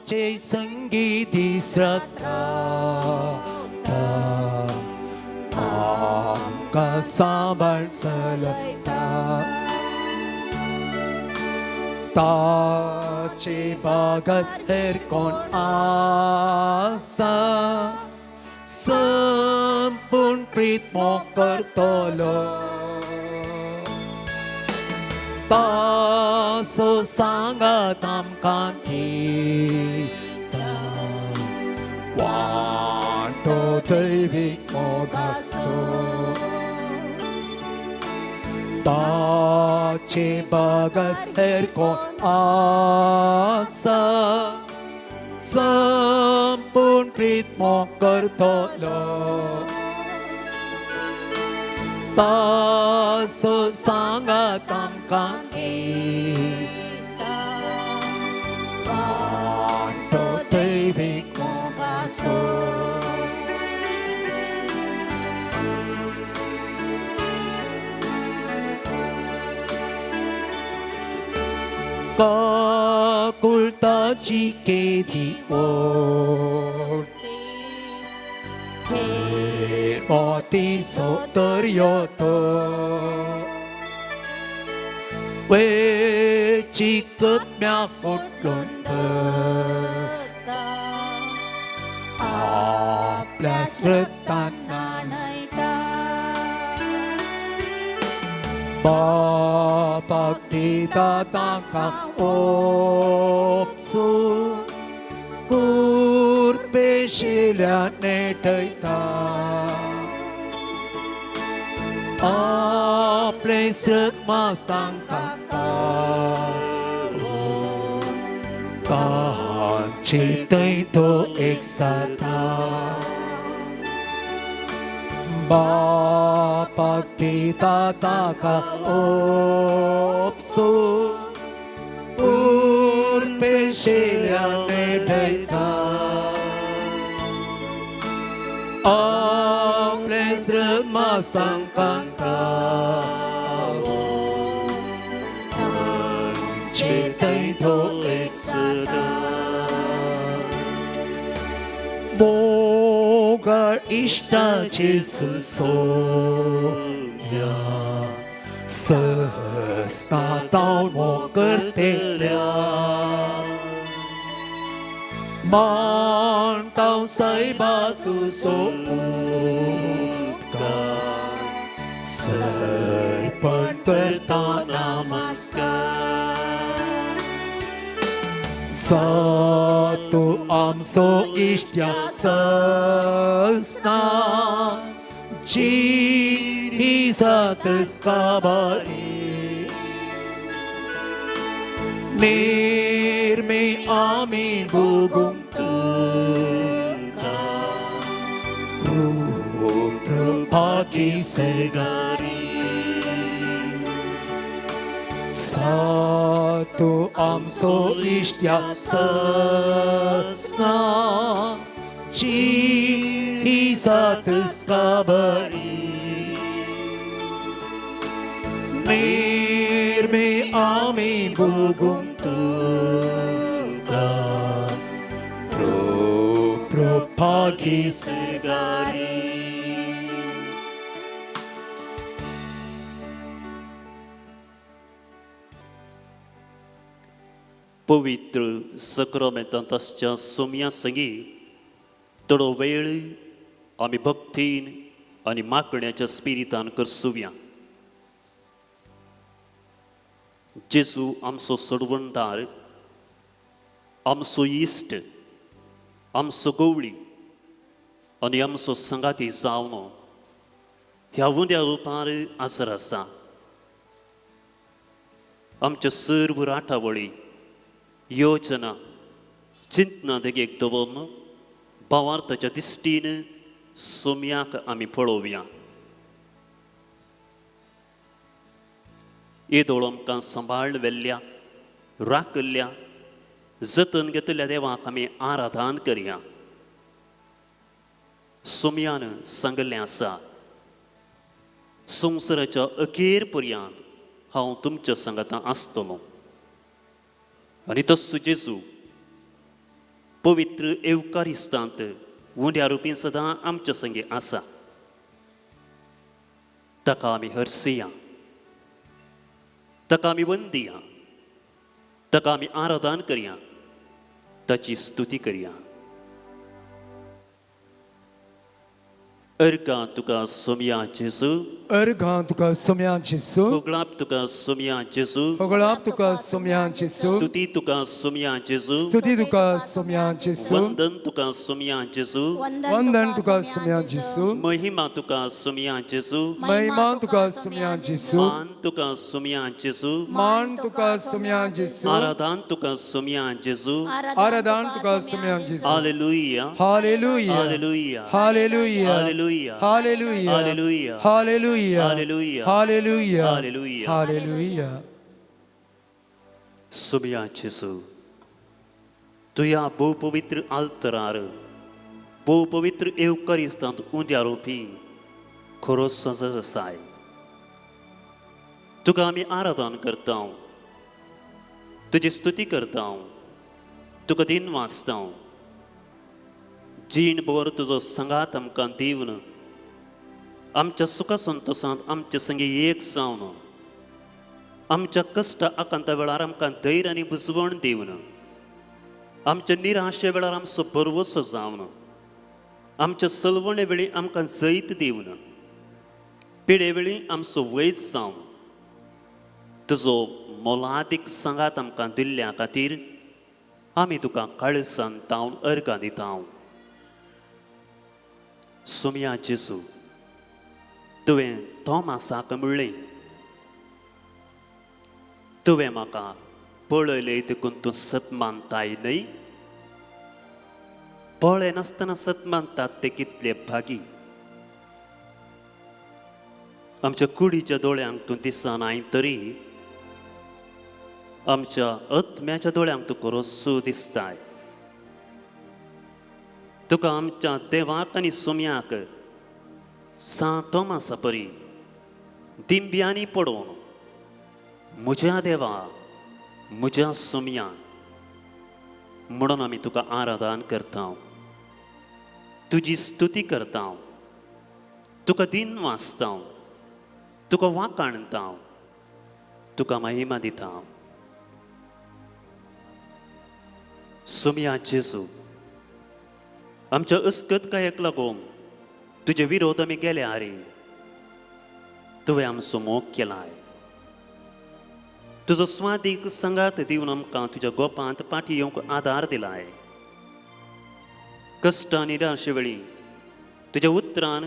ताचे संगी दीस रात रावता, आमकां सांबाळ चलयता. ताचे बागत हेर कोण आसा, संपूर्ण प्रीत मोग करतलो. तासो सांगात आमकां दिता, वांटो दैवीक मोगाचो. ताचे बागत हेर कोण आसा, संपूर्ण प्रीत मोग करतलो. तासो सांगात आमकां दिता, वांटो दैवीक मोगाचो. काकुळताची केदी ओडती, मोतीचो दर्यो तो, वेची कदम्याक उठलून धरता, आपल्या स्मृतान न्हाणयता. बापाक दिता तांकां ओपसू, कुरपेशिल्या नेटयता. आपले सृगमास तांकां काडून, तांचे थंय तो एक जाता. बापाक दिता ताका ओपसू, कुरपेशिल्या नेटयता. आपले सृगमास तांकां काडून, तांचे थंय तो एक जाता. मोगाळ इश्टाचे सोम्या, सहसा मोग करतेल्या, मानतांव सायबा तुजो उपकार, सर्पण करता नमस्कार. सातू आमचो इश्ट्या सस्ना, जीण ही जातच काबारी, निर्मे आमी भोगूंक तुका, रूप भागी सर्गारी. सातू आमचो इश्ट्या सस्ना, जीण ही जातच काबारी, निर्मे आमी भोगूंक तुका, रूप भागी सर्गारी. पवित्र सक्रामेंतांत आसच्या सोम्या संगी थोडो वेळ आमी भक्तीन आनी मागण्याच्या स्पिरितान करसुया. जेजू आमचो सोडवणदार, आमचो इश्ट, आमचो गवळी आनी आमचो संगाती जावन ह्या उंद्या रुपार आसर आसा. आमच्या सर्व राटावळी, योजना, चिंतना देगेक दवरून भावार्थाच्या दिश्टीन सोम्याक आमी पळोवया. येदोळ आमकां सांबाळ व्हेल्ल्या, राखल्ल्या, जतन घेतल्या देवाक आमी आराधन करया. सोम्यान सांगल्लें आसा, संवसाराच्या अखेर पर्यंत हांव तुमच्या सांगाता आसतलो. आनी तस्सो जेजू पवित्र एवकारिस्तांत उंड्या रुपी सदां आमच्या संगी आसा. ताका आमी हरसिया, ताका आमी वंदिया, ताका आमी आराधन करया, ताची स्तुती करया. अर्गां तुका सोमया जेजू, अर्घां तुका सोम्या जेसू, फगळाप तुका सोमया जेजू, फगळाप तुका सोम्या जेसू, स्तुती तुका सोमया जेजू, स्तुती तुका सोम्या जेसू, वंदन तुका सोमया जेजू, वंदन तुका सोम्या जेसू, महिमा तुका सोमया जेजू, महिमा तुका सोम्या जेसू, मान तुका सोमया जेजू, मान तुका सोम्या जेसू, आराधन तुका सोमया जेजू. आराधन तुका Saumya जेसू. Hallelujah, hallelujah, hallelujah, hallelujah, hallelujah, hallelujah, hallelujah, hallelujah, hallelujah, hallelujah, hallelujah. Hallelujah. Somaiya जेजू, तुया भोव पवित्र आल्तरार भोव पवित्र एवकरिस्तांत उंद्या रोपी खरो सजज आसाय. तुका आमी आराधन करता, तुजी स्तुती करता, तुका दिन वाचता. जीण भर तुजो सांगात आमकां दिवन आमच्या सुखा संतोशांत आमचे संगी एक जावन आमच्या कश्ट आकांता वेळार आमकां धैर्य आनी बुजवण दिवन आमच्या निराशे वेळार आमचो भरवसो जावन आमच्या सलवणे वेळी आमकां जैत दिवन पिडे वेळी आमचो वैज जावन तुजो मोलादीक सांगात आमकां दिल्ल्या खातीर आमी तुका काळसान तावन अर्गां दिता. सोमया जेजू, तुवें थॉमासाक म्हणलें, तुवें म्हाका पळयलें देखून तूं सत मानताय न्हय? पळय नासतना सत मानतात ते कितले भागी. आमच्या कुडीच्या दोळ्यांक तूं दिसनाय तरी आमच्या आत्म्याच्या दोळ्यांक तूं खरोसो दिसताय. तुका आमच्या देवाक आनी सोम्याक सां तोमासा परी दिंब्यांनी पडोवन म्हज्या देवा म्हज्या सोम्या म्हणून आमी तुका आराधन करता, तुजी स्तुती करता, तुका दिन वाचता, तुका वाकाणता, तुका महिमा दिता. सोम्या जेजू, आमच्या अस्कतकायेक लागून तुजे विरोध आमी गेले आरे, तुवें आमचो मोग केलाय. तुजो स्वादीक सांगात दिवन आमकां तुज्या गोपांत पाठी येवंक आदार दिलाय. कश्ट आनी निराशे वेळी तुज्या उतरान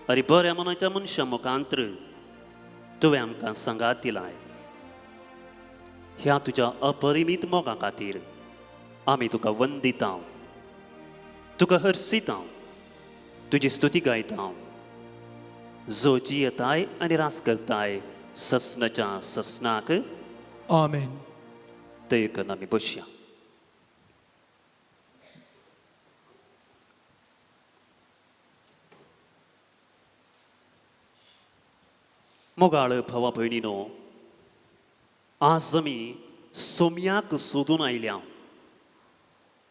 आनी बऱ्या मनाच्या मनशां मुखांत्र तुवें आमकां सांगात दिलाय. ह्या तुज्या अपरिमीत मोगा खातीर आमी तुका वंदिता, तुका हर्सिता, तुजी स्तुती गायता. जो जियेताय आनी रास करताय ससनाच्या ससनाक आमेन. ते करून आमी बसया. मोगाळ भावा भयणीनो, आज आमी सोम्याक सोदून आयल्या,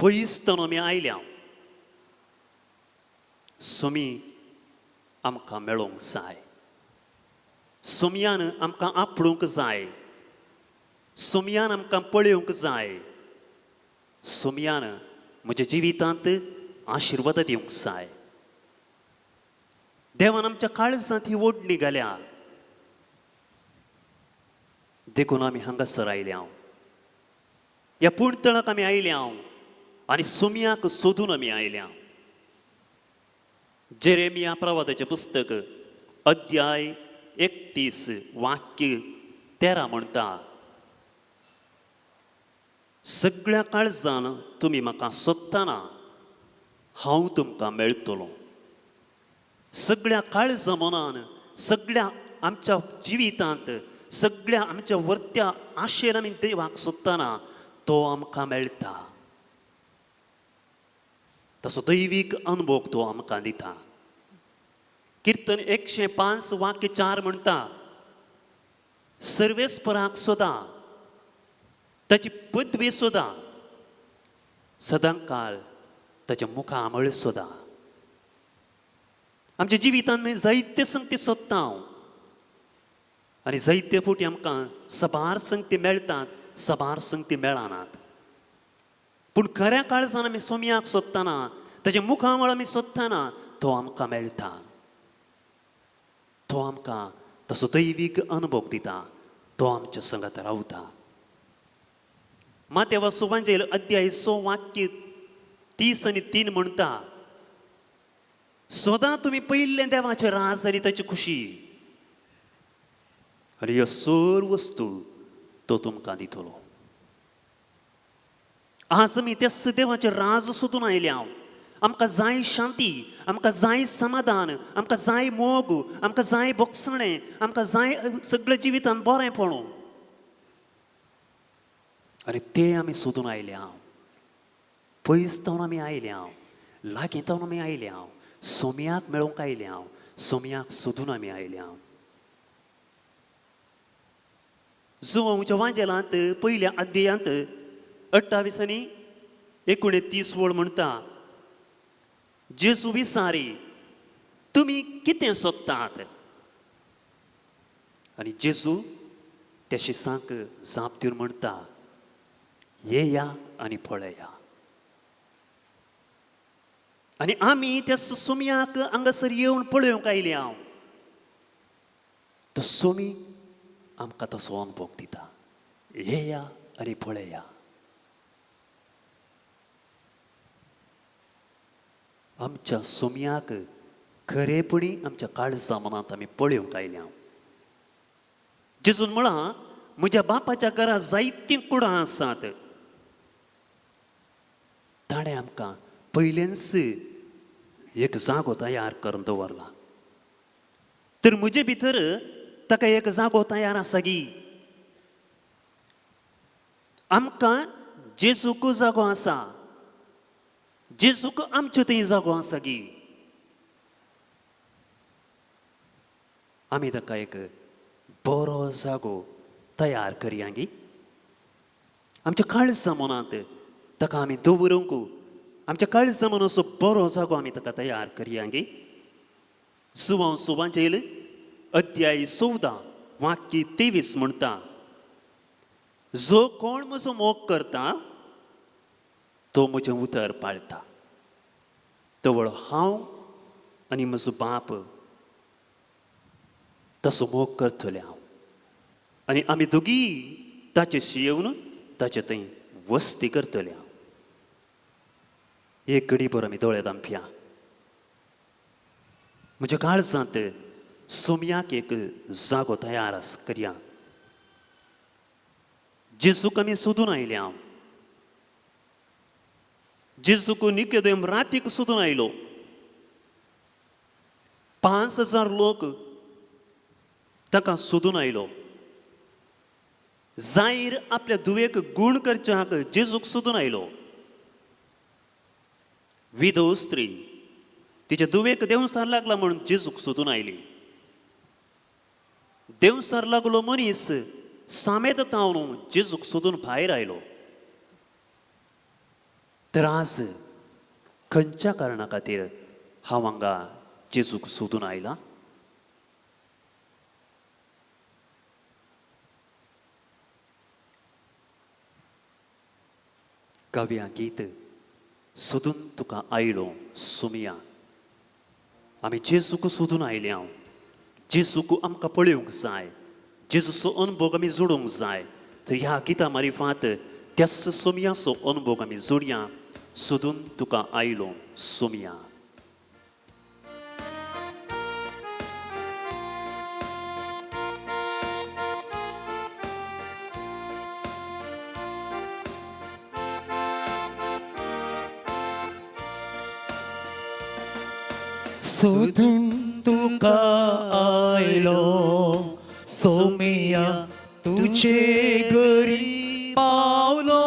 पयसतन आमी आयल्या. सोमी आमकां मेळोंक जाय, सोमयान आमकां आपडूंक जाय, सोमयान आमकां पळोवंक जाय, सोमयान म्हज्या जिवितांत आशिर्वाद दिवंक जाय. देवान आमच्या काळजांत ही ओडणी घाल्या देखून आमी हांगासर आयल्या, ह्या पुणतळाक आमी आयल्या आनी सोमयाक सोदून आमी आयल्या. जेरेमिया प्रवादाचें पुस्तक अध्याय 31 वाक्य 13 म्हणटा, सगळ्या काळजान तुमी म्हाका सोदतना हांव तुमकां मेळटलो. सगळ्या काळजा मनान, सगळ्या आमच्या जिवितांत, सगळ्या आमच्या वर्त्या आशेन आमी देवाक सोदतना तो आमकां मेळटा. तसो दैवीक अनुभव तो आमकां दिता. किर्तन 105 वाक्य 4 म्हणटा, सर्वेस्पराक सोदा, ताची पदवी सोदा, सदां काल ताच्या मुखामळ सोदा. आमच्या जिवितांत आमी जायते संगती सोदता आनी जायते फावटी आमकां सबार संगती मेळटात, सबार संगती मेळनात. पूण खऱ्या काळजान आमी सोमयाक सोदतना, ताच्या मुखामळ आमी सोदतना तो आमकां मेळटा. तो आमकां तसो दैवीक अनुभव दिता, तो आमच्या संगात रावता. मातेवा सुवांजेल अध्याय 6 वाक्य 30 आनी 3 म्हणटा, सदां तुमी पयिल्लें देवाचें राज आनी ताची खुशी आनी ह्यो सर्व वस्तू तो तुमकां दितलो. आज आमी त्याच देवाचें राज सोदून आयल्या. आमकां जाय शांती, आमकां जाय समाधान, आमकां जाय मोग, आमकां जाय बोगसणें, आमकां जाय सगळें जिवितान बरें पडूं आनी तें आमी सोदून आयल्या. पयस तावन आमी आयल्या, लागीं तावन आमी आयल्या, सोमयाक मेळोवंक आयल्या, सोमयाक सोदून आमी आयल्या. जुवांवच्या वांजेलांत पयल्या अध्यायांत 28 आनी 29 वळ म्हणटा, जेजू विसारी, तुमी कितें सोदतात? आनी जेजू त्या शिसांक जाप दिवन म्हणटा, येया आनी पळया. आनी आमी त्या सोमयाक हांगासर येवन पळोवंक आयल्या. तो सोमी आमकां तसो अनुभव दिता, येया आनी पळया. आमच्या सोमयाक खरेपणी आमच्या काळजा मनांत आमी पळोवंक आयल्या. जेजून म्हळां, म्हज्या बापाच्या घरा जायतीं कुडां आसात. ताणें आमकां पयलेंच एक जागो तयार करून दवरला. तर म्हजे भितर ताका एक जागो तयार आसा गी? आमकां जेजूक जागो आसा, जेजूक आमचे थंय जागो आसा गी? आमी ताका एक बरो जागो तयार करया गी? आमच्या काळजा मनांत ताका आमी दवरूंक, आमच्या काळजा मनाचो बरो जागो आमी ताका तयार करया गी? जुवांव सुवांचेल अध्याय 14 वाक्य 23 म्हणटा, जो कोण म्हजो मोग करता तो म्हजें उतर पाळटा, तवळ हांव आनी म्हजो बाप तसो मोग करतले हांव आनी आमी दोगी ताचे येवन ताचे थंय वस्ती करतले हांव. एक घडी भर आमी दोळे धांपया. म्हज्या काळजांत सोमयाक एक जागो तयार आस करया. जेजूक आमी सोदून आयल्या. जेजूक निकेदेम रातीक सोदून आयलो. 5000 लोक ताका सोदून आयलो. जायर आपल्या धुवेक गूण करच्याक जेजूक सोदून आयलो. विधव स्त्री तिच्या धुवेक देंवसार लागला म्हणून जेजूक सोदून आयली. देंवसार लागलो मनीस सामेत तावन जेजूक सोदून भायर आयलो. तर आज खंयच्या कारणा खातीर हांव हांगा जेजूक सोदून आयला? गावया गीत, सोदून तुका आयलो सोमया. आमी जेजूक सोदून आयल्या. जेजूक आमकां पळोवंक जाय, जेजूचो अनुभव आमी जोडूंक जाय. तर ह्या गिता मारिफात त्याच सोमयाचो अनुभव आमी जोडया. सोदून तुका आयलो सोमया. सोदून तुका आयलो सोमिया, तुजे घरी पावलो.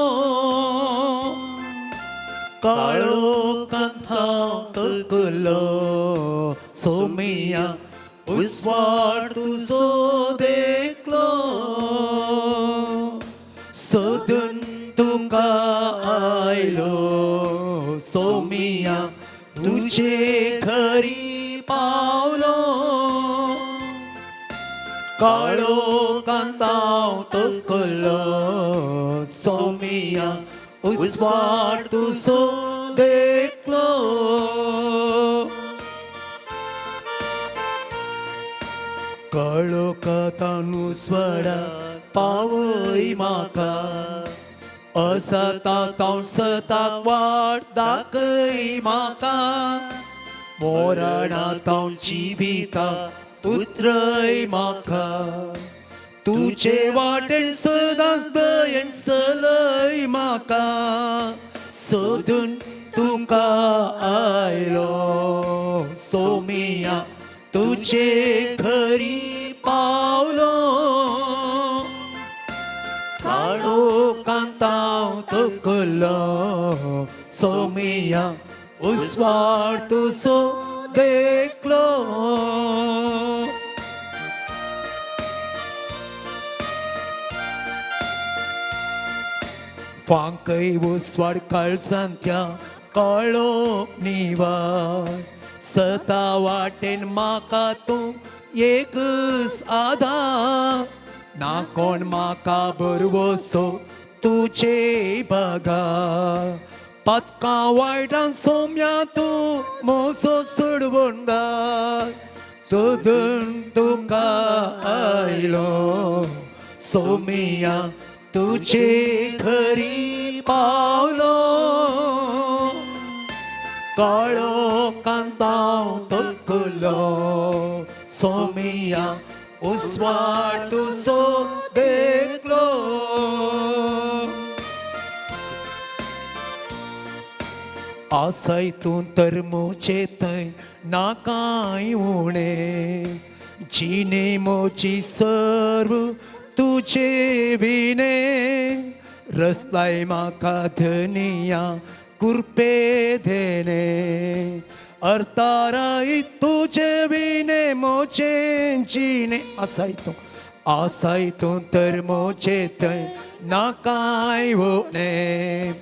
काळो कंथा तकलो सोमिया, उजवाड तुजो देखलो. सोदून तुका आयलो सोमिया तुजे घरी पावलो काळो कांताव तकलो सोमिया उजवाड तुजो देखलो काळो कातानु स्वडा पावय म्हाका असता तावन सताक वाट दाखय म्हाका मोरणा तावन जिविता उतरय म्हाका तुजे वाटेन सदांच दयेन चलय म्हाका सोदून तुका आयलो सोमिया तुजे घरी पावलो काळो कांताव तकलो सोमिया उजवाड तुजो देखलो फांकय उजवाड काळजांत्या काळो निवार सता वाटेन म्हाका तूं एकच आधार ना कोण म्हाका बरवसो तुजे बागा पातकां वायटां सोम्या तूं मोसो सोडवून घाल सोदून तुका आयलो सोमिया तुजे घरी पावलो काळो कांताव तकलो सोमिया उजवाड तुजो देखलो आसाय तूं तर मोचे थंय ना कांय उणें जिणे मोची सर्व तुजे विणे रसलाय म्हाका धनिया कुरपे धेने अर्थाराय तुजे विणे मोचे जिणे आसाय तूं आसाय तूं तर मोचे थंय ना कांय उणें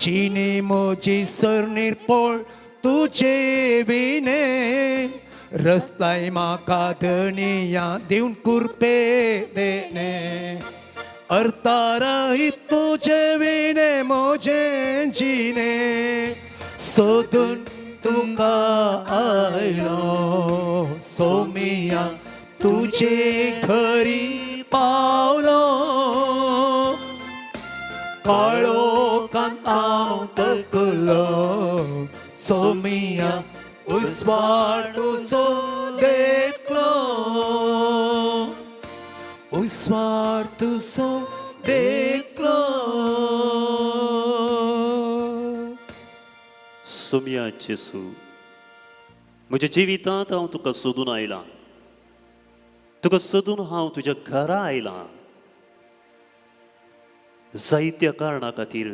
जिणे मोजी सर निर्पोळ तुजे विणे रसलाय म्हाका धनिया दिवन कुरपे देणे अर्थाराय तुजे विणे मोजे जिणे सोदून तुका आयलो सोमिया तुजे घरी पावलो काळो कांताव तकलो सोमिया उजवाड तुजो देखलो उजवाड तुजो देखलो सोमया जेसू, म्हज्या जिवितांत हांव तुका सोदून आयलां, तुका सोदून हांव तुज्या घरा आयलां. जायत्या कारणा खातीर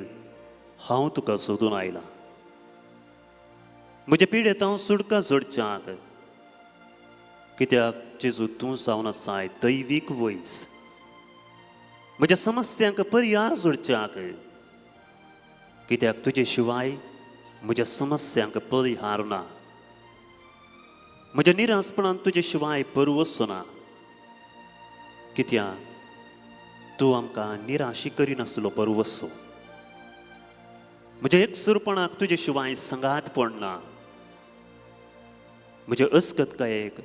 हांव तुका सोदून आयलां. म्हज्या पिडेंत हांव सुटका जोडच्यांत, कित्याक जेजू तूं जावन आसाय दैवीक वयस. म्हज्या समस्यांक पर्यार जोडच्यांत, कित्याक तुजे शिवाय म्हज्या समस्यांक परिहार ना. म्हज्या निरासपणान तुजे शिवाय परवसो ना, कित्याक तूं आमकां निराशी करिनासलो परवसो. म्हज्या एकसुरपणाक तुजे शिवाय सांगात पडना. म्हज्या अस्कतकायेक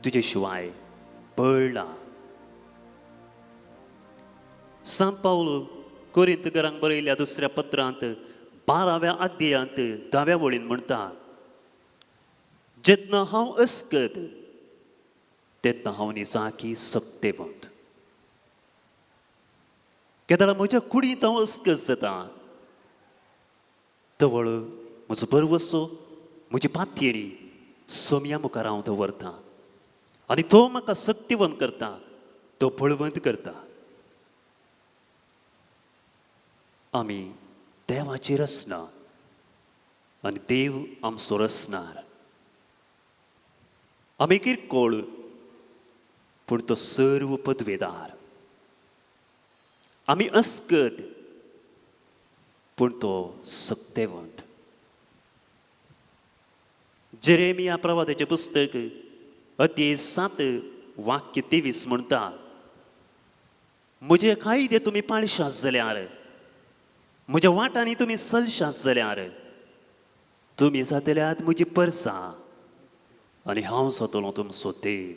तुजे शिवाय बळ ना. सांत पावल कोरिंतकरांक बरयल्या दुसऱ्या पत्रांत 12व्या अध्यायांत 10व्या वळीन म्हणटा, जेन्ना हांव अस्कत तेन्ना हांव निजाकी सक्तेवंत. केदळा म्हज्या कुडींत हांव अस्कत जाता, तवळ म्हजो बरवसो म्हजी पातयेणी सोमया मुखार हांव दवरता आनी तो म्हाका सक्तिवंत करता, तो बळवंत करता. आमी देवाची रचना आनी देव आमचो रचणार. आमी किरकोळ पूण तो सर्व पदवेदार. आमी अस्कत पूण तो सक्तेवंत. जेरेमिया प्रवादाचें पुस्तक अध्याय 7 वाक्य 23 म्हणटा, म्हजे कायदे तुमी पाळशात जाल्यार, म्हज्या वाटांनी तुमी चलशात जाल्यार, तुमी जातल्यात म्हजी परसां आनी हांव जातलो तुमचो देव.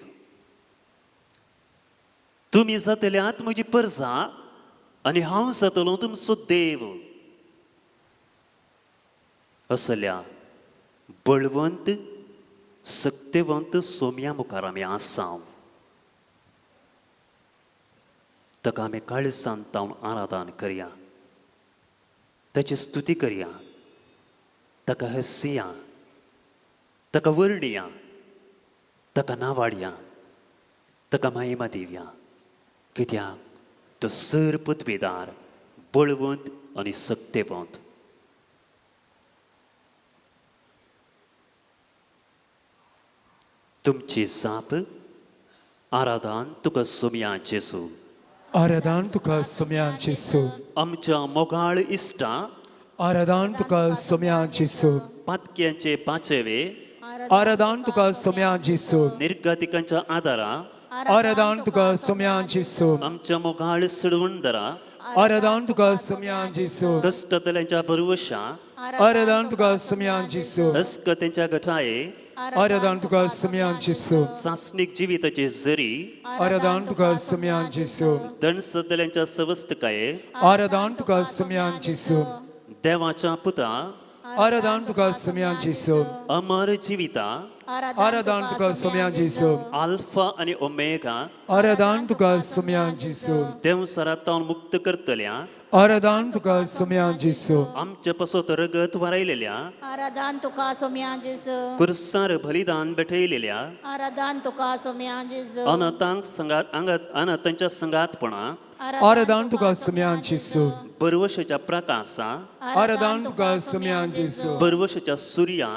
तुमी जातल्यात म्हजी परसां आनी हांव जातलो तुमचो देव. असल्या बळवंत सक्तेवंत सोम्या मुखार आमी आसा. ताका आमी काळसान तावन आराधन करया, ताची स्तुती करया, ताका हसया, ताका वर्णया, ताका नावाडया, ताका महिमा दिवया. कित्याक तो सर पदवेदार, बळवंत आनी सक्तेवंत. तुमची जाप आराधन तुका सोम्या जेजू. आराधन तुका सोम्या जेजू. आमच्या मोगाळ इश्टा, आराधन तुका सोम्या जेजू. पातक्यांचे पाचवे, आराधन तुका सोम्या जेजू. निर्गतिकांच्या आदारा, आराधन तुका सोम्या जेजू. आमच्या मोगाळ सडवणदरा, आराधन तुका सोम्या जेजू. कश्टतल्यांच्या भरवशा, आराधन तुका सोम्या जेजू. अस्कतेंच्या गठाये, आराधन तुका सोम्या जेजू. सासणीक जिविताचे जरी, आराधन तुका सोम्या जेजू. दणसतल्यांच्या सवस्तकाये, आराधन तुका सोम्या जेजू. देवाच्या पुता, आराधन तुका सोम्या जेजू. अमर जिविता, आराधन तुका सोम्या जेजू. आल्फा आनी ओमेगा, आराधन तुका सोम्या जेजू. देंवसरांत मुक्त करतल्या, आराधन तुका सोम्या जेजू. आमच्या पसत रगत वारयलेल्या, आराधन तुका सोम्या जेजू. कुर्सार बलिदान भेटयलेल्या, आराधन तुका सोम्या जेजू. अनाथांक संगात आंगात अनाथांच्या संगातपणा, आराधन तुका सोम्या जेजू. बरवशाच्या प्रकासा, आराधन तुका सोम्या जेजू. बरवशाच्या सुर्या,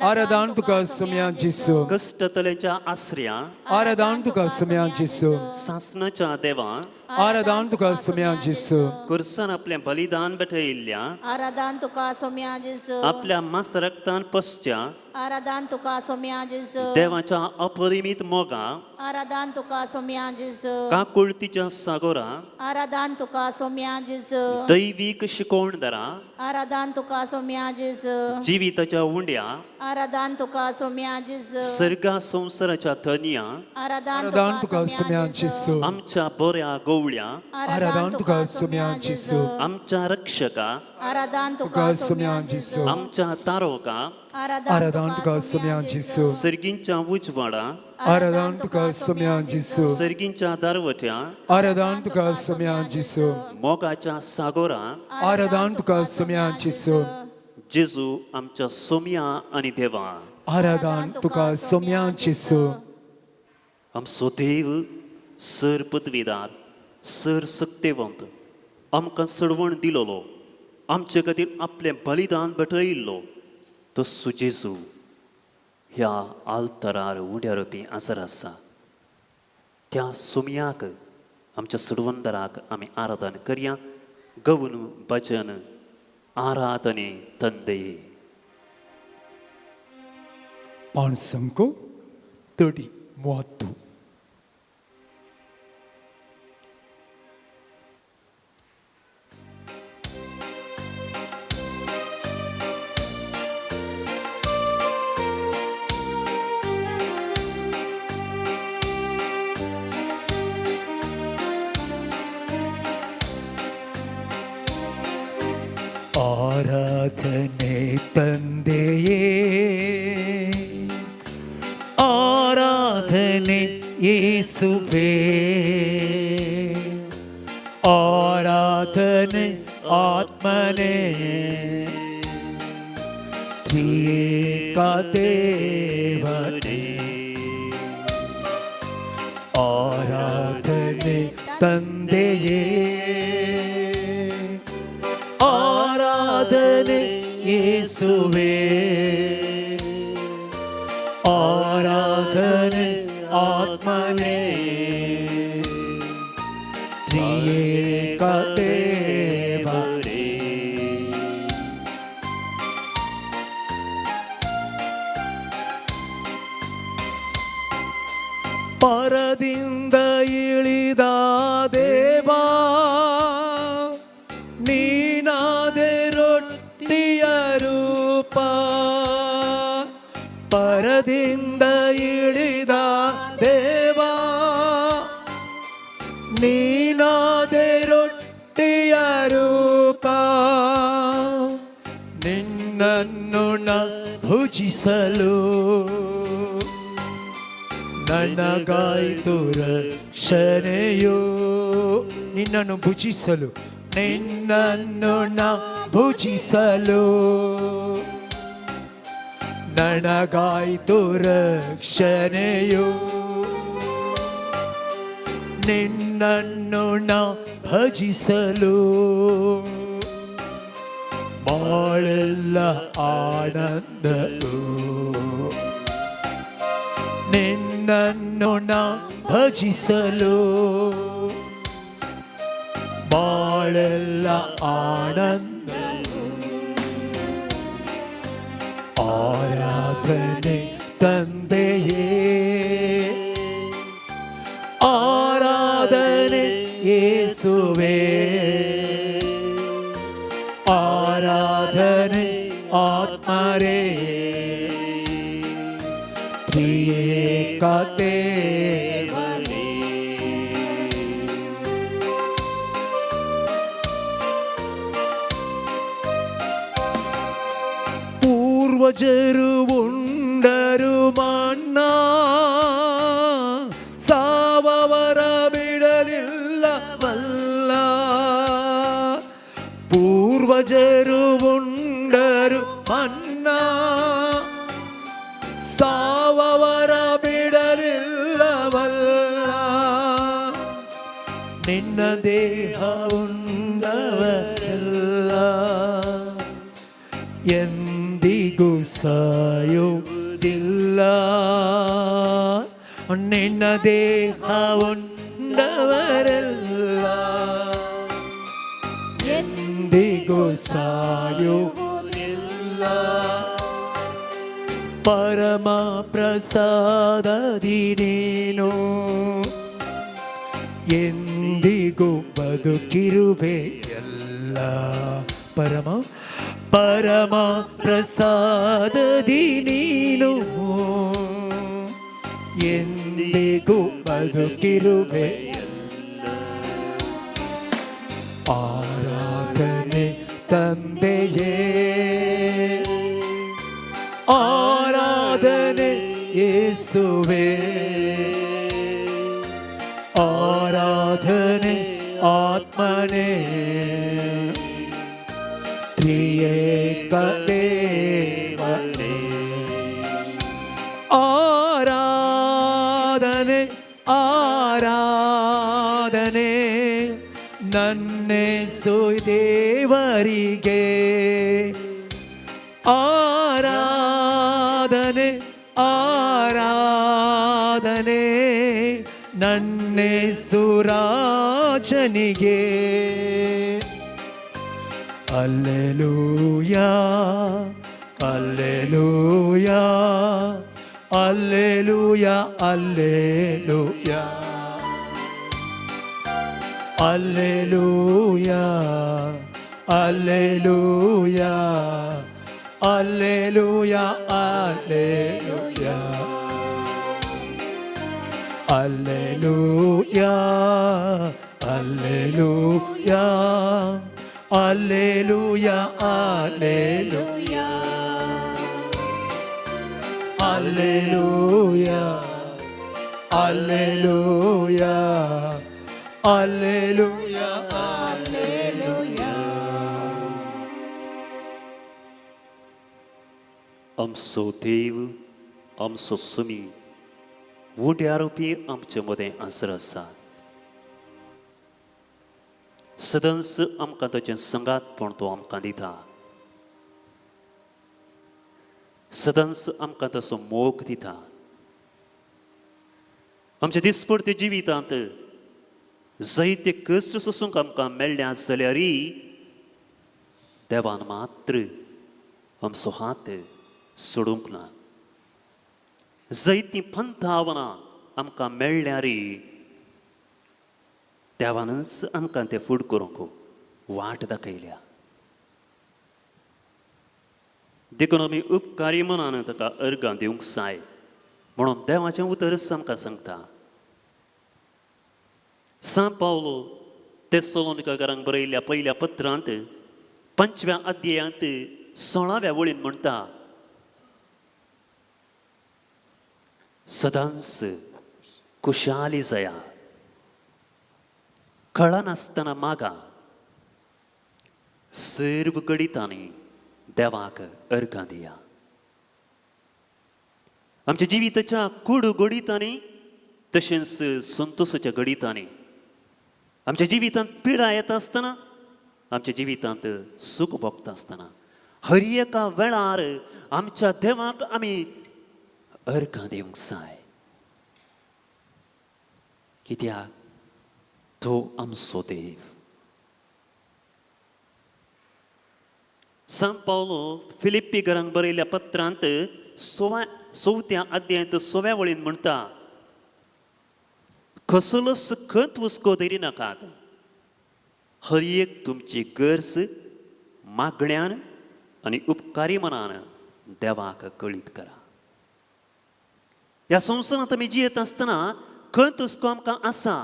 आराधन तुका सोम्या जेजू. कश्टतल्यांच्या आसऱ्या, आराधन तुका सोम्या जेजू. सासणाच्या देवा, आराधन तुका सोम्या जेजू. कुर्सान आपलें बलिदान भेटयिल्ल्या, आराधन तुका सोम्या जेजू. आपल्या मास रक्तान पसच्या, आराधन तुका सोम्या जेजू. देवाच्या अपरिमीत मोगा, आराधन तुका सोम्या जेजू. काकुळतीच्या सागोरा, आराधन तुका सोम्या जेजू. दैवीक शिकवणदारा, आराधन तुका सोम्या जेजू. जिविताच्या उंड्या, आराधन तुका सोम्या जेजू. सर्गा संवसाराच्या धनया, आराधन आराधन तुका सोम्या जेजू. आमच्या बऱ्या गवळ्या, आराधन तुका सोम्या जेजू. आमच्या रक्षका, आराधन तुका सोम्या जेजू. आमच्या तारोका, आराधन तुका सोम्या जेजू. सर्गींच्या उजवाडा, आराधन तुका सोम्या जेजू. सर्गींच्या दारवट्या, आराधन तुका सोम्या जेजू. मोगाच्या सागोरा, आराधन तुका सोम्या जेजू. जेजू आमच्या सोम्या आनी देवा. आराधन तुका सोम्या जेजू. आमचो देव सर पदवीदार, सर सक्तेवंत, आमकां सडवण दिलोलो, आमचे खातीर आपलें बलिदान भेटयिल्लो तस्सो जेजू ह्या आल्तरार उड्या रोपी आसर आसा. त्या सोम्याक आमच्या सडवंदराक आमी आराधन करया. गवन भजन आराधने तंदे. पाणसंको तडी मुआत्तू. ಆರಾಧನೆ ತಂದೆಯೇ, ಆರಾಧನೆ ಯೇಸುವೇ, ಆರಾಧನೆ ಆತ್ಮನೇ, ತ್ರಿಯೇಕ ದೇವನೇ. ಆರಾಧನೆ ತಂದೆಯೇ, ಆರಾಧನೆ ಯೇಸುವೇ, ಆರಾಧನೆ ಆತ್ಮನೇ, ತ್ರಿಯೇಕ ದೇವರೇ. ಪರದಿಂದ ಇಳಿದ ದೇವಾ, ನೀನಾದೆ ರೊಟ್ಟಿಯ ರೂಪ. ಪರದಿಂದ ಇಳಿದ ದೇವಾ, ನೀನಾದೆ ರೊಟ್ಟಿಯ ರೂಪ. ನಿನ್ನನ್ನು ನ ಭುಜಿಸಲು ನನಗಾಯ್ತು ರಕ್ಷಣೆಯು. ನಿನ್ನನ್ನು ಭುಜಿಸಲು, ನಿನ್ನನ್ನು ನ ಭುಜಿಸಲು ನನಗಾಯ್ತು ರಕ್ಷಣೆಯು. ನಿನ್ನನ್ನು ನ ಭಜಿಸಲು ಬಾಳೆಲ್ಲ ಆನಂದವು. ನಿನ್ನನ್ನು ನ ಭಜಿಸಲು ಬಾಳೆಲ್ಲ ಆನಂದ. ಆರಾಧನೆ ತಂದೆಯೇ, ಆರಾಧನೆ ಯೇಸುವೇ, ಆರಾಧನೆ ಆತ್ಮರೇ, ತ್ರಿಯೇಕ ದೇವರೇ. ಪೂರ್ವಜರು ಉಂಡರು ಮನ್ನಾ, ಸಾವವರ ಬಿಡಲಿಲ್ಲವಲ್ಲ. ಪೂರ್ವಜರು ಉಂಡರು ಮನ್ನಾ, ಸಾವವರ ಬಿಡಲಿಲ್ಲವಲ್ಲ. ನಿನ್ನ ದೇಹ ಉಂಡವರೆಲ್ಲ ಎಂದಿಗೂ ಸಾಯುವುದಿಲ್ಲ. ನಿನ್ನ ದೇಹ ಉಂಡವರೆಲ್ಲ ಎಂದಿಗೂ ಸಾಯುವುದಿಲ್ಲ. ಪರಮ ಪ್ರಸಾದದಿ ನೀನು ಎಂದಿಗೂ ಬದುಕಿರುವೆ ಎಲ್ಲ. ಪರಮ ಪರಮ ಪ್ರಸಾದದಿ ನೀನು ಎಂದಿಗೂ ಬದುಕಿರುವೆ. ಆರಾಧನೆ ತಂದೆಯೇ, ಆರಾಧನೆ ಯೇಸುವೇ, ಆರಾಧನೆ ಆತ್ಮನೇ, ತ್ರಿಯೇಕ ದೇವನೇ. ಆರಾಧನೆ ಆರಾಧನೆ ನನ್ನೇಸು ದೇವರಿಗೆ, ಆರಾಧನೆ ಆರಾಧನೆ ನನ್ನೇಸು ರಾಜನಿಗೆ. Alleluia, alleluia, alleluia, alleluia, alleluia, alleluia, alleluia, alleluia, alleluia, alleluia, alleluia, alleluia, alleluia, alleluia, alleluia, alleluia. आमचो देव, आमचो सुमी उड्या आरोपी आमचे मदें आसर आसा. सदांच आमकां ताचें संगातपण तो आमकां दिता, सदांच आमकां ताचो मोग दिता. आमच्या दिसपडते जिवितांत जायते कश्ट सोसूंक आमकां मेळ्ळ्या जाल्यारय देवान मात्र आमचो हात सोडूंक ना. जायतीं पंथावनां आमकां मेळ्ळ्यार देवानच आमकां तें फूड करूंक वाट दाखयल्या. देखून आमी उपकारी मनान ताका अर्गां दिवंक जाय म्हणून देवाचें उतरच आमकां सांगता. सां पावलो तेसलोनिकारांक बरयल्ल्या पयल्या पत्रांत 5व्या अध्यायांत 16व्या वळीन म्हणटा, सदांच खुशाली जाया, कळनासतना मागा, सर्व घडितांनी देवाक अर्गां दिया. आमच्या जिविताच्या कुड घडितांनी तशेंच संतोसाच्या घडितांनी आमच्या जिवितांत पिडा येता आसतना, आमच्या जिवितांत सूख भोगता आसतना हर एका वेळार आमच्या देवाक आमी अर्गां दिवंक जाय. कित्याक तो आमचो देव. सां पावलो फिलिप्पी घरांक बरयल्ल्या पत्रांत 4व्या अध्यायांत 16व्या वळीन म्हणटा, कसलोच खत हुस्को धरी नाकात, हर एक तुमची गरज मागण्यान आनी उपकारी मनान देवाक कळीत करा. ह्या संवसारांत आमी जियेत आसतना खंत हुस्को आमकां आसा,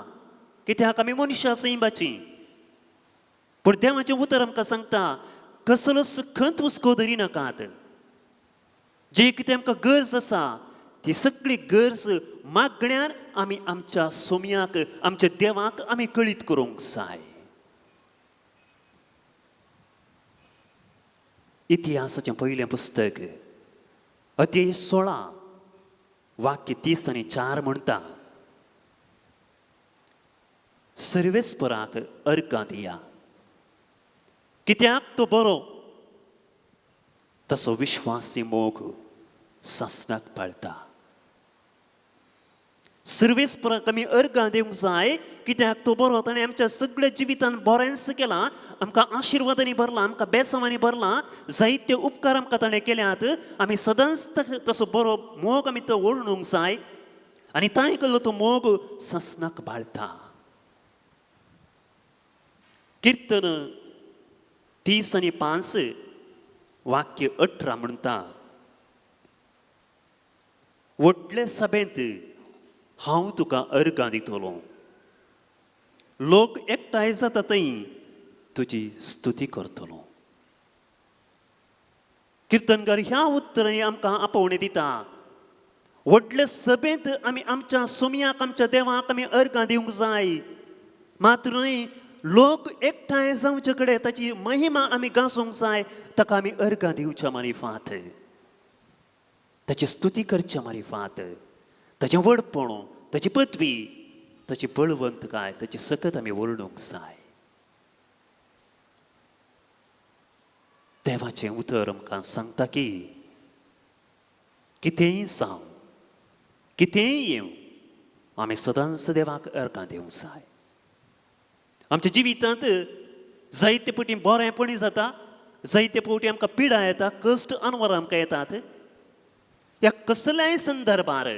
कित्याक आमी मनशां सैमाचीं. पूण देवाचें उतर आमकां सांगता, कसलोच खंत हुस्को धरी नाकात, जे कितें आमकां गरज आसा ती सगळी गरज मागण्यान आमी आमच्या सोम्याक, आमच्या देवाक आमी कळीत करूंक जाय. इतिहासाचें पयलें पुस्तक अध्याय 16 वाक्य 30 आनी 4 म्हणटा, सर्वेस्पराक अर्गां दिया, कित्याक तो बरो, तसो विश्वासी मोग सासणाक पाळटा. सर्वेस्पराक आमी अर्गां दिवंक जाय, कित्याक तो बरो, ताणें आमच्या सगळ्या जिवितान बरेंच केलां, आमकां आशिर्वादांनी भरलां, आमकां बेसांवांनी भरलां, जायते उपकार आमकां ताणें केल्यात. आमी सदांच तसो बरो मोग आमी तो वळणूंक जाय आनी ताणें केल्लो तो मोग सासणाक बाळटा. किर्तन 30 आनी 5 वाक्य 18 म्हणटा, व्हडले सभेंत हांव तुका अर्गां दितलो, लोक एकठांय जाता थंय तुजी स्तुती करतलो. किर्तनकार ह्या उतरांनी आमकां आपोवणें दिता, व्हडले सभेंत आमी आमच्या सोम्याक, आमच्या देवाक आमी अर्गां दिवंक जाय. मात्र न्हय, लोक एकठांय जावचे कडेन ताची महिमा आमी गाजोवंक जाय, ताका आमी अर्गां दिवच्या मारिफात, ताची स्तुती करच्या मारिफात, ताचें व्हडपण, ताची पदवी, ताची बळवंतकाय, ताची सकत आमी वर्णूंक जाय. देवाचें उतर आमकां सांगता की कितेंय जावं, कितेंय येवं, आमी सदांच देवाक अर्गां दिवंक जाय. आमच्या जिवितांत जायते फावटी बरेंपणी जाता, जायते फावटी आमकां पिडा येता, कश्ट अनवर आमकां येतात. ह्या कसल्याय संदर्भार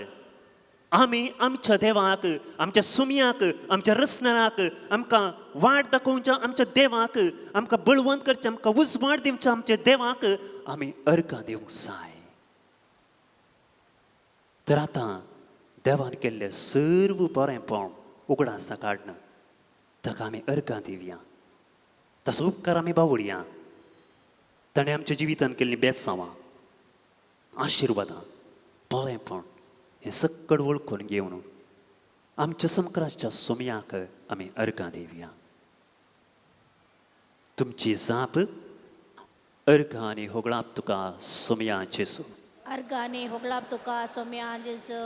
आमी आमच्या देवाक, आमच्या सुम्याक, आमच्या रसनाक, आमकां वाट दाखोवच्या आमच्या देवाक, आमकां बळवंत करच्या, आमकां उजवाड दिवच्या आमच्या देवाक आमी अर्गां दिवंक जाय. तर आतां देवान केल्लें सर्व बरेंपण उगडासा काडना ताका आमी अर्गां दिवया, ताचो उपकार आमी बावडया. ताणें आमच्या जिवितान केल्लीं बेसांवां, आशिर्वादां, बरेंपण हें सक्कड वळखून घेवन आमच्या संक्राच्या सोम्याक आमी अर्गां दिवया. तुमची जाप अर्गां आनी होगळाप तुका सोम्या जेजू. अर्गाने होगळाप तुका सोम्या जेजू.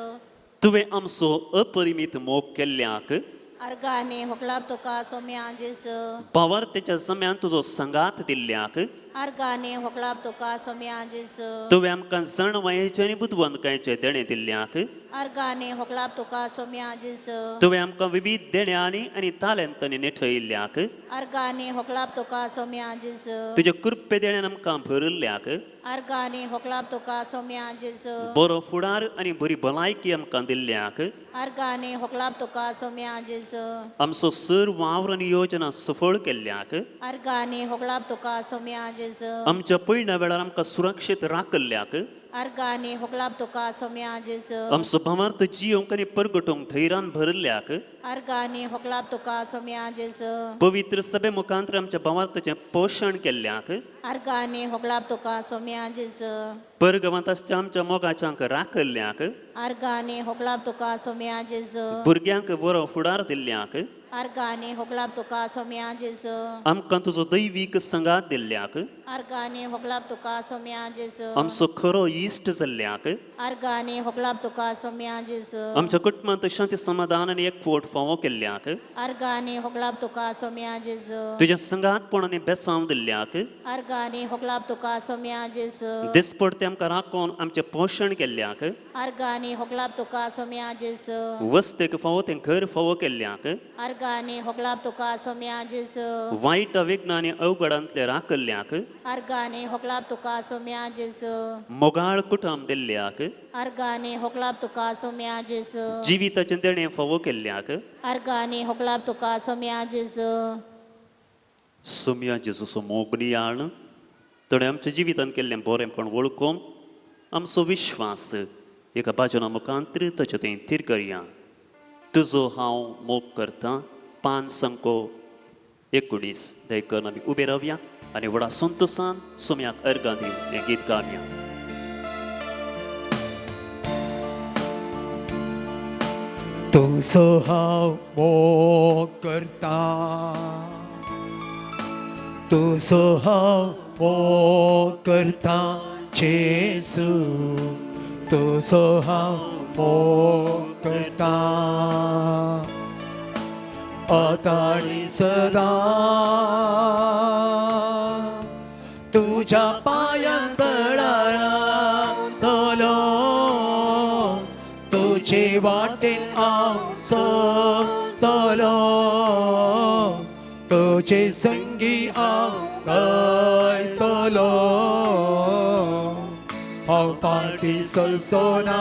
तुवें आमचो अपरिमीत मोग केल्ल्याक अर्गाने होगळाप तुका सोम्या जेजू. भावार्थेच्या जम्यान तुजो संगात दिल्ल्याक आर्गाने होगलाप तुका सोम्या जेजू तुवें आमकां जाणवायेचें आनी बुदवंतकायेचें देणें दिल्ल्याक आर्गाने होगलाप तुका सोम्या जेजू तुवें आमकां विविध देण्यांनी आनी तालेंतांनी निठयिल्ल्याक आर्गाने होगलाप तुका सोम्या जेजू तुज्या कृपे देण्यान आमकां भरिल्ल्याक आर्गाने होगलाप तुका सोम्या जेजू बरो फुडार आनी बरी भलायकी आमकां दिल्ल्याक आर्गाने होगलाप तुका सोम्या जेजू आमचो सर वावर आनी योजना सफळ केल्ल्याक आर्गाने होगलाप तुका सोम्या जेजू आमच्या पयण्या वेळार आमकां सुरक्षीत राखल्ल्याक आर्गाने होगलाप तुका सोम्या जेजू आमचो भावार्थ जियोंक आनी परगटोवंक धैर्यान भरिल्ल्याक आर्गाने होगलाप तुका सोम्या जेजू पवित्र सभे मुखांतर आमच्या भावार्थाचें पोशण केल्ल्याक आर्गाने होगलाप तुका सोम्या जेजू परगवांत आसच्या आमच्या मोगाच्यांक राखल्ल्याक आर्गाने होगलाप तुका सोम्या जेजू भुरग्यांक बरो फुडार दिल्ल्याक आर्गाने होगलाप तुका सोम्या जेजू आमकां तुजो दैवीक संगात दिल्ल्याक आर्गाने होगलाप तुका सोम्या जेजू आमचो खरो इश्ट जाल्ल्याक आर्गाने होगलाप तुका सोम्या जेजू आमच्या कुटुंबांत शांती समाधान आनी एकवट फावो केल्ल्याक आर्गाने होगलाप तुका सोम्या जेजू तुज्या संगातपण आनी बेसांव दिल्ल्याक आर्गाने होगलाप तुका सोम्या जेजू दिसपडते आमकां राखून आमचें पोशण केल्ल्याक आर्गाने होगलाप तुका सोम्या जेजू वस्तेक फावो तें घर फावो केल्ल्याक आर्गाने होगलाप तुका सोम्या जेजू वायट विघ्न आनी अवघडांतले राखल्ल्याक आर्गाने होगलाप तुका सोम्या जेजू मोगाळ कुटुंब दिल्ल्याक आर्गाने होगलाप तुका सोम्या जेजू जिविताचें देणें फावो केल्ल्याक आर्गाने होगलाप तुका सोम्या जेजू सोमया जेजूचो मोग नियाळ ताणें आमच्या जिवितांत केल्लें बरेंपण वळखून आमचो विश्वास एका बाजना मुखांत ताचे थंय थीर करया. तुजो हांव मोग करतां पान संको 19 देखून आमी उबे रावया आनी व्हडा संतोसान सोम्याक अर्गां दिवन हें गीत गावया. तुजो हांव मोग करता तुजो हांव मोग करता जेजू तुजो हांव मोग करता आतां आनी सदां तुज्या पांयां तळार रावतलो तुजे वाटेन हांव चलतलो तुजे संगी हांव गायतलो हांव फाटीं सरचो ना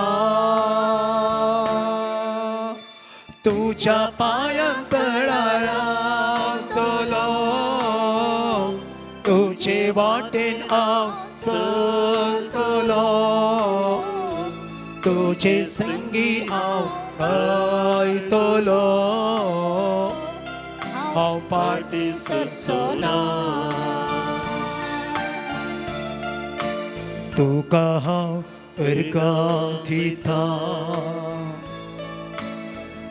तुज्या पांयां तळार रावतलो तुजे वाटेन हांव चलतलो तुजे संगी हांव गायतलो हांव फाटीं सरचो ना. तुका हांव अर्गां दिता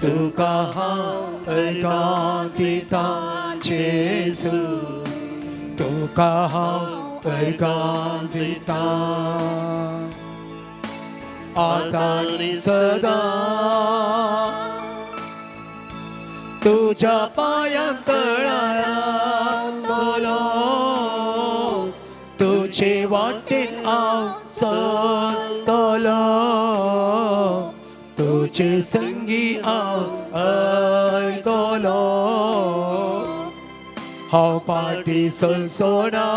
तुका हांव अर्गां दिता जेजू तुका हांव अर्गां दिता आतां आनी सदां तुज्या पांयां तळार रावतलो तुजे वाटेन हांव चलतलो तुजे संगी हांव आयतलो हांव फाटीं सरचो ना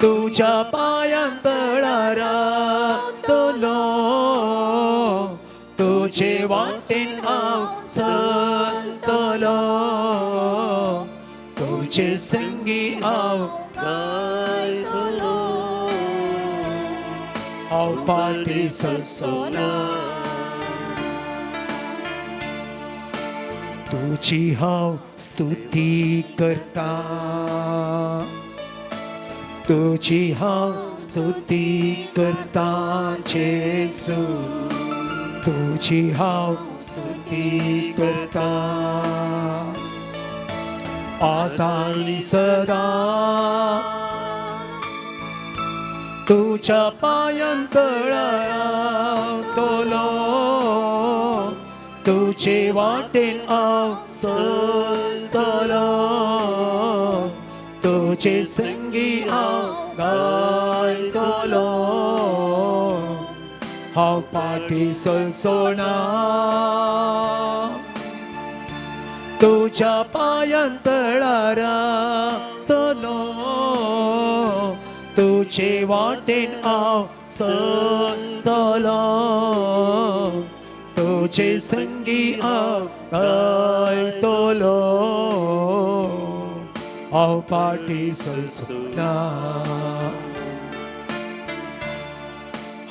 तुज्या पांयां तळार रावतलो तुजे वाटेन हांव चलतलो तुजे संगी हांव गायतलो हांव फाटीं सरचो ना. तुजी हांव स्तुती करता तुजी हांव स्तुती करता जेजू तुजी हांव स्तुती करता आतां आनी सदां तुज्या पांयां तळार रावतलो तुजे वाटेन हांव चलतलो तुजे संगी हांव गायतलो हांव पाटी सोलसोना तुज्या पांयान तळारातलो तुजे वाटेन हांव चलतलो तुजे संगी हांव गायतलो हांव पाटी सलसोना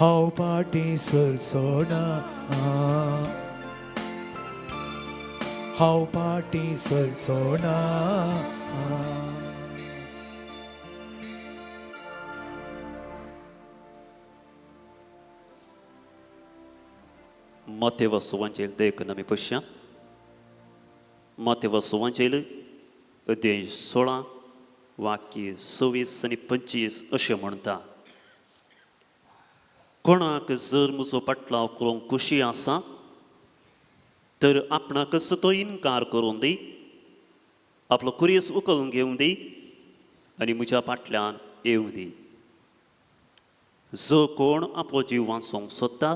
हांव पाटी सलसोना हांव पाटी सलसोना. मातेवा सुवांचेल देखून आमी पश्या. मातेवा सुवांचेल अध्याय 16 वाक्य 26 आनी 25 अशें म्हणटा, कोणाक जर म्हजो पाटलाव करूंक खुशी आसा तर आपणाकच तो इनकार करूं दी, आपलो कुरीस उखलून घेवं दी आनी म्हज्या फाटल्यान येवं दी. जो कोण आपलो जीव वाचोवंक सोदता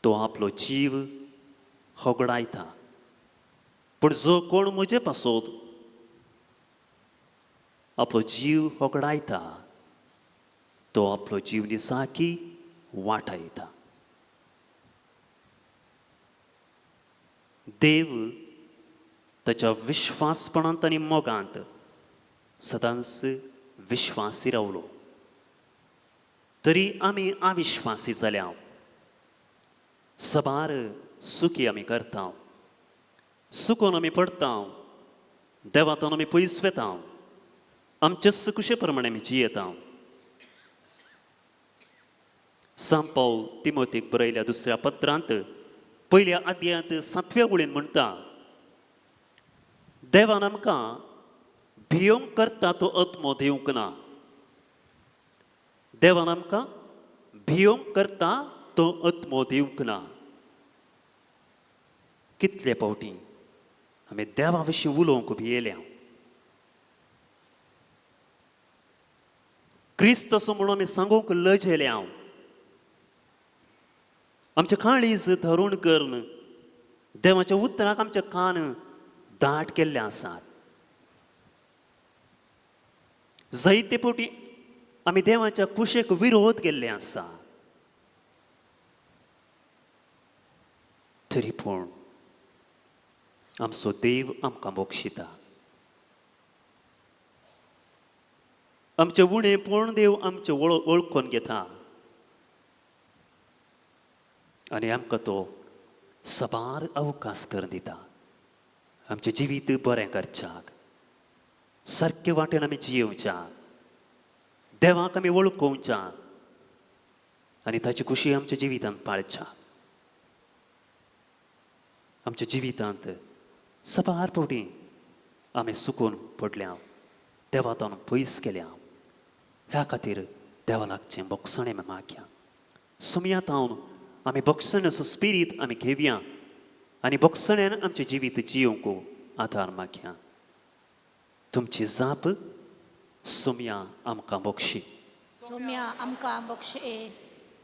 तो आपलो जीव होगडायता, पूण जो कोण म्हजे पासत आपलो जीव होगडायता तो आपलो जीव निसाकी वाटायता. देव ताच्या विश्वासपणांत आनी मोगांत सदांच विश्वासी रावलो, तरी आमी अविश्वासी जाल्या. सबार सुखी आमी करता, सुकोन आमी पडटा, देवांतून आमी पयस वेता, आमचे कुशे प्रमाणे आमी जियेता. सांत पावल तिमोतीक बरयल्या दुसऱ्या पत्रांत पयल्या अध्यायांत 7व्या वळीन म्हणटा, देवान आमकां भियोंक करता तो आत्मो दिवंक ना, देवान आमकां भियोंक करता तो आत्मो दिवंक ना. कितले फावटी आमी देवा विशीं उलोवंक भियेल्या. क्रिस्त असो म्हणून आमी सांगूंक लजेल्या. आमचें काळीज धरून करून देवाच्या उतराक आमचे कान दाट केल्ले आसात. जायते फावटी आमी देवाच्या कुशेक विरोध केल्ले आसा, तरी पूण आमचो देव आमकां बक्षिता. आमचें उणेपण देव आमचें वळखून घेता आनी आमकां तो सबार अवकाश करून दिता आमचें जिवीत बरें करच्याक, सारके वाटेन आमी जियेवच्याक, देवाक आमी वळखोवच्याक आनी ताची खुशी आमच्या जिवितांत पाळच्या. आमच्या जिवितांत सबार फावटी आमी सुकून पडल्या, देवातून पयस केल्या. ह्या खातीर देवा लागचें बक्षणें आमी मागया. सुमयात हांव आमी बक्षण्याचो स्पिरीत आमी घेवया आनी बक्षण्यान आमचें जिवीत जियोवंक आदार मागया. तुमची जाप सुमया आमकां बक्षी. सोम्या आमकां बक्षे.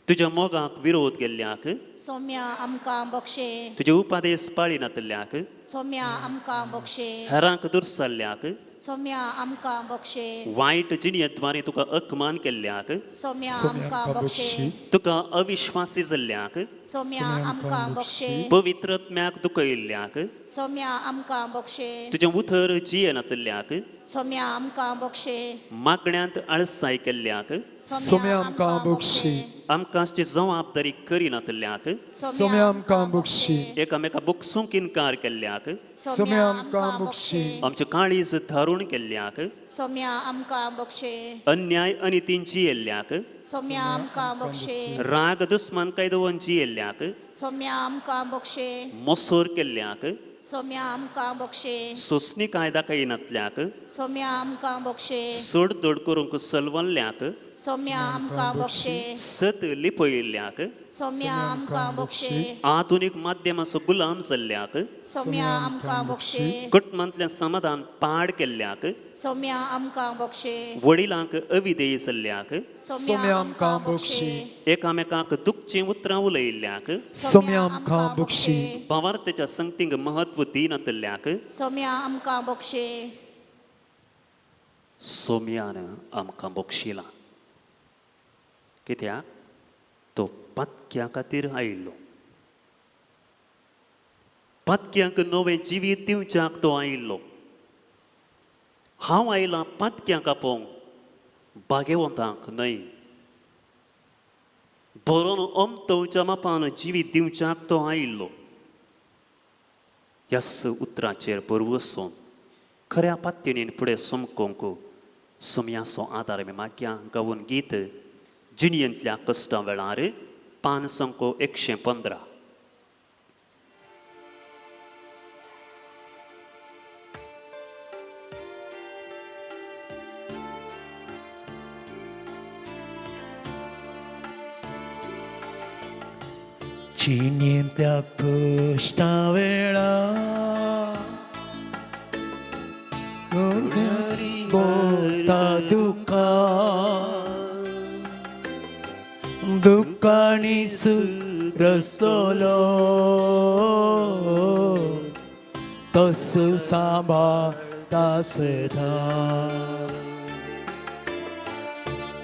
तुज्या मोगाक विरोध केल्ल्याक, सोम्या आमकां बक्षे. तुजे उपादेश पाळी नातल्याक, सोम्या आमकां बक्षे. हेरांक दुरसाल्ल्याक, सोम्या आमकां बक्षे. वायट जिणयेद्वारे तुका अपमान केल्ल्याक, सोम्या आमकां बक्षे. तुका अविश्वासी जाल्ल्याक, सोम्या आमकां बक्षे. पवित्रत्म्याक दुखयल्ल्याक, सोम्या आमकां बक्षे. तुजें उतर जियेनातल्याक, सोम्या आमकां बक्षे. मागण्यांत आळसाय केल्ल्याक, सोम्या आमकां बक्षी. आमकां आसची जबाबदारी करिनातल्याक, सोम्या आमकां बक्षी. एकामेका बक्षूंक इनकार केल्ल्याक, सोम्या आमकां बक्षी. आमचें काळीज धारून केल्ल्याक, सोम्या आमकां बक्षे. अन्याय अनितीन जियेल्ल्याक, सोम्या आमकां बक्षे. राग दुस्मान कायदोवन जियेल्ल्याक, सोम्या आमकां बक्षे. मोसोर केल्ल्याक, सोम्या आमकां बक्षे. सोंसणीकाय दाखयनातल्याक, सोम्या आमकां बक्षे. सोडदोड करूंक सलवल्ल्याक, सोम्या आमकां बक्षे. सत लिपयिल्ल्याक, सोम्या आमकां बक्षे. आधुनीक माध्यमाचो गुलाम जाल्ल्याक, सोम्या आमकां बक्षे. कुटुंबांतलें समाधान पाड केल्ल्याक, सोम्या आमकां बक्षे वडिलांक अविधेय जाल्ल्याक सोम्या आमकां बक्षी एकामेकांक दुखचीं उतरां उलयिल्ल्याक सोम्या आमकां बक्षी भावार्थेच्या संगतींक महत्व दिनातल्ल्याक सोम्या आमकां बक्षे सोम्यान आमकां बक्षिला. कित्याक तो पातक्या खातीर आयिल्लो, पातक्यांक नवें जिवीत दिवच्याक तो आयिल्लो. हांव आयलां पातक्यांक आपोवंक, बागेवंतांक न्हय. बरोवन अमतवच्या मापान जिवीत दिवच्याक तो आयिल्लो. ह्याच उतराचेर बरवसून खऱ्या पात्येणीन फुडें समकोंक सोम्याचो आदार आमी मागया. गावून गीत जिणयेंतल्या कश्टां वेळार पान संको 115. जिणेंतल्या कश्टां वेळा बोता दुकां दुकांनी सुरसतलो तस सांबाळटा सदां.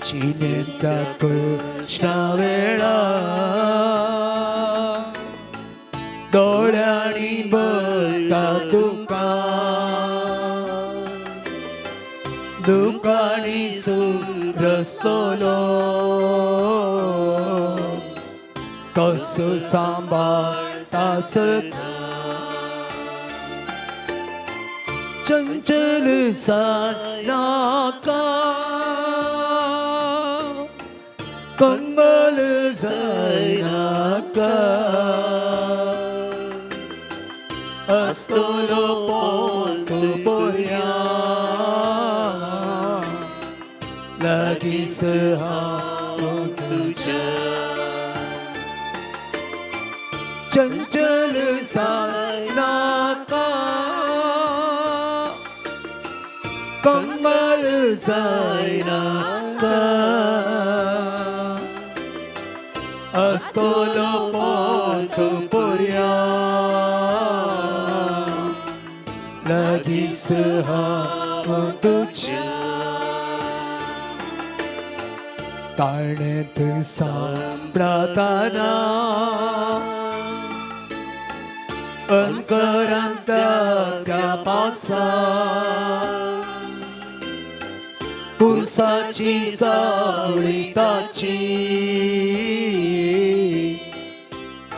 जिणेंतल्या कश्टां वेळा दोळ्यांनी भरता दुकां दुकांनी सुरसतलो तस सांबाळटा सदां. चंचल जायनाका कंगल जायनाका आसतलो पोंत बोऱ्या लागींच हांव तुज्या. चंचल जायनाका कंगल जायनाका आसतलो पोंत बोऱ्या लागींच हांव तुज्या. ताणेंत सांपडताना अंकरांतल्या त्या पासा पुरसाची सावळी ताची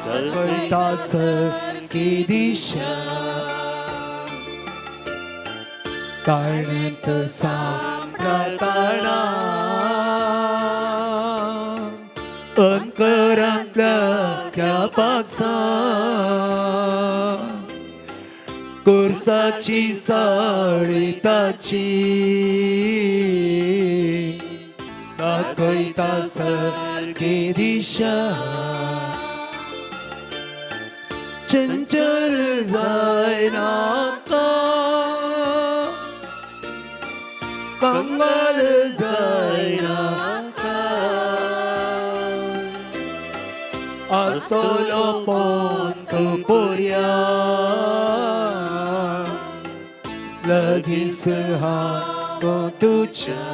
कळटा सारकी दिशा. ताणेंत सांपडताना अंकरांतल्या त्या पासा कुर्साची साळी ताची दाखयता सारकी दिशा. चंचल जायनाका कंगल जायनाका आसतलो पोंत बोऱ्या लागींच हांव तुज्या.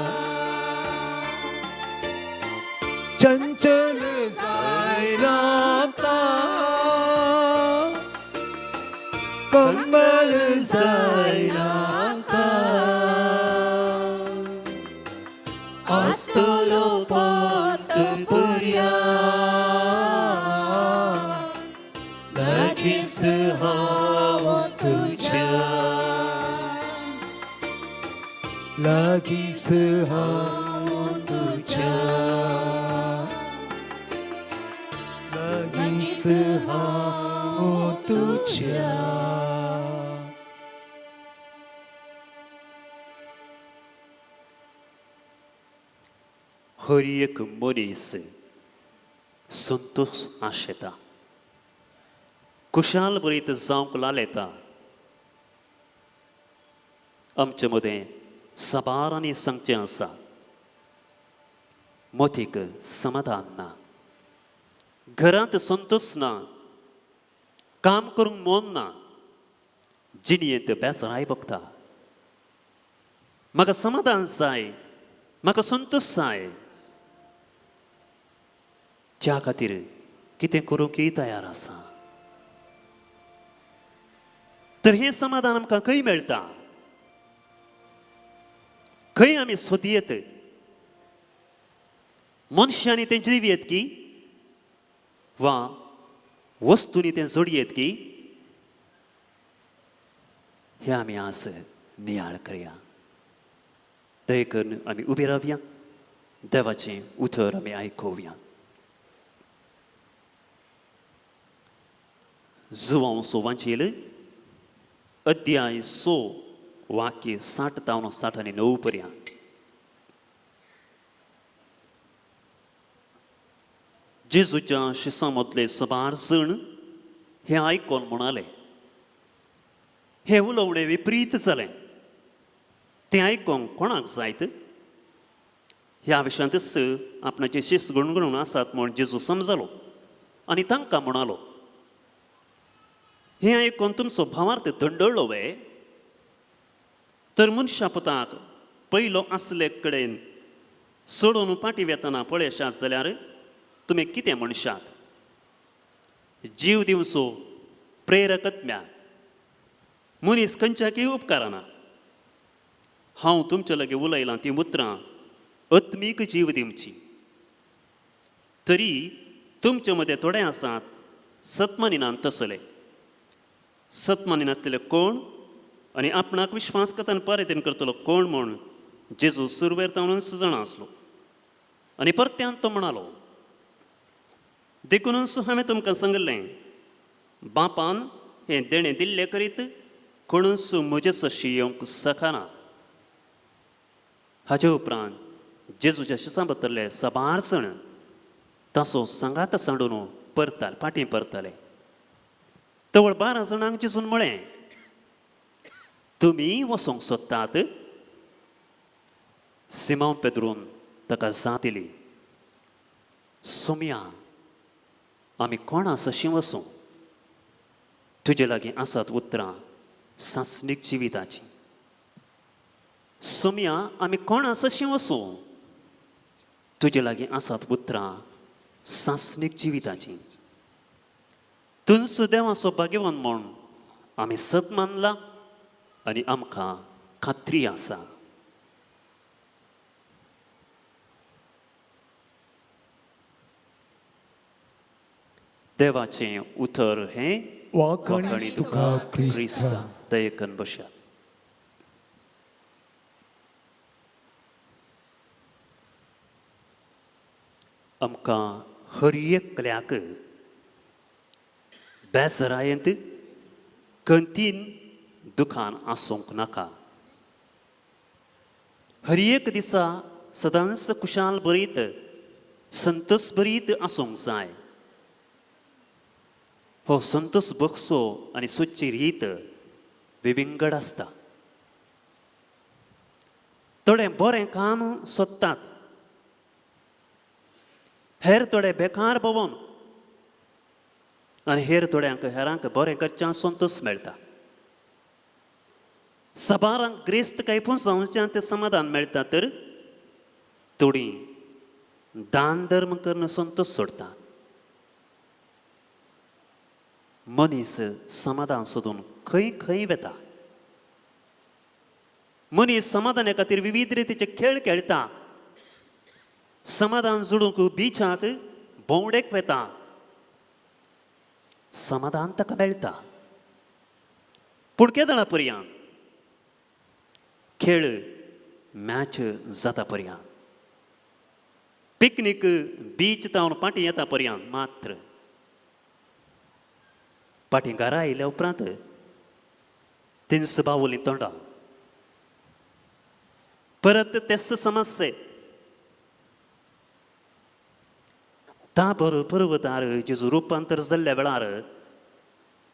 चंचल जायनाका कंगल जायनाका आसतलो पोंत बोऱ्या लागींच हांव तुज्या. लागींच हांव तुज्या लागींच हांव तुज्या. हर एक मनीस संतोश आशेता, खुशाल बरीत जावंक लालेता. आमचे मदें साबारांनी सांगचें आसा. मोतीक समाधान ना, घरांत संतोश ना, काम करूंक मन ना, जिणयेंत बेजाराय बगता. म्हाका समाधान जाय, म्हाका संतोश जाय. ज्या खातीर कितें करूंकय तयार आसा. तर हें समाधान आमकां खंय मेळटा? खंय आमी सोदयेत? मनशांनी तें जिवयेत की वा वस्तूंनी तें जोडयेत की? हें आमी आज नियाळ करया. दया करून आमी उबी रावया, देवाचें उतर आमी आयकुया. जुवांव सो वांचेल अध्याय 6 वाक्य 60 तावन 60 आनी 9 पर्यंत. जेजूच्या शिसां मदले सबार जण हें आयकोन म्हणाले, हें उलोवणें विपरीत जालें, तें आयकोंक कोणाक जायत? ह्या विशयांतच आपणाचे शीस गुणगुणून आसात म्हूण जेजू समजलो आनी तांकां म्हणालो, हें आयकून तुमचो भावार्थ दंडळ्ळो वे? तर मनशा पुताक पयलो आसले कडेन सोडून पाटी वेतना पळयशात जाल्यार तुमी कितें म्हणशात? जीव दिवचो प्रेरक आत्म्या मनीस खंयच्याकय उपकारना. हांव तुमचे लागीं उलयलां तीं उतरां आत्मीक जीव दिवची. तरी तुमचे मदें थोडे आसात सतमानिनान तसले. सतमानिनांतले कोण आनी आपणाक विश्वासघातान पारेतीन करतलो कोण म्हूण जेजू सुरवेर ताणूच जाणा आसलो. आनी परत्यान तो म्हणालो, देखूनच हांवें तुमकां सांगिल्लें, बापान हें देणें दिल्लें करीत कोणूच म्हजे सशी येवंक शकना. हाचे उपरांत जेजूच्या शिसां बदल्ले साबार जाण ताचो सांगात सांडून परताले, फाटीं परताले. तवळ 12 जाणांक जेजून म्हळें, तुमी वचोंक सोदतात? सिमांव पेद्रून ताका जाप दिली, सोमया, आमी कोणा सशीं वचूं? तुजे लागीं आसात उतरां सासणीक जिविताचीं. सोमया, आमी कोणा सशीं वचूं? तुजे लागीं आसात उतरां सासणीक जिविताचीं. तुंचो देवाचो भाग्यवान म्हूण आमी सत मानला आनी आमकां खात्री आसा. देवाचें उतर हें वाखणी तुका क्रिस्ता. दयेकन बशा. आमकां हर एकल्याक बेजरायेंत कंतीन दुखान आसूंक नाका. हर एक दिसा सदांच खुशाल बरीत संतोस बरीत आसूंक जाय. हो संतोस बगसो आनी सोदची रीत विविंगड आसता. थोडे बरें काम सोदतात, हेर थोडे बेकार भोंवन आनी हेर थोड्यांक हेरांक बरें करच्याक संतोस मेळटा. साबारांक ग्रेस्त कांय जावच्यान तें समाधान मेळटा, तर थोडीं दान धर्म करून संतोस सोडटा. मनीस समाधान सोदून खंय खंय वता. मनीस समाधाना खातीर विविध रितीचे खेळ खेळटा. समाधान जोडूंक बिचांत भोंवडेक वता, समाधान ताका मेळटा. पूण केदळा पर्यंत खेळ मॅच जाता पर्यंत, पिकनीक बीच तावन पाटी येता पर्यंत मात्र. पाटी घरा आयल्या उपरांत तिनस बावली तोंडां परत तेच समस्ये. ताबर पर्वतार जेजू रुपांतर जाल्ल्या वेळार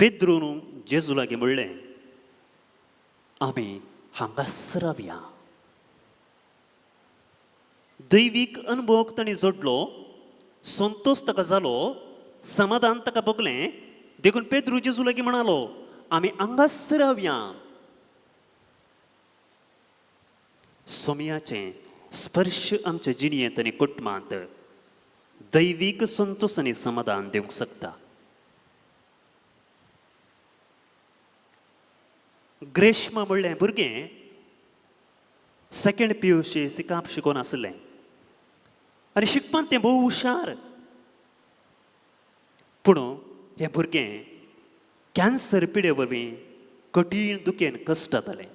पेद्रून जेजू लागीं म्हणलें, आमी हांगासर रावया. दैवीक अनुभव ताणें जोडलो, संतोश ताका जालो, समाधान ताका भोगलें. देखून पेद्रू जेजू लागीं म्हणालो, आमी हांगाच रावया. सोमयाचें स्पर्श आमच्या जिणयेंत आनी कुटुंबांत दैवीक संतोश आनी समाधान दिवंक शकता. ग्रेश्मा म्हणलें भुरगें सेकेंड पीयूसी सिकाप शिकोवन आसलें आनी शिकपांत तें भोव हुशार. पूण हें भुरगें कॅन्सर पिडे वरवीं कठीण दुखेन कश्ट जातालें.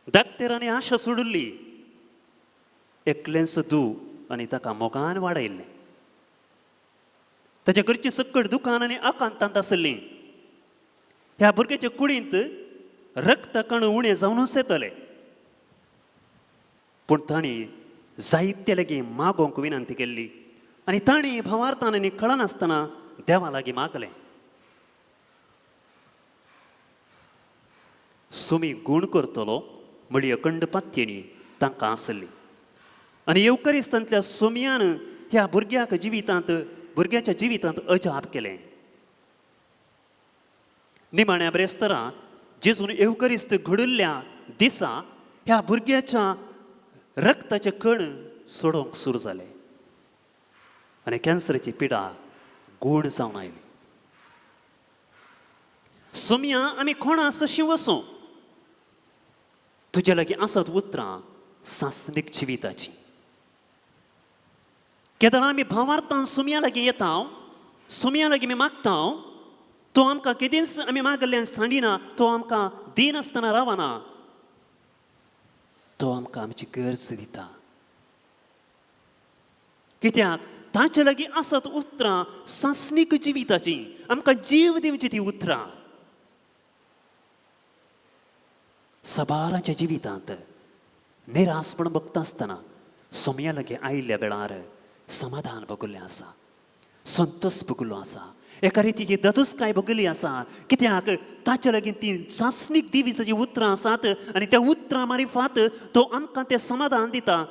डाक्टरांनी आशा सोडिल्ली, एकलेंच धूव आनी ताका मोगान वाडयल्लें. ताच्या घरची सक्कड दुकान आनी आकांतांत आसलीं. ह्या भुरग्याच्या कुडींत रक्त कण उणें जावनूच येतले. पूण तांणी जायते लागीं मागोवंक विनंती केल्ली आनी तांणी भावार्थान आनी कळनासतना देवा लागीं मागलें, सुमी गूण करतलो म्हळी अखंड पातयेणी तांकां आसली. आनी येवकरिस्तांतल्या सोमयान ह्या भुरग्याक जिवितांत भुरग्याच्या जिवितांत अजाप केलें. निमाण्या ब्रेस्तरा जेजून येवकरिस्त घडिल्ल्या दिसा ह्या भुरग्याच्या रक्ताचे कण सोडोवंक सुरू जाले आनी कॅन्सराची पिडा गूण जावन आयली. सोमया, आमी कोणा सशीं वचूं? तुजे लागीं आसत उतरां सासणीक जिविताची. केदळा आमी भावार्थान सोमया लागीं येता, सोमया लागीं आमी मागता, तो आमकां केदींच आमी मागल्ल्यान सांडिना, तो आमकां दिनासतना रावना, तो आमकां आमची गरज दिता. कित्याक ताचे लागीं आसत उतरां सासणीक जिविताची, आमकां जीव दिवची ती उतरां. सबाराच्या जिवितांत निरासपण भोगता आसतना सोमया लागीं आयिल्ल्या वेळार समाधान भोगल्लें आसा, संतोश भोगल्लो आसा, एका रितीची ददुसकाय भोगल्ली आसा. कित्याक ताचे लागीं ती सासणीक जिविताचीं उतरां आसात आनी त्या उतरां मारिफात तो आमकां तें समाधान दिता,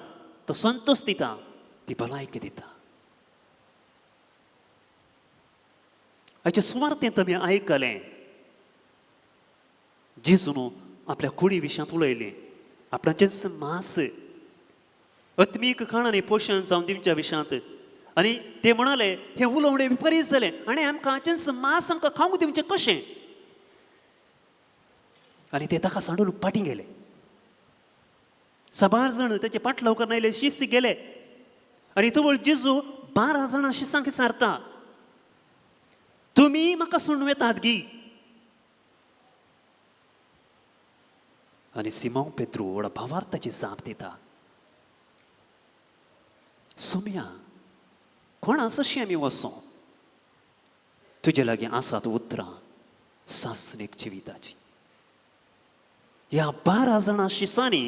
तो संतोश दिता, ती भलायकी दिता. हाचें सुवार्थें तुमी आयकलें. जेजून आपल्या कुडी विशयांत उलयलें, आपणाचेंच मांस आत्मीक खाण आनी पोशण जावन दिवच्या विशयांत. आनी ते म्हणाले हें उलोवणें विपरीत जालें आनी आमकां हाचेंच मांस आमकां खावंक दिवचें कशें? आनी ते ताका सांडून फाटीं गेले. साबार जाण तेचे फाटलाव करून आयले, शिस्त गेले. आनी तवळ जेजू 12 जाणां शिसांक विचारता, तुमी म्हाका सोडून वेतात गी? आनी सिमांव पेद्रू व्हडा भावार्थाची जाप दिता, सोमया, कोणा सशीं आमी वचों? तुजे लागीं आसात उतरां सासणीक जिविताची. ह्या 12 जाणां शिसांनी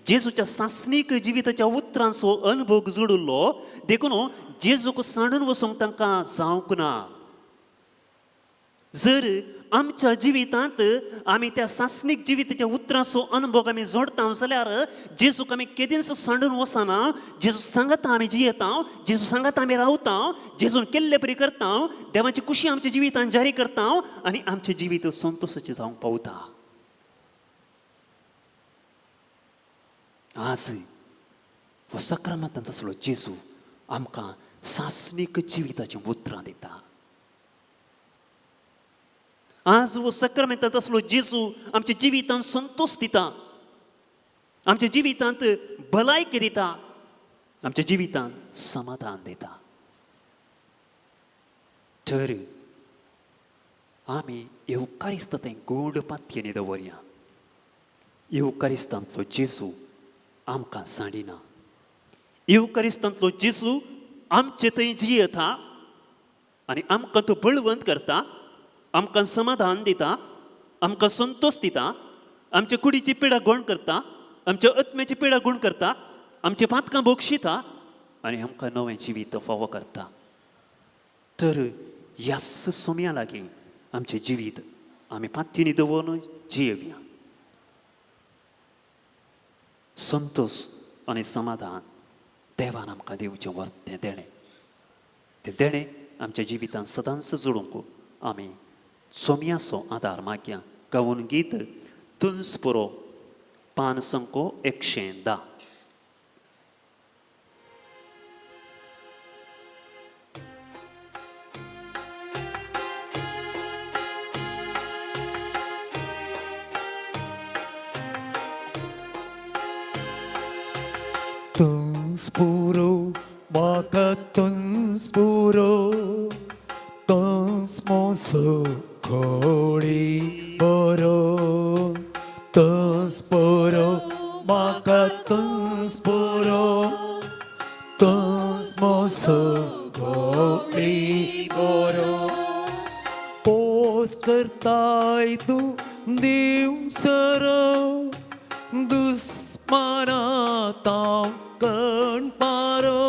जेजूच्या सासणीक जिविताच्या उतरांचो अनुभव जोडिल्लो, देखून जेजूक सांडून वचूंक तांकां जावंक ना. जर आमच्या जिवितांत आमी त्या सासणीक जिविताच्या उतरांचो अनुभव आमी जोडता जाल्यार जेजूक आमी केदींच सांडून वचना. जेजू सांगता आमी जियेता, जेजू सांगता आमी रावता, जेजून केल्ले परी करता, देवाची खुशी आमच्या जिवितांत जारी करता आनी आमचें जिवीत संतोशाचें जावंक पावता. आज हो सक्रमांत आसलो जेजू आमकां सासणीक जिविताचीं उतरां दिता. आज हो सक्रमेंतांत आसलो जेजू आमच्या जिवितांत संतोश दिता, आमच्या जिवितांत भलायकी दिता, आमच्या जिवितांत समाधान दिता. तर आमी येवकारिस्त थंय गोड पातयेनी दवरया. येवकारिस्तांतलो जेजू आमकां सांडिना. येवकारिस्तांतलो जेजू आमचे थंय जियेता आनी आमकां तो बळवंत करता, आमकां समाधान दिता, आमकां संतोश दिता, आमच्या कुडीची पिडा गुण करता, आमच्या आत्म्याची पिडा गुण करता, आमची पातकां बक्षिता आनी आमकां नवें जिवीत फावो करता. तर ह्याच सोम्या लागीं आमचें जिवीत आमी पातयेनी दवरून जियेवया. संतोश आनी समाधान देवान आमकां दिवचें तें देणें, तें देणें आमच्या जिवितांत सदांच जोडूंक आमी सोमयाचो आदार मागया. गावून गीत तुंस पुरो, पान संको 110. तुंस पुरो म्हाका, तुंस पुरो, तुंस मोसो घोळी बरो. तुंस पुरो म्हाका, तुंस पुरो, तुंस मोसो घोळी बरो. पोस करताय तूं दिवसर, दुस्माना तांव कण पारो.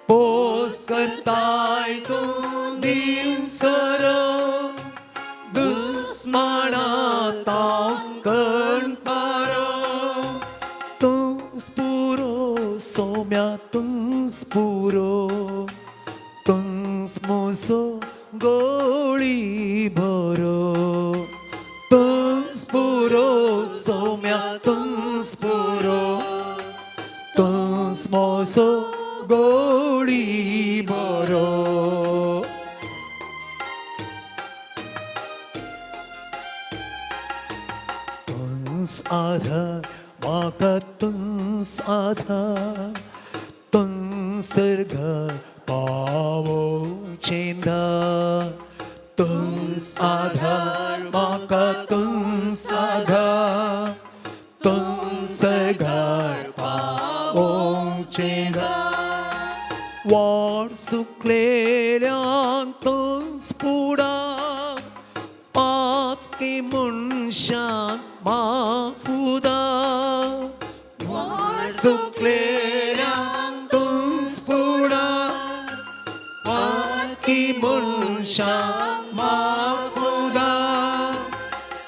पोस करताय तूं दिवसर, दुस्माना तांव कण पारो. तुंस पुरो सोम्या, तुंस पुरो, तुंस मोसो गोळी भरो. तुंस पुरो सोम्या, तुंस पुरो, तुंस मोसो गोळी भरो. तुंस आधार म्हाका, तुंस आधार, तुंस सर्गार पावोवचें दार. तुंस आधार म्हाका, तुंस आधार, तुंस सर्गार पावोवचें दार. वाट सुकलेल्यांक तुंस पुडाक, पातकी मनशांक माफुदा. वाट सुकलेल्यांक तुंस पुडाक, पातकी मनशांक माफुदा.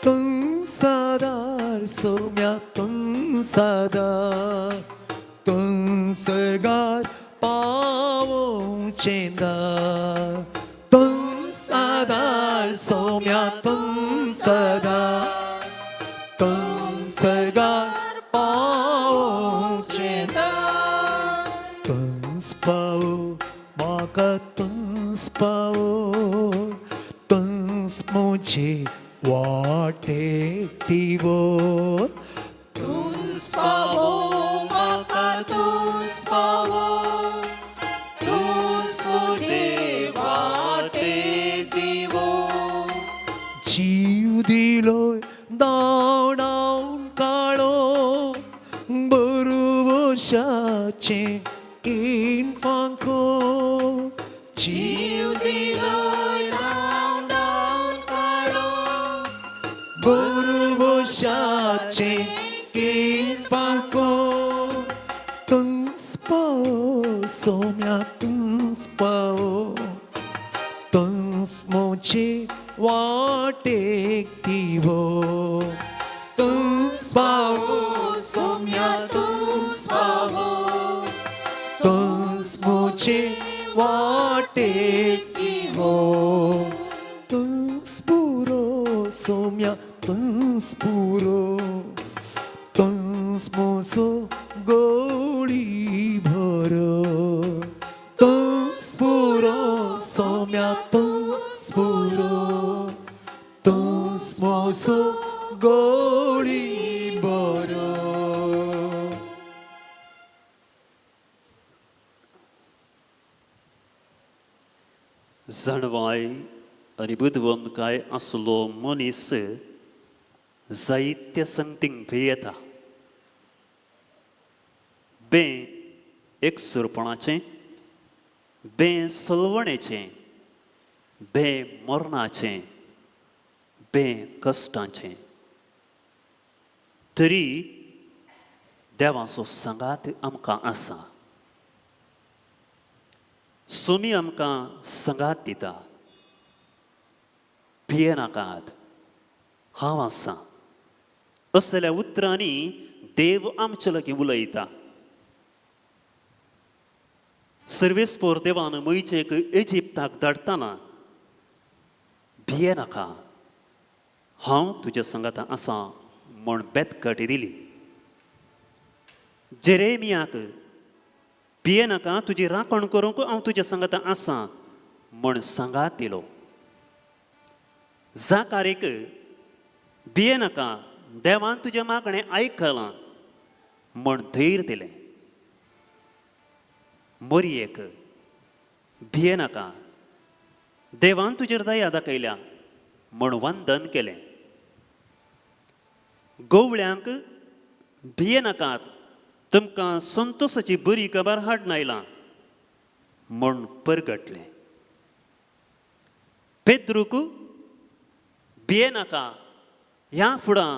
तुंस आदार सोम्या, तुंस आदार, तुंस सर्गार पावोवचें दार. तुंस आदार सोम्या, तुंस आदार, तुंस सर्गार पावोवचें दार. तुंस पावो म्हाका, तुंस पावो, तुंस म्हजे वाटेक दिवो. तुंस पावो म्हाका, तुंस पावो, तुंस म्हजे वाटेक दिवो. जीव दिलो दावडावन काळो, बरोवशाचें इनफांको. जीव दिलो दावडावन काळो, बरोवशाचें इनफांको. तुंस पावो सोम्या, तुंस पावो, तुंस म्हजे वाटेक दिवो. तुंस पावो सोम्या, तुंस पावो, तुंस म्हजे वाटेक दिवो. तुंस पुरो सोम्या, तुंस पुरो, तुंस मोसो गोळी भरो. तुंस पुरो सोम्या, तुंस पुरो, तुंस मोसो गोळी भरो. जाणवाय आनी बुदवंतकाय आसलो मनीस जायत्या संगतींक भियेता. बें एकसुरपणाचें, बें सलवणेचें, बें मरणाचें, बें कश्टांचें, तरी देवाचो सांगात आमकां आसा. सोमी आमकां सांगात दिता, भियेनाकात, हांव आसा. असल्या उतरांनी देव आमचे लागीं उलयता. सर्वेस्पोर देवान मोयजेक इजिप्ताक धाडटना भिये नाका, हांव तुज्या संगाता आसा म्हूण बेतकट दिली. जेरेमियाक भिये नाका, तुजी राखण करूंक हांव तुज्या संगाता आसा म्हूण सांगात दिलो. जाकारीक भिये नाका, देवान तुजें मागणें आयकलां म्हूण धैर्य दिलें. मोरयेक भिये नाका, देवान तुजेर दया दाखयल्या म्हूण वंदन केलें. गवळ्यांक भिये नाकात, तुमकां संतोसाची बरी खबर हाडून आयलां म्हूण परगटलें. पेद्रूक भिये नाका, ह्या फुडां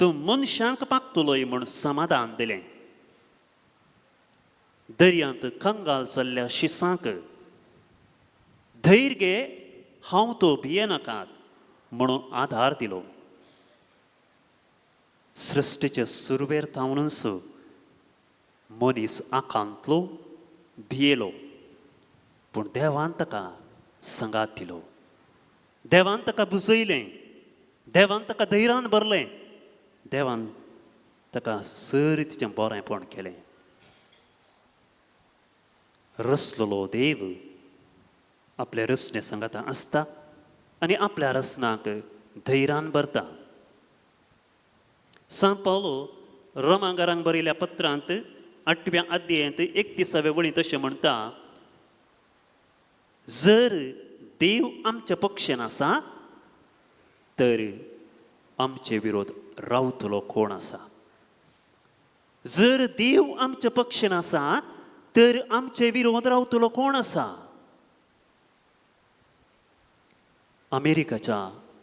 तूं मनशांक पाकतलोय म्हूण समाधान दिलें. दर्यांत कंगाल जाल्ल्या शिसांक धैर्य घे, हांव तो, भिये नाकात म्हणून आधार दिलो. सृश्टीचे सुरवेर थावनूच मनीस आकांतलो, भियेलो, पूण देवान ताका सांगात दिलो, देवान ताका बुजयलें, देवान ताका धैर्यान भरलें, देवान ताका सर तिचें बरेंपण केलें. रसलेलो देव आपल्या रचने सांगाता आसता आनी आपल्या रचनाक धैर्यान भरता. सांत पावलो रोमांगारांक बरयल्या पत्रांत आठव्या अध्यायांत 31व्या वळींत अशें म्हणटा, जर देव आमच्या पक्षान आसा तर आमचे विरोध रावतलो कोण आसा? जर देव आमच्या पक्षान आसा तर आमचे विरोध रावतलो कोण आसा? अमेरिकाच्या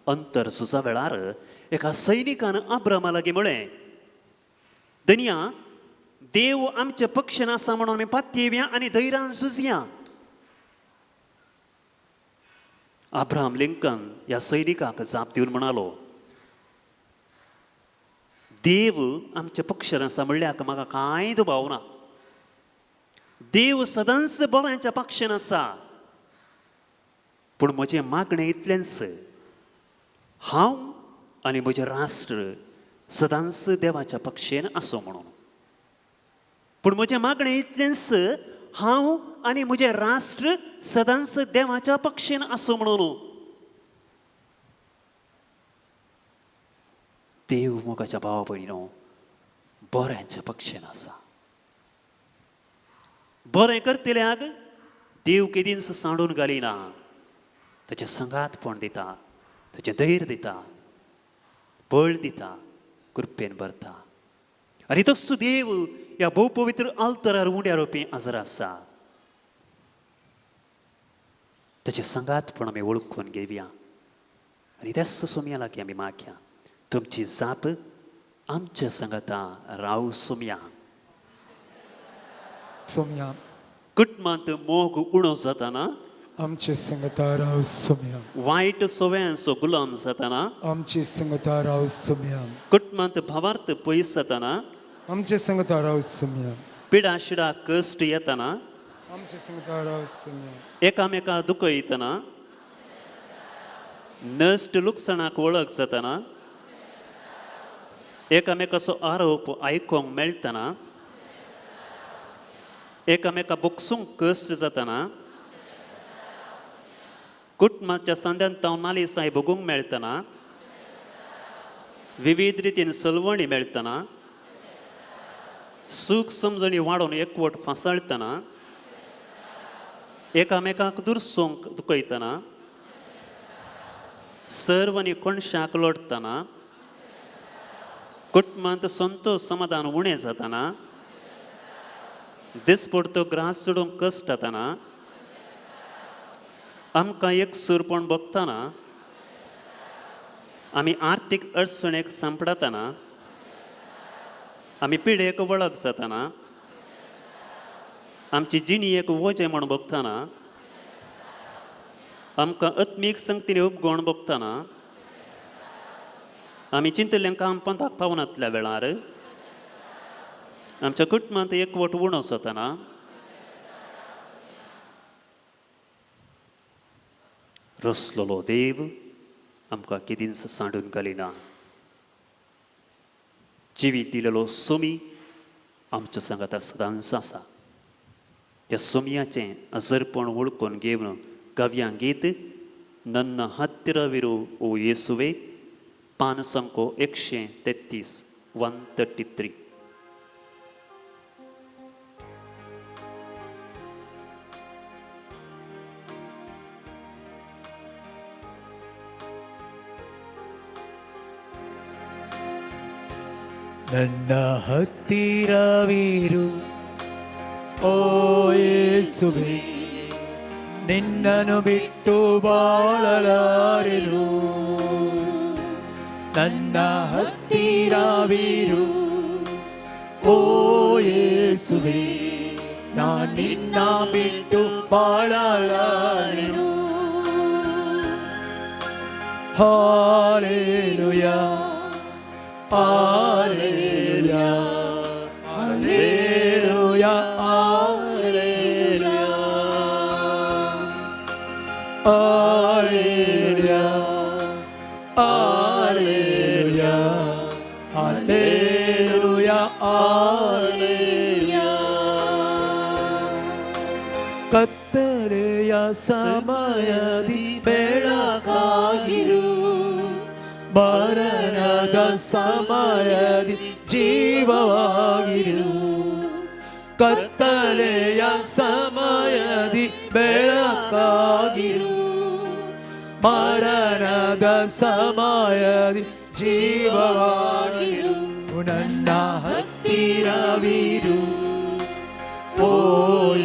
अंतर झुजा वेळार एका सैनिकान अब्रामा लागीं म्हळें, धनया, देव आमच्या पक्षान आसा म्हणून आमी पातयेवया आनी धैर्यान झुजया. अब्राहम लिंकन ह्या सैनिकाक जाप दिवन म्हणालो, देव आमच्या पक्षान आसा म्हणल्यार म्हाका कांय दुबाव ना. देव सदांच बऱ्यांच्या पक्षान आसा, पूण म्हजें मागणें इतलेंच, हांव आनी म्हजें राष्ट्र सदांच देवाच्या पक्षेन आसूं म्हणून. पूण म्हजें मागणें इतलेंच, हांव आनी म्हजें राष्ट्र सदांच देवाच्या पक्षेन आसूं म्हणून. देव मोगाच्या भावा भयणीनो बऱ्यांच्या पक्षेन आसा. बरें करतल्याक देव केदींच सांडून घालिना. ताचें संगातपण दिता, ताचें धैर्य दिता, बळ दिता, कृपेन भरता. आनी तसो देव ह्या भोव पवित्र आल्तरार उंड्या रोवपी आजर आसा. ताचें संगातपण आमी वळखून घेवया आनी त्याच सोमया लागीं आमी मागया, तुमची जाप आमच्या सांगाता राव सोमया. सोमया. कुटुंबांत मोग उणो जाताना, आमचे संगता राव सोमया. वायट सवयांचो गुलाम जाताना, आमचे संगता राव सोमया. कुटुंबांत भावार्थ पयस जाताना, आमचे संगता राव सोमया. पिडा शिडा कश्ट येताना, आमचे संगता राव सोमया. एकामेका दुखयतना, नश्ट लुकसाणाक वळख जाताना, एकामेकाचो आरोप आयकूंक मेळटना, एकामेका बोगसूंक कश्ट जाताना, कुटुंबाच्या सांद्यान ताव नालिसाय भोगूंक मेळटना, विविध रितीन सलवणी मेळटना, सूख समजणी वाडोवन एकवट फांसाळटना, एकामेकाक दुरसोंक दुखयतना, सर्व आनी कोणशाक लोटतना, कुटुंबांत संतोष समाधान उणें जाताना, दिसपडतो ग्रास चडोवंक कश्ट जाताना, आमकां एक सुरपण भोगतना, आमी आर्थीक अडचणेक सांपडतना, आमी पिडेक वळख जाताना, आमची जिणी एक वजें म्हूण भोगतना, आमकां आत्मीक संगतीन उपगोण भोगतना, आमी चिंतलें काम पंथाक पावनातल्या वेळार, आमच्या कुटुंबांत एकवट उणो जाताना, रसलोलो देव आमकां केदींच सांडून घालिना. जिवीत दिलेलो सोमी आमच्या सांगाता सदांच आसा. त्या सोमयाचें अजरपण वळखून घेवन गव्यां गीत नन्न हत्तिरविरू ओ येसुवे, पान संको 133, 133. ನನ್ನ ಹತ್ತಿರವಿರು ಓ ಯೇಸುವೆ, ನಿನ್ನನ್ನು ಬಿಟ್ಟು ಬಾಳಲಾರೆನು. ನನ್ನ ಹತ್ತಿರವಿರು ಓ ಯೇಸುವೆ, ನಾನು ನಿನ್ನ ಬಿಟ್ಟು ಬಾಳಲಾರೆನು. Hallelujah, hallelujah, hallelujah, hallelujah, hallelujah, hallelujah, hallelujah. ಕತ್ತಲೆಯ ಸಮಯದಿ ಬೆಳಕಾಗಿರು, ಮರಣದ ಸಮಯದಿ ಜೀವವಾಗಿರು. ಕತ್ತಲೆಯ ಸಮಯದಿ ಬೆಳಕಾಗಿರು, ಮರಣದ ಸಮಯದಿ ಜೀವವಾಗಿರು. ನನ್ನ ಹತ್ತಿರವಿರು ಓ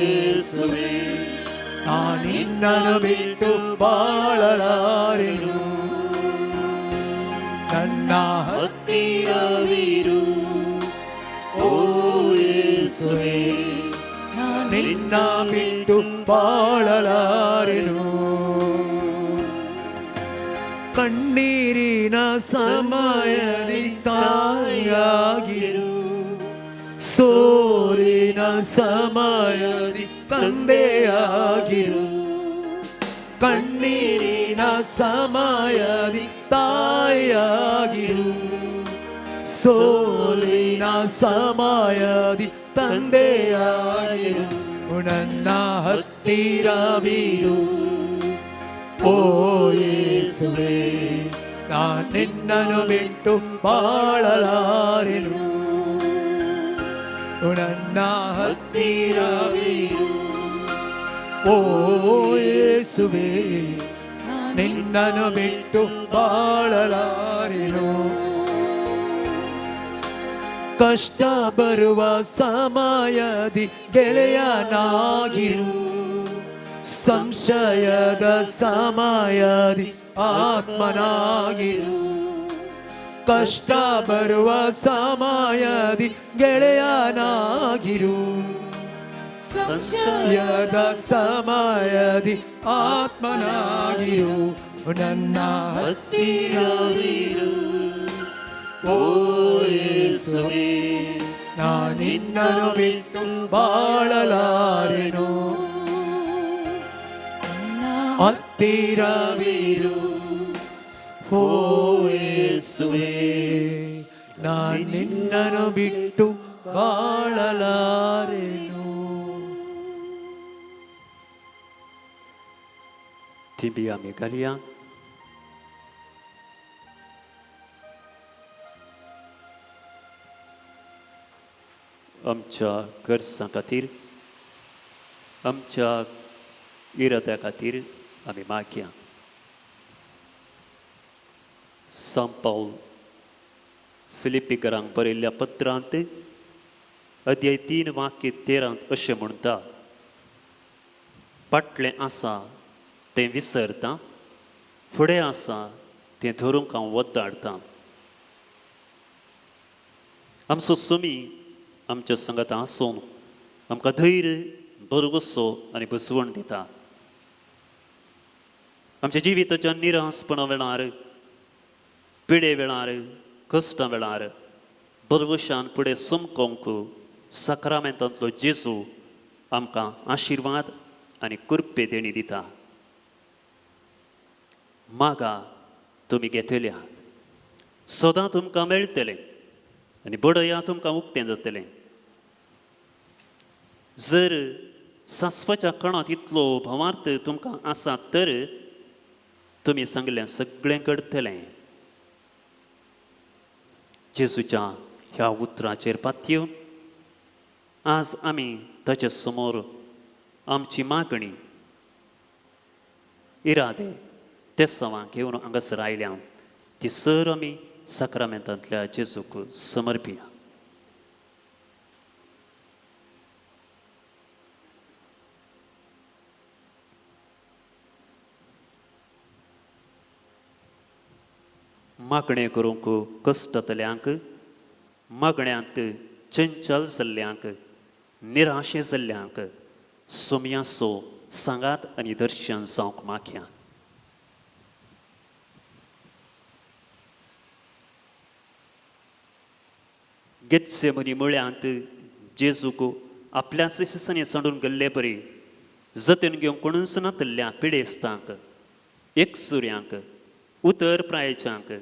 ಯೇಸುವೆ, ನಾನಿನ್ನನ್ನು ಬಿಟ್ಟು ಬಾಳಲಾರೆನು. ನನ್ನ ಹತ್ತಿರವಿರು ಓ ಯೇಸುವೆ, ನಿನ್ನ ಬಿಟ್ಟು ಬಾಳಲಾರೆನು. ಕಣ್ಣೀರಿನ ಸಮಯದಿ ತಾಯಿಯಾಗಿರು, ಸೋಲಿನ ಸಮಯದಿ ತಂದೆಯಾಗಿರು. ಕಣ್ಣೀರಿನ ಸಮಯದಿ ತಾಯಿಯಾಗಿರು, ಸೋಲಿನ ಸಮಯದಿ ತಂದೆಯಾಗಿರು. ನನ್ನ ಹತ್ತಿರವಿರು ಓ ಯೇಸುವೆ, ನಾನು ನಿನ್ನನ್ನು ಬಿಟ್ಟು ಬಾಳಲಾರೆನು. ನನ್ನ ಹತ್ತಿರವಿರು ಓ ಯೇಸುವೆ, ನಿನ್ನನ್ನು ಬಿಟ್ಟು ಬಾಳಲಾರೆನು. ಕಷ್ಟ ಬರುವ ಸಮಯದಿ ಗೆಳೆಯನಾಗಿರು, ಸಂಶಯದ ಸಮಯದಿ ಆತ್ಮನಾಗಿರು. ಕಷ್ಟ ಬರುವ ಸಮಯದಿ ಗೆಳೆಯನಾಗಿರು, ಸಂಶಯದ ಸಮಯದಿ ಆತ್ಮನಾಗಿರು. ನನ್ನ ಹತ್ತಿರವಿರು ಓ ಯೇಸುವೆ, ನಾನಿನ್ನನ್ನು ಬಿಟ್ಟು ಬಾಳಲಾರೆನು. ಹತ್ತಿರವಿರು ಓ ಯೇಸುವೆ, ನಾನಿನ್ನನ್ನು ಬಿಟ್ಟು ಬಾಳಲಾರೆನು. थिंबी आमी घालया. आमच्या गरजां खातीर, आमच्या इराद्या खातीर आमी मागया. सांत पावल फिलिप्पीकरांक बरयल्ल्या पत्रांत अध्याय 3 वाक्य 13 अशें म्हणटा, फाटलें आसा तें विसरता, फुडें आसा तें धरूंक हांव वद्दाडटा. आमचो सोमी आमच्या संगात आसून आमकां धैर्य, भरवसो आनी बुजवण दिता. आमच्या जिविताच्या निरासपणा वेळार, पिडे वेळार, कश्टां वेळार भरवशान फुडें समकोंक साक्रामेंतांतलो जेजू आमकां आशिर्वाद आनी कृपे देणी दिता. मागा तुमी घेतले आहात, सदां तुमकां मेळटलें आनी बडया तुमकां उक्तें जातलें। जर सासवाच्या कणांत इतलो भावार्थ तुमकां आसा तर तुमी सांगलें सगळें घडटलें। जेजूच्या ह्या उतराचेर पातयेवन आज आमी ताचे समोर आमची मागणी इरादे तेसांवां घेवन हांगासर आयल्या ती सर आमी साक्रामेंतांतल्या जेजूक समर्पिया। मागणें करूंक कश्टतल्यांक, मागण्यांत चंचल जाल्ल्यांक, निराशे जाल्ल्यांक सोम्यासो सांगात आनी दर्शन जावंक मागया। गेत्सेमनी म्हळ्यांत जेजूक आपल्या शिसांनी सांडून गेल्ले परी जतन घेवंक कोणूच नातल्ल्या पिडेस्तांक, एकसुऱ्यांक, उतर प्रायच्यांक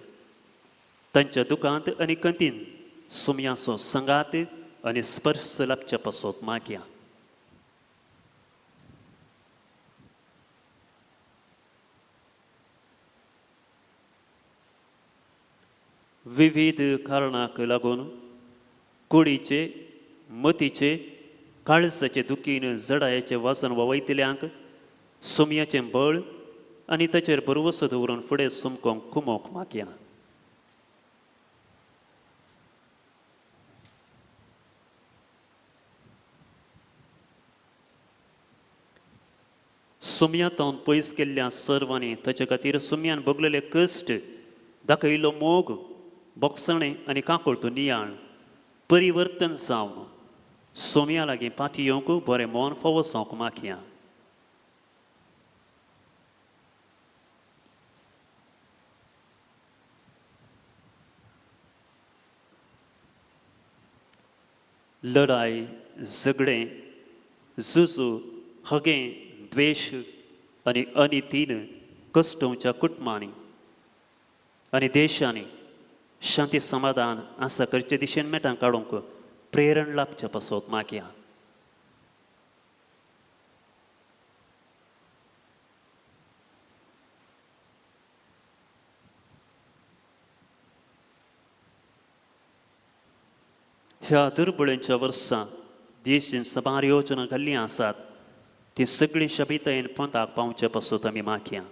तांच्या दुकांत आनी कंतीन सोम्याचो सांगात आनी स्पर्श लाबच्या पासत मागया। विविध कारणाक लागून कुडीचे, मतीचे, काळजाचे दुखीन जडायेचें वजन ववयतल्यांक सोम्याचें बळ आनी ताचेर भरवसो दवरून फुडें सुमकोंक कुमोक मागया। सोम्यातावन पयस केल्ल्या सर्वांनी ताचे खातीर सोम्यान भोगलेले कश्ट, दाखयलो मोग, बोगसणें आनी काकुळटो नियाळ परिवर्तन जावन सोम्या लागीं पाटी येवंक बरें मन फावो जावंक मागया। लढाय, झगडें, झुजू, हगें, द्वेश आनी अनितीन कश्टोवच्या कुटुंबांनी आनी देशांनी शांती समाधान आसा करचे दिशेन मेटां काडूंक प्रेरण लाबचे पासत मागया। ह्या दुर्बळेंच्या वर्सां देशीन सबार योजना घाल्लीं आसात ती सगळीं शबितायेन पंथाक पावचे पासत आमी मागया।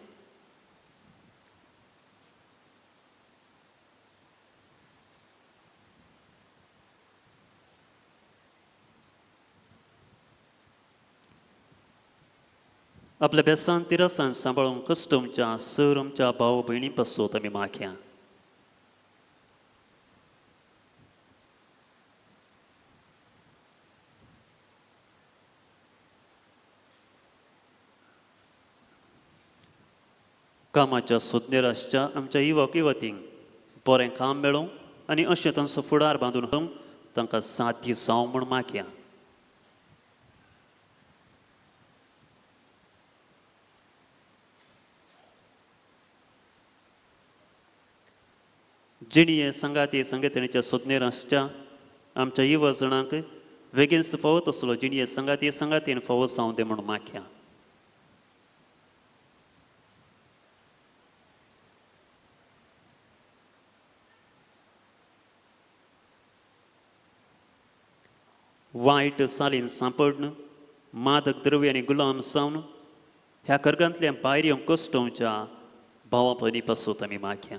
आपल्या बेसान तिरसान सांबाळून कस्टमच्या सर आमच्या भाव भयणी पासत आमी मागया। कामाच्या सोदनेर आसच्या आमच्या युवक युवतींक बरें काम मेळूं आनी अशें तांचो फुडार बांदून व्हरूंक तांकां साध्य जावं म्हूण मागया। जिणये सांगाती संगीतणीच्या सोदनेर आसच्या आमच्या युवा जाणांक वेगीन फावो तसलो जिणये सांगाती सांगातीन फावो जावं दे म्हूण मागया। वायट सालीन सांपडन मादक द्रव्यांनी गुलाम जावन ह्या कर्गांतल्या भायर येवंक कश्टोवच्या भावा भयणी पासत आमी मागया।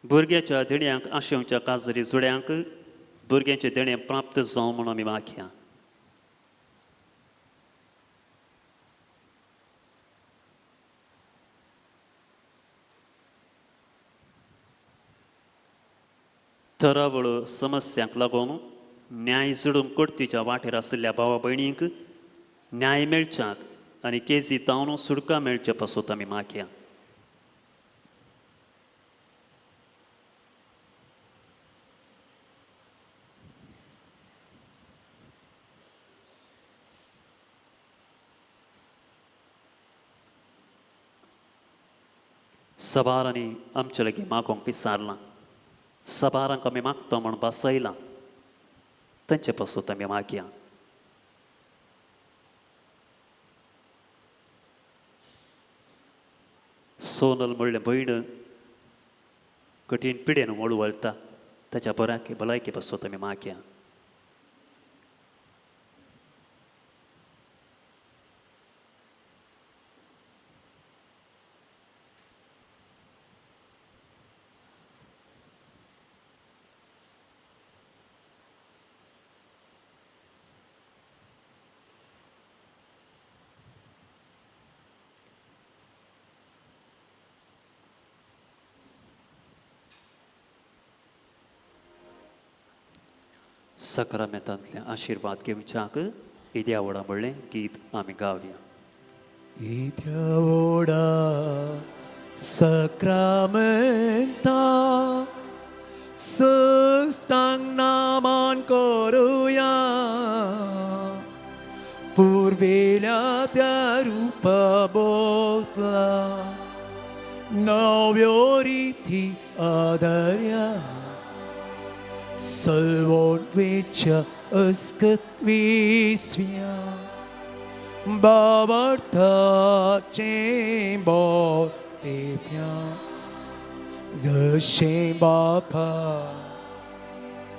भुरग्याच्या देण्यांक आशेवच्या काजरी जोड्यांक भुरग्यांचें देणें प्राप्त जावं म्हूण आमी मागया। थरावळ समस्यांक लागून न्याय जोडूंक कोर्तीच्या वाटेर आशिल्ल्या भावा भयणींक न्याय मेळच्याक आनी केजी तावन सुडका मेळचे पासत आमी मागया। सबारांनी आमचे लागीं मागोंक विचारलां, सबारांक आमी मागता म्हूण बसयलां, तांचे पासून आमी मागया. सोनल म्हणलें भयण कठीण पिडेन वळवळटा, ताच्या बऱ्याके भलायके पासून आमी मागया. सक्रामेंतांतले आशिर्वाद घेवच्याक येद्या व्हडा म्हणलें गीत आमी गावया. येद्या व्हडा सक्रामेंता सष्टांग नामान करुया, पुर्वेल्या त्या रूपा बोतला नव्यो रिती आदर्या, सलवोटवेच्या अस्कत्विस्व्या बाबार्थाचें बोतेप्या, जशें बापा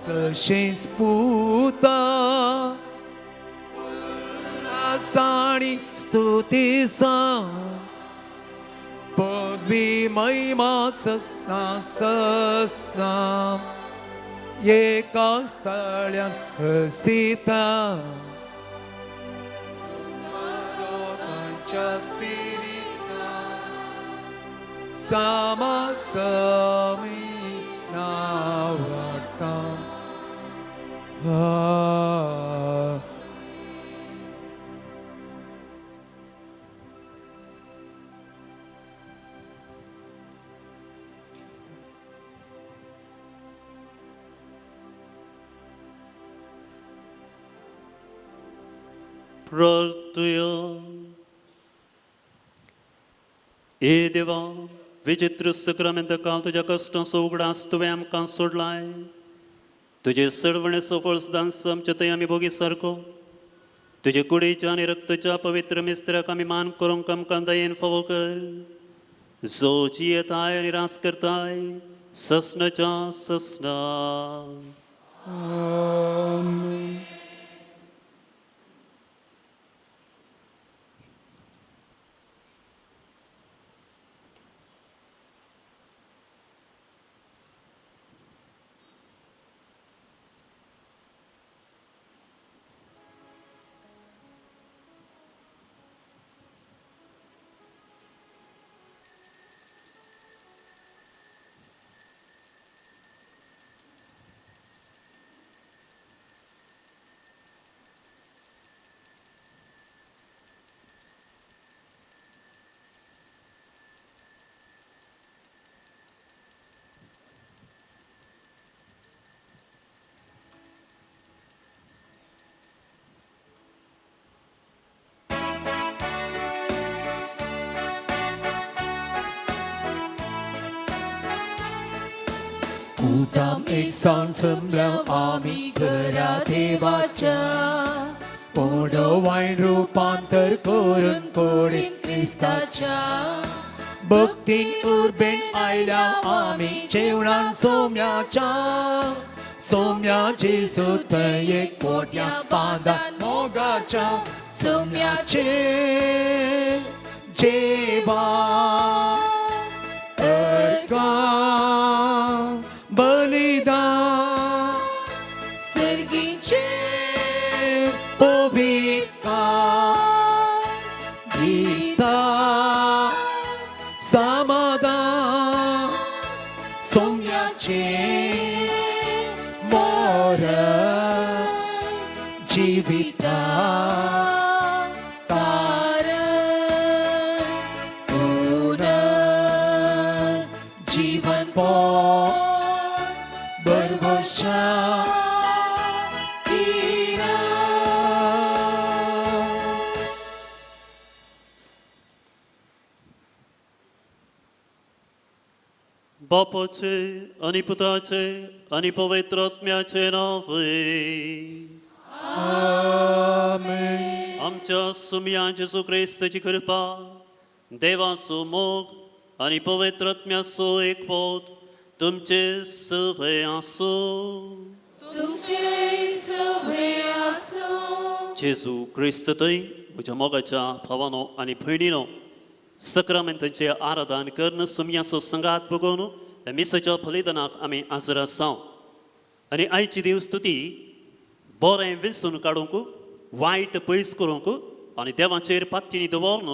तशेंच पुता आसाणी स्तुती जावं, पदवी महिमा सस्ना सस्ना एका स्थळ्यान हसिता, लोकांच्या स्पिरिता सामासमी नावडता. प्रार्थया. ए देवा, विचित्र सक्रामेंत काल तुज्या कश्टांचो उगडास तुवें आमकां सोडलाय, तुजे सडवणेचो फळ सुदां आमचे थंय आमी भोगी सारको, तुजे कुडीच्या आनी रक्तच्या पवित्र मिस्त्र्याक आमी मान करूंक आमकां दयेन फावो कर, जो जियेताय आनी रास करताय ससनाच्या ससना. कुटाम एक सांग समल्या आमी घरा देवाच्या, पोडो वायन रुपांतर करून कोडीन क्रिस्ताच्या, भक्तीन उर्बेन आयल्या आमी जेवणान सोम्याच्या, सोम्या जेजू थंय एक मोट्या बांदान मोगाच्या, सोम्याचे जेवा अर्घा बलिदान, सर्गीचे पवित्र गीता समाधान, सोम्याचे मोर जिविता कारण पुनर्जीवन बरवशा बापाचे आनी पुताचे आनी पवित्र आत्म्याचे नांव. आमेन. आमच्या सुमया जेजू क्रिस्ताची कृपा, देवाचो मोग आनी पवित्र आत्म्याचो एकवट तुमचे सवय आसूं. तुमचे सवे आसूं. जेजू क्रिस्त थंय म्हज्या मोगाच्या भावानो आनी भयणीनो, सक्रामेंताचें आराधन करून सुमयाचो संगात बगोवन ह्या मिसाच्या बलिदानाक आमी आजर आसाव. आनी आयची देव स्तुती बरें वेंचून काडूंक, वायट पयस करूंक आनी देवाचेर पात्तीनी दवरून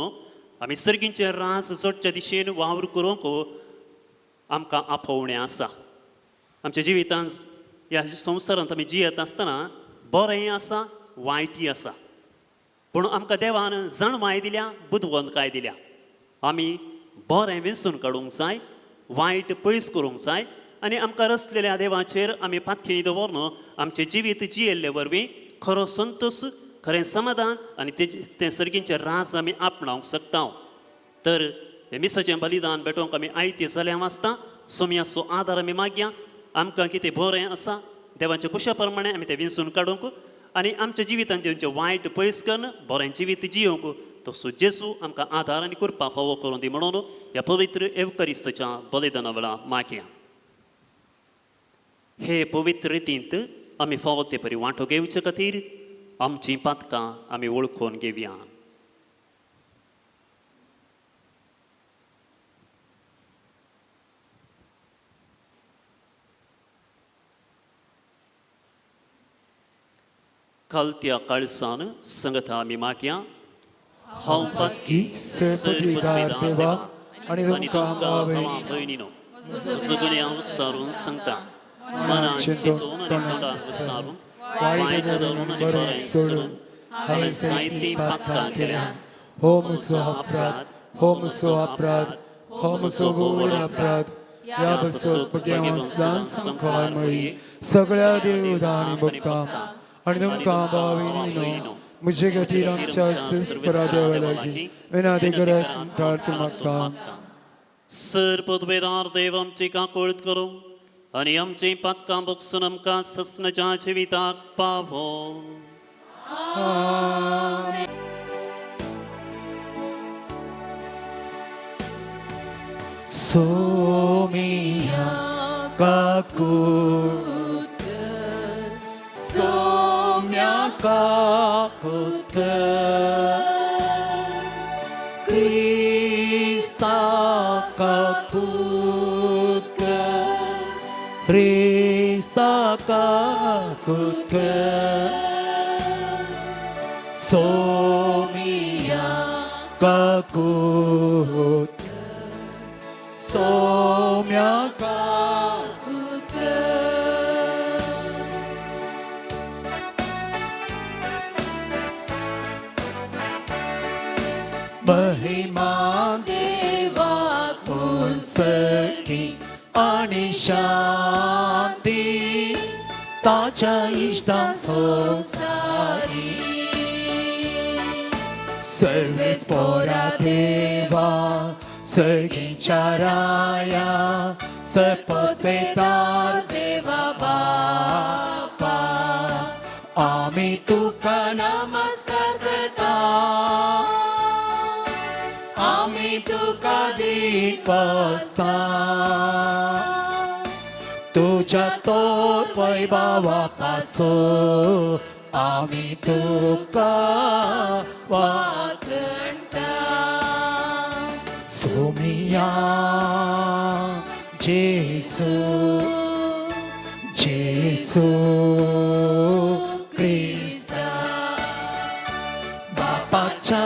आमी सर्गींचें रास जोडच्या दिशेन वावर करूंक आमकां आपोवणें आसा. आमच्या जिवितांत, ह्या संवसारांत आमी जियेत आसतना बरेंय आसा, वायटय आसा, पूण आमकां देवान जाणवाय दिल्या, बुदवंतकाय दिल्या. आमी बरें वेंचून काडूंक जाय, वायट पयस करूंक जाय आनी आमकां रचलेल्या देवाचेर आमी पातयेनी दवरून आमचें जिवीत जियेल्ले वरवीं खरो संतोश, खरें समाधान आनी तें सर्गींचें राज आमी आपणावंक शकता. तर हें मिसाचें बलिदान भेटोवंक आमी आयते जाल्यां वाचता सोमयाचो आदार आमी मागया. आमकां कितें बरें आसा, देवाच्या कुशा प्रमाणें आमी तें विंचून काडूंक आनी आमच्या जिवितांत जें वायट पयस करून बरें जिवीत जियोवंक तसो जेजू आमकां आदार आनी कृपा फावो करून दी म्हणून ह्या पवित्र एवकरिस्ताच्या बलिदाना वेळा मागया. हे पवित्र रितींत आमी फावो ते परी वांटो घेवचे खातीर आमचीं पातकां आमी वळखून घेवया. खालत्या काळसान संगता आमी मागया. हांव पातकी सरपदवीदार देवा आनी तुमकां भाव भयणीनो, सगळें सारून सांगता, मनान चिंतून आनी तोंडान विचारून, वायट धरून आनी बरें सोडून हांवें जायतीं पातकां केल्या. हो म्हजो अपराध, हो म्हजो अपराध, हो म्हजो व्हड अपराध. ह्या पासत भुरग्यां संखार मळी सगळ्या देवदां आनी भक्तां आनी तुमकां भाव भयणीनो म्हजे खातीर आमच्या सर्वेस्परा देवा लागीं विनंती करात प्रार्थना मागता. सर पदवेदार देव आमची काकूळत करूं आनी आमचीं पातकां बगसून आमकां सस्नच्या जिविताक पावो. सोमिया काकूत, सोम्या काकूत, क्रिस्ता काकूत, क्रिस्ता काकूत, सोमिया काकूत, सोम्या काकूत. महिमा देवाकून सखी आणि शांती ताच्या इश्टां संवसारी. सर्वेस्पोरा देवा, सगींच्या राया, सपतेदार देवा बापा, आमी तुका नमस्कार करता, आमी तुका दीन पसता, तुज्या तोर वैभावा पासो आमी तुका वाकणता. सोमिया जेसू, जेसू क्रिस्ता, बापाच्या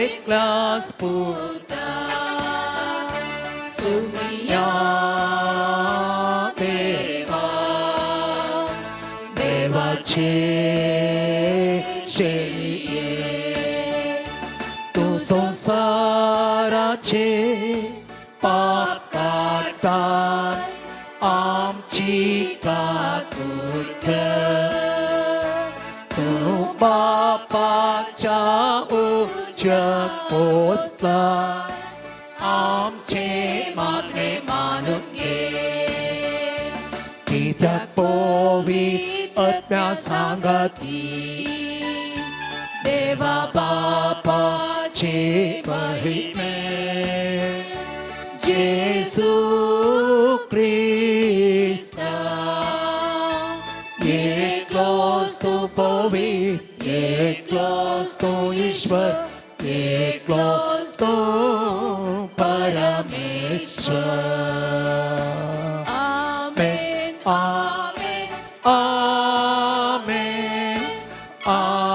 एकल्याच पुता, सुमिया देवा, देवाचे शेळये, तूं संवसाराचे पाप काडटा, आमची काकूट कर. तूं बापाच्या उच्च पोसला, आमचे मात मागणें मानून घे. कित्याक पवित्र आत्म्या सांगाती देवा बापाचे महिमे जेसू क्रिस्ता एकलोच तूं पवित्र, एकलोच तूं ईश्वर, एकलोच तूं परमेश्वर. आमेन आमेन आमेन आमेन.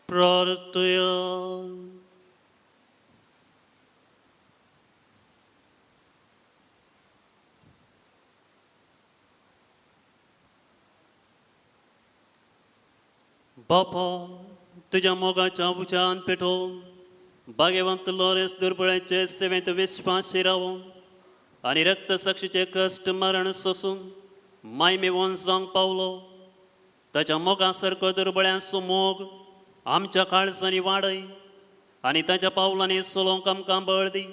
प्रार्थया. बापा, तुज्या मोगाच्या उज्यान पेटोवन भाग्यवंत लॉरेन्स दुर्बळ्याचे सेवेंत विस्वासी रावून आनी रक्तसाक्षीचे कश्ट मरण सोसून मायमेवन जावंक पावलो. ताच्या मोगा सारको दुर्बळ्यांचो मोग आमच्या काळजांनी वाडय आनी ताच्या पावलांनी चलोवंक आमकां बळ दी.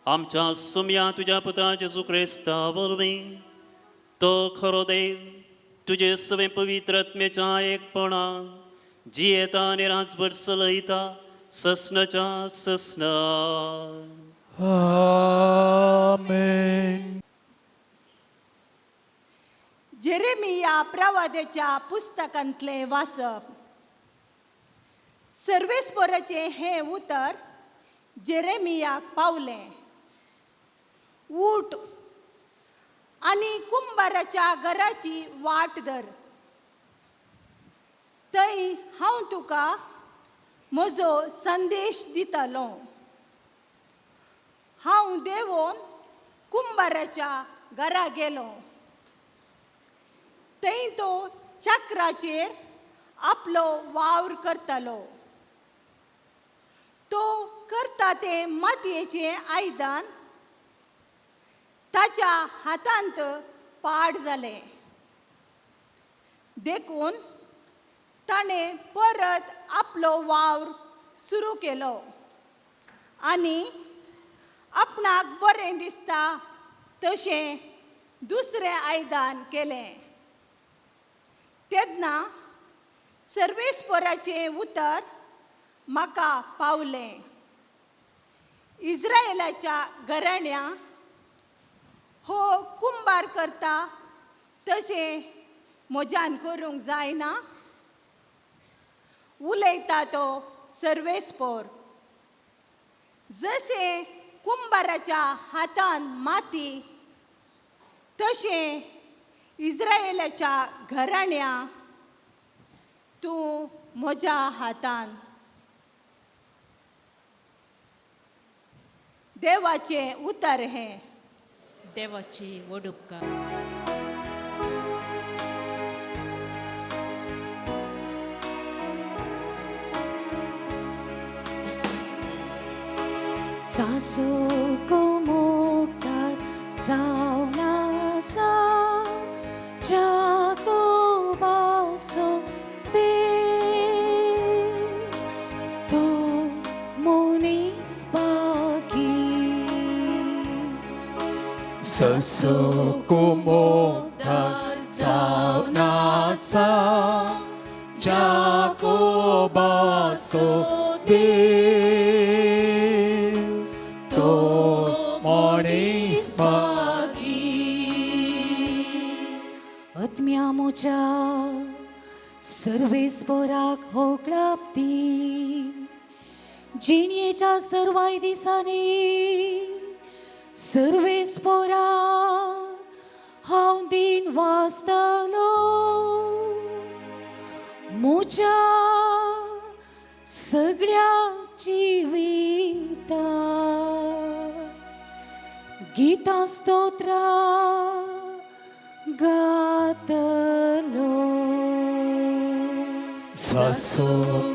आमच्या सुमया तुज्या पुता जेजू क्रिस्ता वरवीं, तो खरो देव तुजे सवें पवित्र आत्म्याच्या एकपणान जियेता आनी राजभर चलयता ससनाच्या ससना. आमेन. जेरेमिया प्रवाद्याच्या पुस्तकांतलें वाचप. सर्वेस्पोराचें हें उतर जेरेमियाक पावलें. उठ आनी कुंबाराच्या घराची वाट धर, थंय हांव तुका म्हजो संदेश दितलो. हांव देंवोन कुंबाराच्या घरा गेलो. थंय तो चक्राचेर आपलो वावर करतालो. तो करता तें मातयेचें आयदन ताच्या हातांत पाड जालें. देखून ताणें परत आपलो वावर सुरू केलो आनी आपणाक बरें दिसता तशें दुसरें आयदन केलें. तेन्ना सर्वेस्पोराचें उतर म्हाका पावलें. इस्रायलाच्या घराण्या हो कुंबार करता तशें म्हज्यान करूंक जायना, उलयता तो सर्वेस्पोर. जशें कुंबाराच्या हातान माती तशें इस्रायलाच्या घराण्या तूं म्हज्या हातान. देवाचें उतर हें. देवाची व्हड उपकार. सासू कुमुकार जावन आसा जाकोबाचो देव, तो मनीस बागी. ससो कुमोगदार जावन आसा जाकोबाचो देव, तो मनीस बागी. आत्म्या म्हज्या सर्वेस्पोराक होगडाप दी, जिणयेच्या सर्वाय दिसांनी सर्वेस्पोराक हांव दीन वाचतलो. म्हज्या सगळ्या जिवितांत गीतां स्तोत्रां गातलो. ससो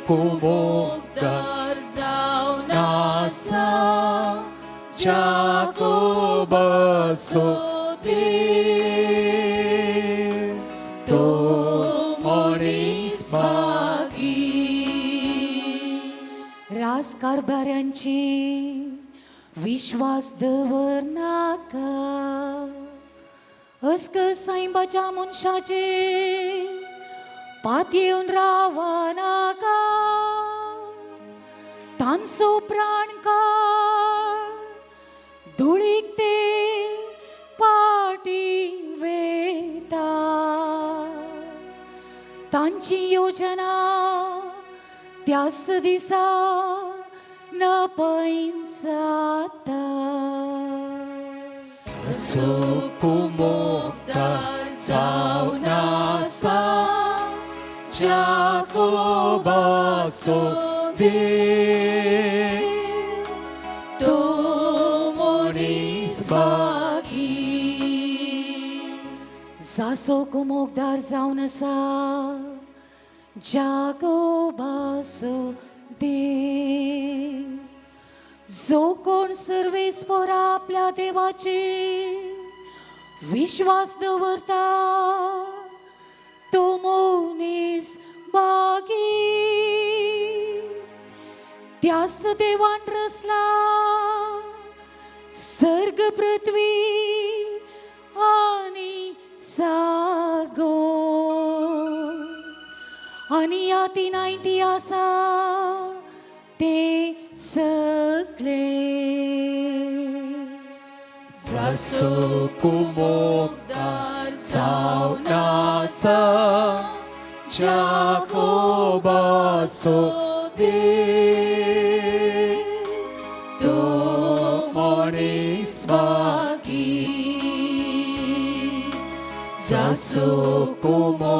कुमोगदार जावन आसा जाकोबाचो देव, तो मनीस बागी. राजकारभाऱ्यांची विश्वास दवर नाका. अस्कर साईबाच्या मनशाचे पात येवन रावा नाका. तांचो प्राण काळ धुळीक ते पाटी वेता. तांची योजना त्याच दिसा नपैन जाता. सुकुमोगदार जावन आसा जाकोबाचो देव तो मनीस बागी जासो कुमोकदार जावन आसा जाकोबाचो देव. जो कोण सर्वेस्पोरा आपल्या देवाचे विश्वास दवरता तो मनीस बागी. त्याच देवान रचला सर्ग पृथ्वी आनी सागो आनी ह्या तिनाय ती आसा ते सगळे. सुकुमोगदार जावन आसा जाकोबाचो देव तो मनीस बागी सुकुमोगदार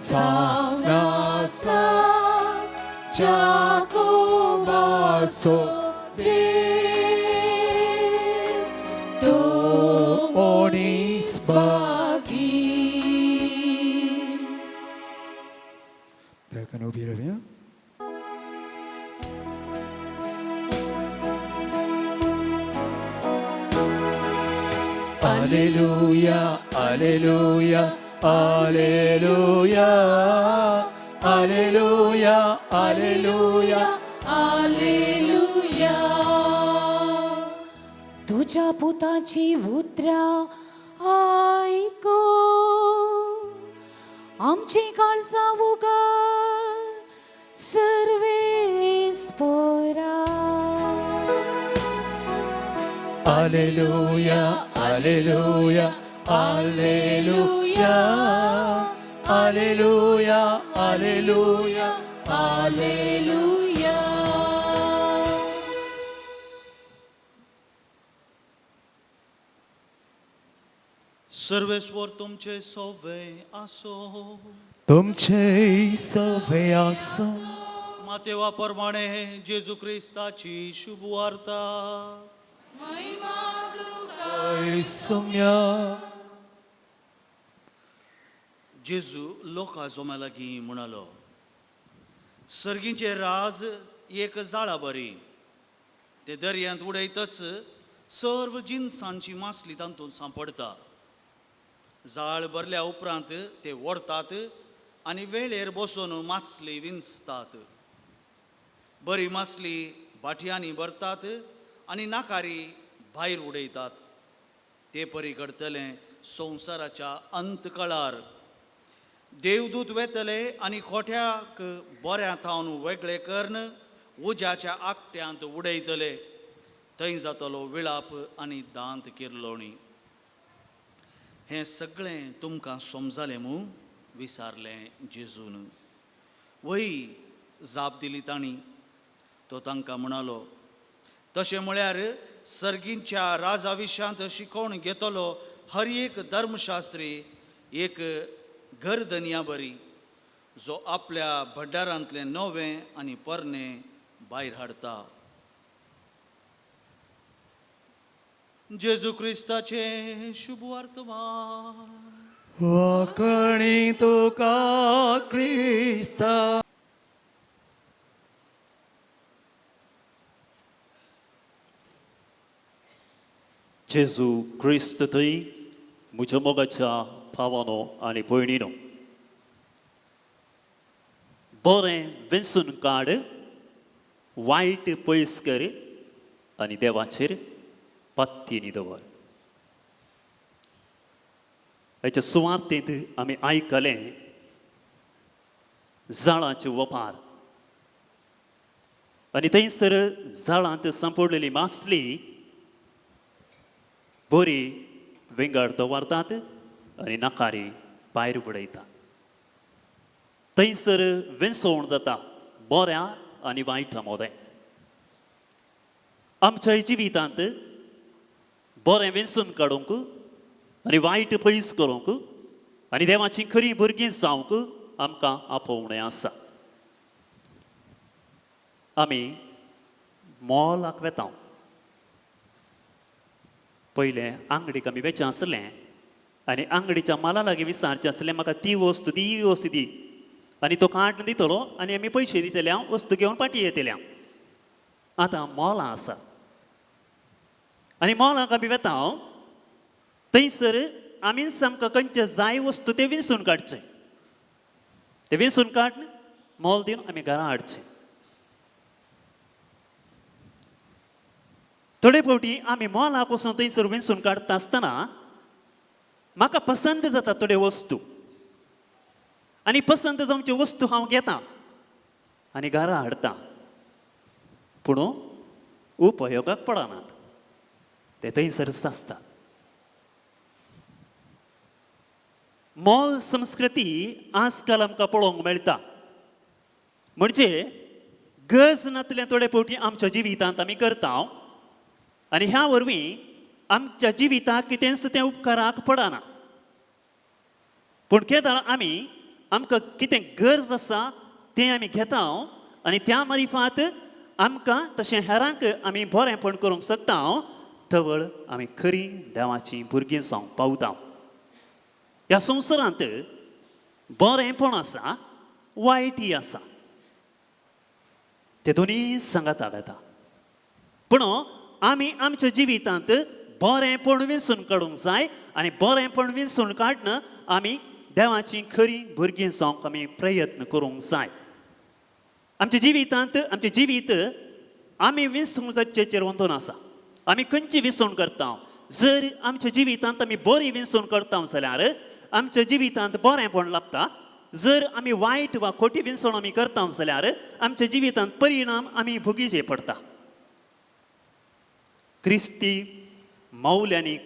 जावन आसा जाकोबाचो देव तो मनीस बागी. 大家उभी रावया. Alleluia, Alleluia, Alleluia, Alleluia, Alleluia, Alleluia. तुझ्या पुताची उतरां आयको आमची काळजां उगड सर्वेस्पोरा. Alleluia, Alleluia, Alleluia, Alleluia, Alleluia, Alleluia. Sarveshwar तुमचे सोवे आसो. तुमचे सवे आसो. मातेवा प्रमाणे जेजू क्रिस्ताची शुभ वार्ता. सुम्या. जेजू लोका जोम्या लागीं म्हणालो, सर्गींचे राज एक जाळा बरी. ते दर्यांत उडयतच सर्व जिनसांची मासली तातूंत सांपडटा. जाळ भरल्या उपरांत ते ओडतात आनी वेळेर बसून मासली विंचतात. बरी मासली भाटयांनी भरतात आनी नाकारी भायर उडयतात. ते परी घडतलें संवसाराच्या अंत काळार. देवदूत वेतले आनी खोट्याक बऱ्या थावन वेगळे करून उज्याच्या आकट्यांत उडयतले. थंय जातलो विळाप आनी दांत किरलोणी. हें सगळें तुमकां समजालें मू? विचारलें जेजून. वय, जाप दिली तांणी. तो तांकां म्हणालो, तशें म्हळ्यार सर्गींच्या राजा विशांत शिकोवन घेतलो हर एक धर्मशास्त्री एक घरधनया बरी, जो आपल्या भंडारांतलें नवें आनी पोरणें भायर हाडटा. जेजू क्रिस्ताचें शुभ वर्तमान. वाकणी तुका क्रिस्ता. जेजू क्रिस्त थंय म्हज्या मोगाच्या भावानो आनी भयणीनो, बरें वेंचून काड. वायट पयस कर आनी देवाचेर पत्तीनी दवर. हेच्या सुवार्थेंत आमी आयकलें जाळाचे वपार आनी थंयसर जाळांत सांपडलेली मासली बरी विंगड दवरतात आनी नकारी भायर उडयतात. थंयसर विंसवण जाता बऱ्या आनी वायटा मोदें. आमच्या जिवितांत बरें विंचून काडूंक आनी वायट पयस करूंक आनी देवाची खरी भुरगीं जावंक आमकां आपोवणें आसा. आमी मॉलाक वेता. पयलें आंगडीक आमी वेचें आसलें आनी आंगडीच्या माला लागीं विचारचें आसलें म्हाका ती वस्तू ती वस्तू दी आनी तो काडून दितलो आनी आमी पयशे दितले हांव वस्तू घेवन पाटी येतले. आतां मॉलां आसा आनी मॉलाक आमी वेता थंयसर आमीच आमकां खंयचे जाय वस्तू ते विंचून काडचे, ते विंचून काडून मोल दिवन आमी घरा हाडचे. थोडे फावटी आमी मॉलाक वचून थंयसर विंचून काडटा आसतना म्हाका पसंत जाता थोड्यो वस्तू आनी पसंत जावच्यो वस्तू हांव घेता आनी घरा हाडटा, पूण उपयोगाक पडनात, ते थंयसरच आसतात. मॉल संस्कृती आजकाल आमकां पळोवंक मेळटा. म्हणजे गरज नातलें थोडे फावटी आमच्या जिवितांत आमी करता आनी ह्या वरवीं आमच्या जिविताक कितेंच तें उपकाराक पडना. पूण केदळ आमी आमकां कितें गरज आसा तें आमी घेता आनी त्या मारिफात आमकां तशें हेरांक आमी बरेंपण करूंक शकता, तवळ आमी खरी देवाची भुरगीं जावंक पावता. ह्या संवसारांत बरेंपण आसा, वायटय आसा, ते दोनूय सांगाता वेता. पूण आमी आमच्या जिवितांत बरेंपण विंचून काडूंक जाय आनी बरेंपण विंचून काडून आमी देवाची खरी भुरगीं जावंक आमी प्रयत्न करूंक जाय. आमच्या जिवितांत आमचें जिवीत आमी विंचून करचेचेर वंदून आसा. आमी खंयची विंचवण करता? जर आमच्या जिवितांत आमी बरी विंचवण करता जाल्यार आमच्या जिवितांत बरेंपण लाबता. जर आमी वायट वा खोटी विंचवण आमी करता जाल्यार आमच्या जिवितांत परिणाम आमी भोगीचे पडटा. क्रिस्ती मावल्यांनी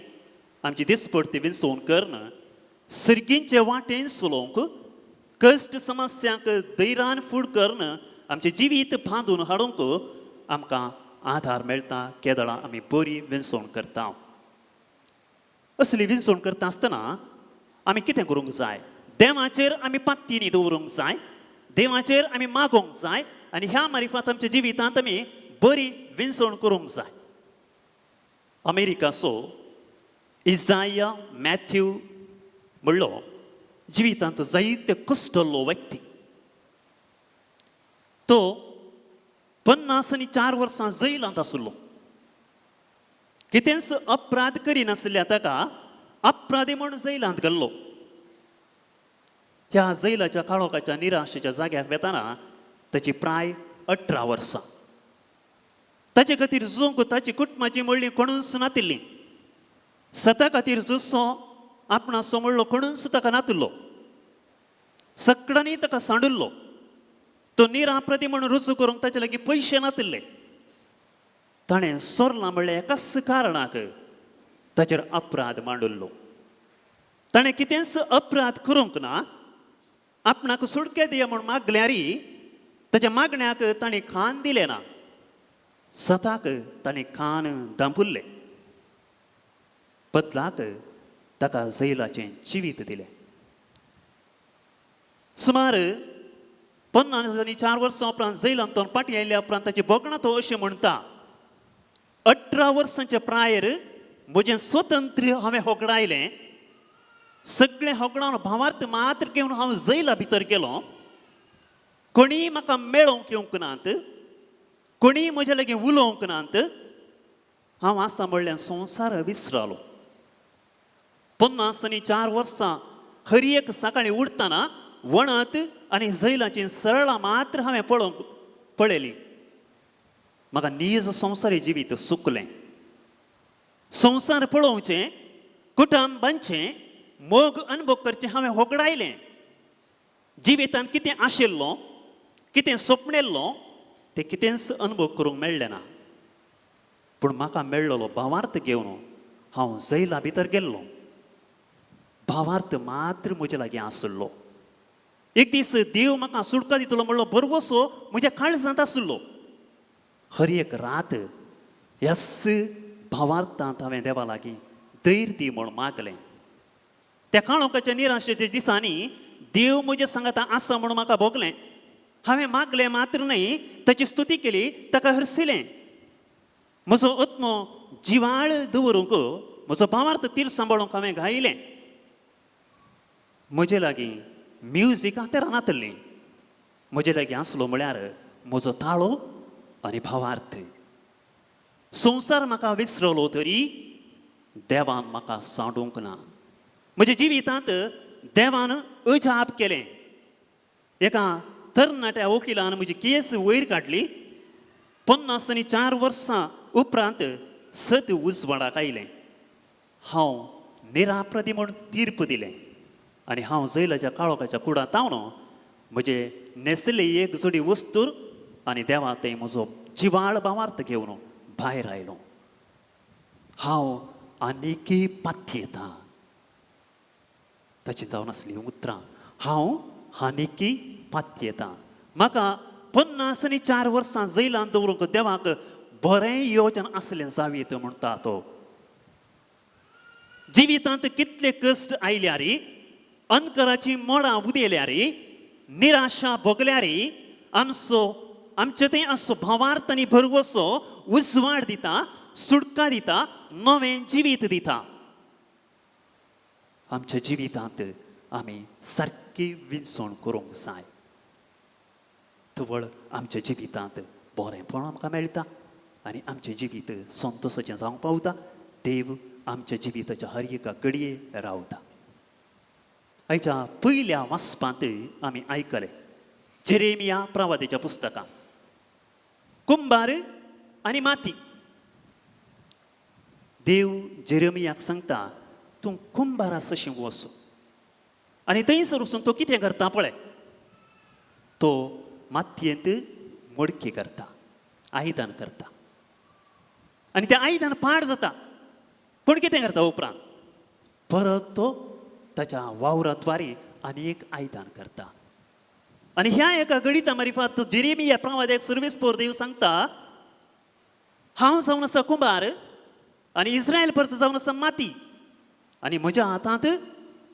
आमची दिसपडती विंचवण करून सर्गींचे वाटेन चलोवंक, कश्ट समस्यांक धैर्यान फूड करून आमचें जिवीत बांदून हाडूंक आमकां आधार मेळटा केदळां आमी बरी विंचवण करता. असली विंचवण करता आसतना आमी कितें करूंक जाय? देवाचेर आमी पात्तीनी दवरूंक जाय, देवाचेर आमी मागोवंक जाय आनी ह्या मारिफात आमच्या जिवितांत आमी बरी विंचवण करूंक जाय. अमेरिकाचो इजाया मॅथ्यू म्हणलो जिवितांत जायते कश्टल्लो व्यक्ती. तो 54 वर्सां जैलांत आशिल्लो. कितेंच अपराध करिनासल्या ताका अपराधी म्हूण जैलांत घाल्लो. ह्या जैलाच्या काळोखाच्या निराशेच्या जाग्याक वेतना ताची प्राय 18 वर्सां. ताचे खातीर जूंक ताची कुटुंबाची म्हणली कोणूच नातिल्ली. सता खातीर जसो आपणाचो म्हणलो कोणूच ताका नातिल्लो. सगळ्यांनी ताका सांडिल्लो. तो निराप्रती म्हणून रुजू करूंक ताचे लागीं पयशे नातिल्ले. ताणें सोरलां म्हणलें एकाच कारणाक ताचेर अपराध मांडिल्लो. ताणें कितेंच अपराध करूंक ना, आपणाक सुटके दिया म्हूण मागल्यार ताच्या मागण्याक ताणें खान दिलें ना. सताक ताणें कान दांपुल्ले. बदलाक ताका जैलाचें जिवीत दिलें. सुमार 54 वर्सां उपरांत जैलांत पाटी आयल्या उपरांत ताची भोगणां तो अशें म्हणटा, 18 वर्सांचे प्रायर म्हजें स्वतंत्र हांवें होगडायलें. सगळें होगडावन भावार्थ मात्र घेवन हांव जैला भितर गेलो. कोणीय म्हाका मेळोवंक येवंक नात, कोणीय म्हज्या लागीं उलोवंक नात. हांव आसा म्हणल्यार संवसार विसरालो. 54 वर्सां हर एक सकाळीं उठतना वणत आनी जैलाचीं सरळां मात्र हांवें पळयली. म्हाका नीज संवसारी जिवीत सुकलें. संवसार पळोवचें, कुटुंब बांदचें, मोग अनुभव करचें हांवें होगडायलें. जिवितांत कितें आशिल्लो, कितें सोपणेल्लो तें कितेंच अनुभव करूंक मेळ्ळें ना. पूण म्हाका मेळ्ळलो भावार्थ घेवन हांव जैला भितर गेल्लो. भावार्थ मात्र म्हजे लागीं आशिल्लो. एक दीस देव म्हाका सुटका दितलो म्हणलो भरवसो म्हज्या काळजांत आशिल्लो. हर एक रात ह्याच भावार्थांत हांवें देवा लागीं धैर्य दी म्हूण मागलें. त्या काळोखाच्या निराशेच्या दिसांनी देव म्हज्या सांगाता आसा म्हूण म्हाका भोगलें. हांवें मागलें मात्र न्हय, ताची स्तुती केली, ताका हरसिलें. म्हजो आत्मो जिवाळ दवरूंक, म्हजो भावार्थ तीर सांबाळूंक हांवें गायलें. म्हजे लागीं म्युजीक हातेरां नातल्लीं. म्हजे लागीं आसलो म्हळ्यार म्हजो ताळो आनी भावार्थ. संवसार म्हाका विसरलो तरी देवान म्हाका सांडूंक ना. म्हज्या जिवितांत देवान अजाप केलें. एका तरणाट्या वकिलान म्हजी केस वयर काडली. 54 वर्सां उपरांत सत उजवाडाक आयलें. हांव निराप्रदी म्हूण तीर्प दिलें आनी हांव जैलाच्या काळोखाच्या कुडांत हांव म्हजे न्हेसले एक जोडी वस्तूर आनी देवा थंय म्हजो जिवाळ भावार्थ घेवन भायर आयलो. हांव आनीकय पातयेतां. ताची जावन आसली उतरां, हांव आनीकय पातयेतां. म्हाका 54 वर्सां जैलांत दवरूंक देवाक बरें योजन आसलें जावयेत म्हणटा तो. जिवितांत कितले कश्ट आयल्यार, अंतराची मोडां उदेल्यार, निराशा भोगल्यार, आमचो आमचे थंय आसचो भावार्थ आनी भरवसो उजवाड दिता, सुटका दिता, नवें जिवीत दिता. आमच्या जिवितांत आमी सारकी विंचवण करूंक जाय. तवळ आमच्या जिवितांत बरेंपण आमकां मेळटा आनी आमचें जिवीत संतोशाचें जावंक पावता. देव आमच्या जिविताच्या हर एका घडये रावता. आयच्या पयल्या वाचपांत आमी आयकलें जेरेमिया प्रवादेच्या पुस्तकां, कुंभार आनी माती. देव जेरेमियाक सांगता, तूं कुंभारा सशी वच आनी थंयसर वचून तो कितें करता पळय. तो मातयेंत मडकी करता, आयदन करता आनी तें आयदन पाड जाता. पूण कितें करता उपरांत परत तो ताच्या वावराद्वारे आनी एक आयदन करता. आनी ह्या एका गणिता मारिफात तो जेरेमिया प्रवाद्याक सर्वेस्पोर देव सांगता, हांव जावन आसा कुंभार आनी इस्रायल परस जावन आसा माती आनी म्हज्या हातांत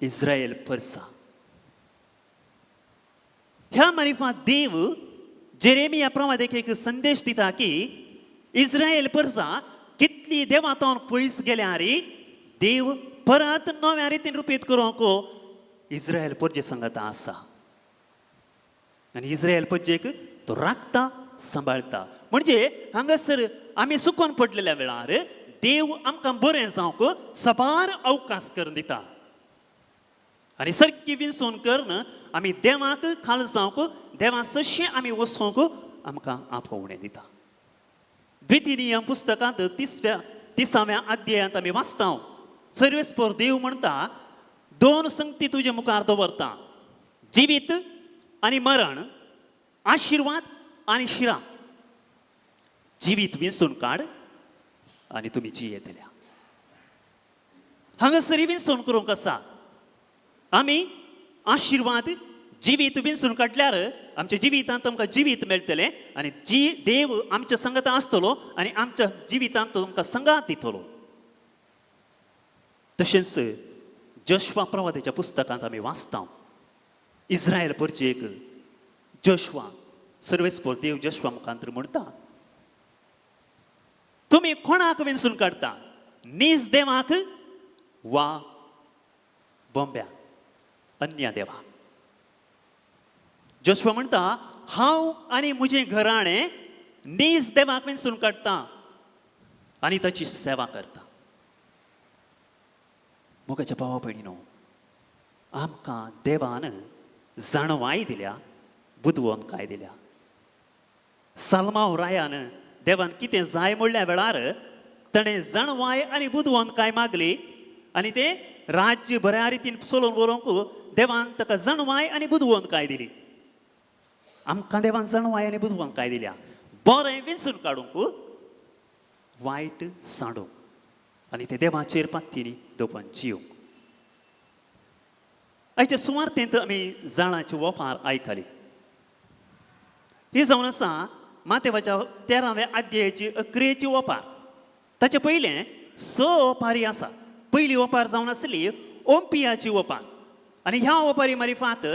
इस्रायल परसा. ह्या मारिफात देव जेरेमिया प्रवाद्याक एक संदेश दिता की इस्रायल परसा कितली देवातावन पयस गेल्यार देव परत नव्या रितीन रुपीत करूंक इस्रायल परजे सांगता आसा. आनी इस्रायल परजेक तो राखता, सांबाळटा. म्हणजे हांगासर आमी सुकोन पडलेल्या वेळार देव आमकां बरें जावंक साबार अवकाश करून दिता आनी सारकी विंचवण करून आमी देवाक खाल जावंक, देवा सशें आमी वचोंक आमकां आपोवणें दिता. द्वितीय नियम पुस्तकांत 30व्या अध्यायांत आमी वाचता, सर्वेस्पोर देव म्हणटा, दोन संगती तुजे मुखार दवरता, जिवीत आनी मरण, आशिर्वाद आनी शिरा. जिवीत विंचून काड आनी तुमी जियेतल्या. हांगासर विंचवण करूंक आसा. आमी आशिर्वाद जिवीत विंचून काडल्यार आमच्या जिवितांत आमकां जिवीत मेळटलें आनी जी देव आमच्या संगता आसतलो आनी आमच्या जिवितांत तो आमकां संगात दितलो. तशेंच जोशवा प्रवादाच्या पुस्तकांत आमी वाचता, इस्रायल परजेक जोशवा सर्वेस्पोर देव जोशवा मुखांतर म्हणटा, तुमी कोणाक विंचून काडटा, नीज देवाक वा बोंब्या अन्य देवा? जोशवा म्हणटा, हांव आनी म्हजें घराणें नीज देवाक विंचून काडटा आनी ताची सेवा करता. मोगाच्या भावा भयणीनो, आमकां देवान जाणवाय दिल्या, बुदवंतकाय दिल्या. सालमाव रायान देवान कितें जाय म्हणल्या वेळार ताणें जाणवाय आनी बुदवंतकाय मागली आनी तें राज्य बऱ्या रितीन चलोवन व्हरूंक देवान ताका जाणवाय आनी बुदवंतकाय दिली. आमकां देवान जाणवाय आनी बुदवंतकाय दिल्या बरें वेंचून काडूंक, वायट सांडूंक आनी ते देवाचेर पात्तीनी दवरून जिवंक. आयच्या सुवार्थेंत आमी जाणाची वपार आयकली. ही जावन आसा मातेवाच्या 13व्या अध्यायाची 11ची वपार. ताचे पयलें 6 ओपारी आसा. पयली ओपार जावन आसली ओंपियाची ओपार आनी ह्या ओपारी मारिफात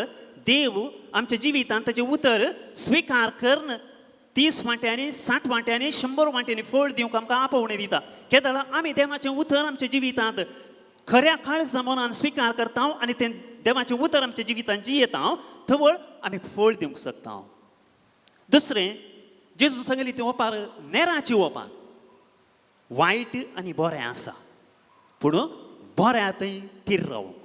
देव आमच्या जिवितांत ताचें उतर स्विकार करून 30 वांट्यांनी, 60 वांट्यांनी, 100 वांट्यांनी फळ दिवंक आमकां आपोवणें दिता. केदळा आमी देवाचें उतर आमच्या जिवितांत खऱ्या काळजा मनान स्विकार करता आनी तें देवाचें उतर आमच्या जिवितांत जियेता थवळ आमी फळ दिवंक शकता. दुसरें जेजू सांगली ती ओपार नेराची ओपार. वायट आनी बरें आसा पूण बऱ्या थंय थीर रावंक,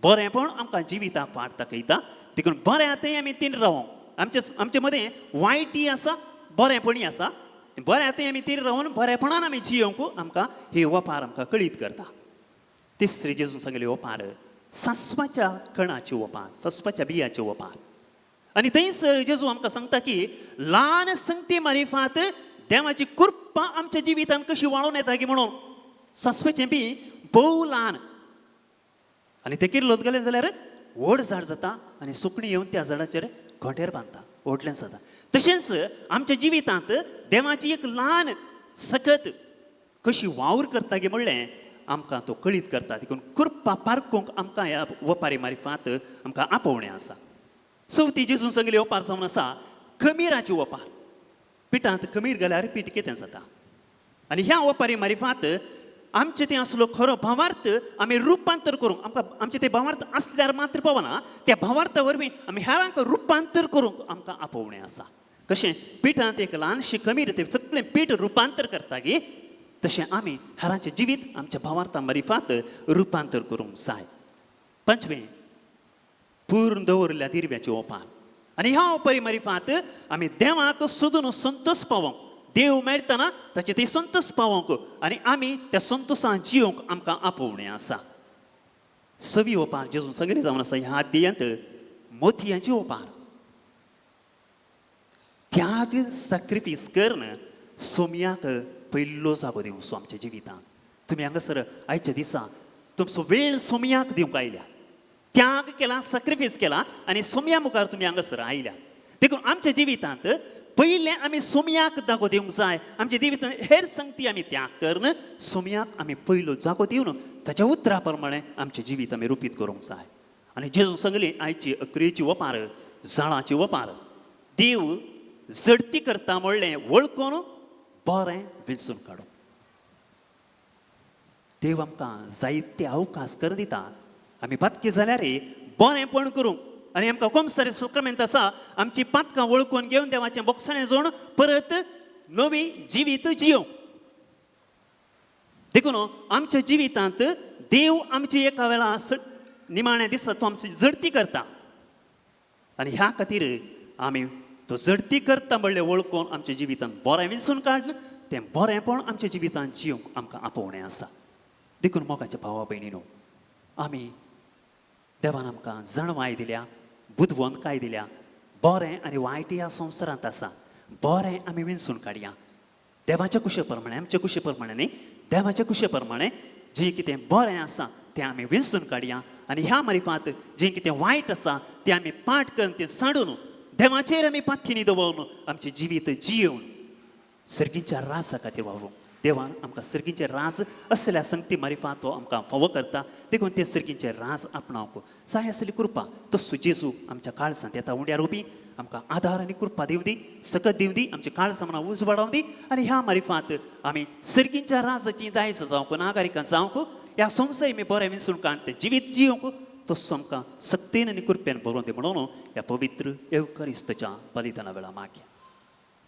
बरेंपण आमकां जिविताक वाट दाखयता देखून बऱ्या थंय आमी थीर रावंक. आमचे आमचे मदें वायटी आसा बरेंपणूय आसा, बऱ्या थंय आमी थीर रावन बरेपणान आमी जियोवंक आमकां ही ओपार आमकां कळीत करता. तिसरी जेजून सांगली ओपार सासवाच्या कणाची ओपार, सासवाच्या बियाची ओपार. आनी थंयसर जेजू आमकां सांगता की ल्हान संगती मारिफात देवाची कृपा आमच्या जिवितांत कशी वाळोवन येता की म्हणून. सासवाचें बी भोव ल्हान आनी तें किर्लोत गेलें जाल्यार व्हड झाड जाता आनी सुकणीं येवन त्या झाडाचेर घोंटेर बांदता, व्हडलें जाता. तशेंच आमच्या जिवितांत देवाची एक ल्हान सकत कशी वावर करता गी म्हणलें आमकां तो कळीत करता. देखून कृपा पारखूंक आमकां ह्या वपारी मारिफात आमकां आपोवणें आसा. चवथी जेजून सांगली ओपार जावन आसा खमीराची ओपार. पिठांत खमीर घाल्यार पीठ कितें जाता आनी ह्या ओपारी मारिफात आमचें तें आसलो खरो भावार्थ आमी रुपांतर करूंक आमकां आमचें तें भावार्थ आसल्यार मात्र पावना, त्या भावार्था वरवीं आमी हेरांक रुपांतर करूंक आमकां आपोवणें आसा. कशें पिठांत एक ल्हानशी खमीर तें सगळें पीठ रुपांतर करता गी तशें आमी हेरांचें जिवीत आमच्या भावार्था मारिफात रुपांतर करूंक जाय. पांचवें पूर्ण दवरिल्ल्या दिरव्याची ओपार आनी ह्या ओपारी मारिफात आमी देवाक सोदून संतोष पावोवंक, देव मेळटना ताचे ते संतोष पावोवंक आनी आमी त्या संतोशान जियोवंक आमकां आपोवणें आसा. सवी ओपार जेजून सांगिल्ली जावन आसा ह्या अध्यायांत मोतयांची ओपार. त्याग सॅक्रिफीस करून सोमयाक पयलो जागो दिवचो आमच्या जिवितांत. तुमी हांगासर आयच्या दिसा तुमचो वेळ सोमयाक दिवंक आयल्या, त्याग केला, सॅक्रिफीस केला आनी सोमया मुखार तुमी हांगासर आयल्या. देखून आमच्या जिवितांत पयलें आमी सोमयाक जागो दिवंक जाय. आमच्या जिवितांत हेर संगती आमी त्याग करून सोमयाक आमी पयलो जागो दिवन ताच्या उतरा प्रमाणे आमचें जिवीत आमी रुपीत करूंक जाय. आनी जेजून सांगली आयची अक्रियेची वपार, जाळाची वपार, देव झडती करता म्हणलें वळखून बरें वेंचून काडूं. देव आमकां जायते अवकाश करून दिता आमी पातकी जाल्यार बरेंपण करूंक आनी आमकां कोमसारी सुक्रमेंत आसा आमची पातकां वळखून घेवन देवाचें बोगसणें जोड परत नवी जिवीत जियोवंक. देखून आमच्या जिवितांत देव आमची एका वेळा निमाण्या दिसा तो आमची झडती करता आनी ह्या खातीर आमी तो झडती करता म्हणलें वळखून आमच्या जिवितांत बरें विंचून काडून तें बरेंपण आमच्या जिवितांत जियोवंक आमकां आपोवणें आसा. देखून मोगाच्या भावा भयणीनो आमी देवान आमकां जाणवाय दिल्या, बुदवंतकाय दिल्या, बरें आनी वायट ह्या संवसारांत आसा, बरें आमी विंचून काडया देवाच्या कुशे प्रमाणे, आमच्या कुशे प्रमाणे न्ही, देवाच्या कुशे प्रमाणे जें कितें बरें आसा तें आमी विंचून काडया आनी ह्या मारिफात जें कितें वायट आसा तें आमी पाठ करून तें सांडून देवाचेर आमी पाथीनी दवरून आमचें जिवीत जियोवन सर्गीच्या राजा खातीर वावरूंक. देवान आमकां सर्गीचे राज असल्या संगती मारिफात तो आमकां फावो करता. देखून ते सर्गीचे राज आपणावंक जाय आसली कृपा तसो जेजू आमच्या काळजांत येता उंड्यार उबी आमकां आदार आनी कृपा दिवं दी, सकत दिवं दी, आमच्या काळजां मनां उजवाडावं दी आनी ह्या मारिफात आमी सर्गीच्या राजाची दायज जावंक, नागरिकां जावंक, ह्या संवसार आमी बरें विंचून काडून तें जिवीत जियोवंक तसो आमकां सक्तेन आनी कृपेन बरोवन दी म्हणून ह्या पवित्र येवकारिस्ताच्या बलिदाना वेळा मागया.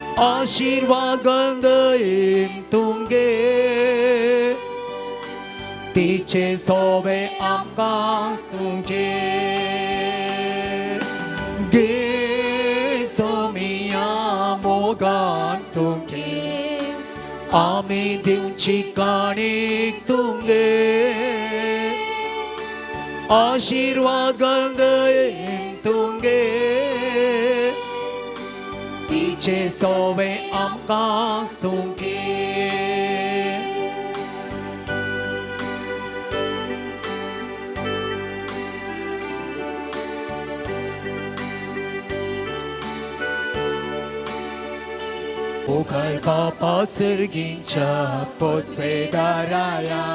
आशीर्वाद गंगईन तुंगे तिचे सोबे आमकां सुखे गे सोमिया मोगान तुंगे. आमी दिवची काणीक तुमगे आशीर्वाद घालून तुमगे तिचे सोवे आमकां तुमगे. मोगाळ बापा सर्गींच्या पोतवेदाराया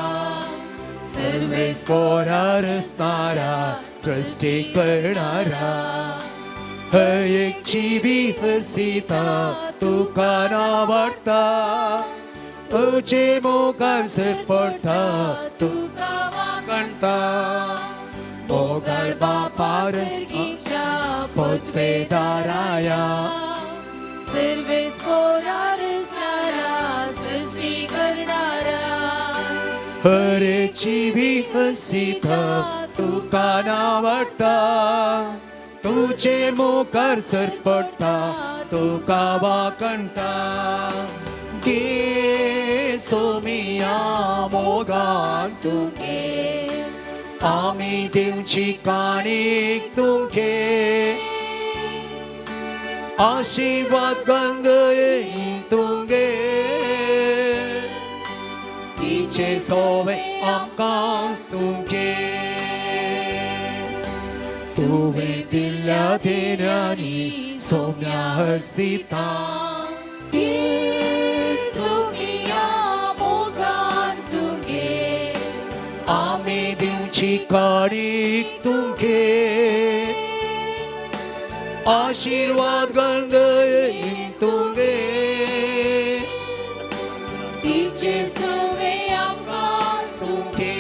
सर्वेस पोरार रचणारा सृष्टी करणारा हर एक जीवी हसिता तुका नावडटा तुजे मुखार सर पडटा तुका वागणटा. मोगाळ बापा सर्गीच्या पोतवेदाराया सर्वेस पोरार रचणारा सृष्टी करणारा हर जीवी हसिता तुका नावडटा तुजे मुखार सर पडटा तुका वाकणटा. गे सोमिया मोगान तुगे आमी दिवची काणीक तुमगे आशीर्वाद गंगे तुमगे तिचे सोवे आमकां तुमगे. तुवें दिल्ल्या देण्यांनी सोम्या हरसिता सोमिया मोगान तुगे आमी दिवची काणीक तुमगे आशीर्वाद गंगे तुमगे तिचे सोवे आमकां तुमगे.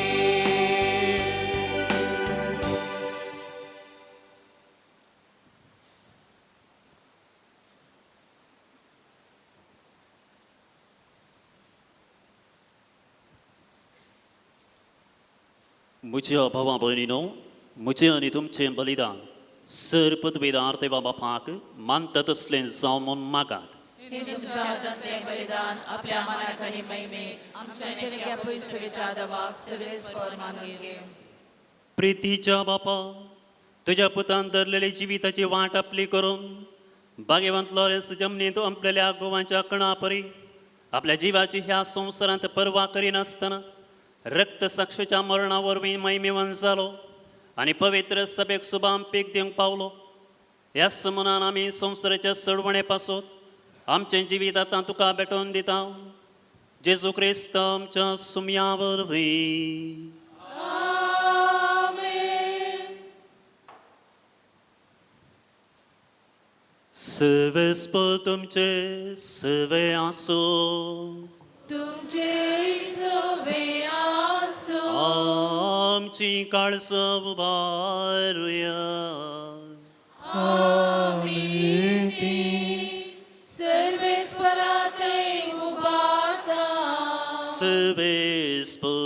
म्हज्या भावा भयणीनो, म्हजें आनी तुमचें बलिदान सर पदवेदार देवा बापाक मानता तसलें जावं म्हूण मागात. हे तुमच्या हातांतलें बलिदान आपल्या मानाक आनी महिमेक आमच्या नेण्या पयसुलेच्या दवाक सर्वेस पर मानून घे. प्रितीच्या बापा, तुज्या पुतान धरलेली जिविताची वाट आपली करून बागेवंत लॉरेन्स जमनींत अंपलेल्या गोवांच्या कणा परी आपल्या जिवाची ह्या संवसारांत पर्वा करिनासतना रक्त साक्षीच्या मरणा वरवीं महिमेवन जालो आनी पवित्र सभेक सुबाम पीक दिवंक पावलो. ह्या समनान आमी संवसाराच्या सडवणे पासत आमचें जिवीत आतां तुका भेटोवन दिता. जेजू क्रिस्त आमच्या सुमया वरवीं. सर्वेस्पर तुमचे सवे आसो. तुमचे सोवे आसो. आमची काळसां उबारुया. सर्वेस्परा थंय उबाता. सर्वेस्पराक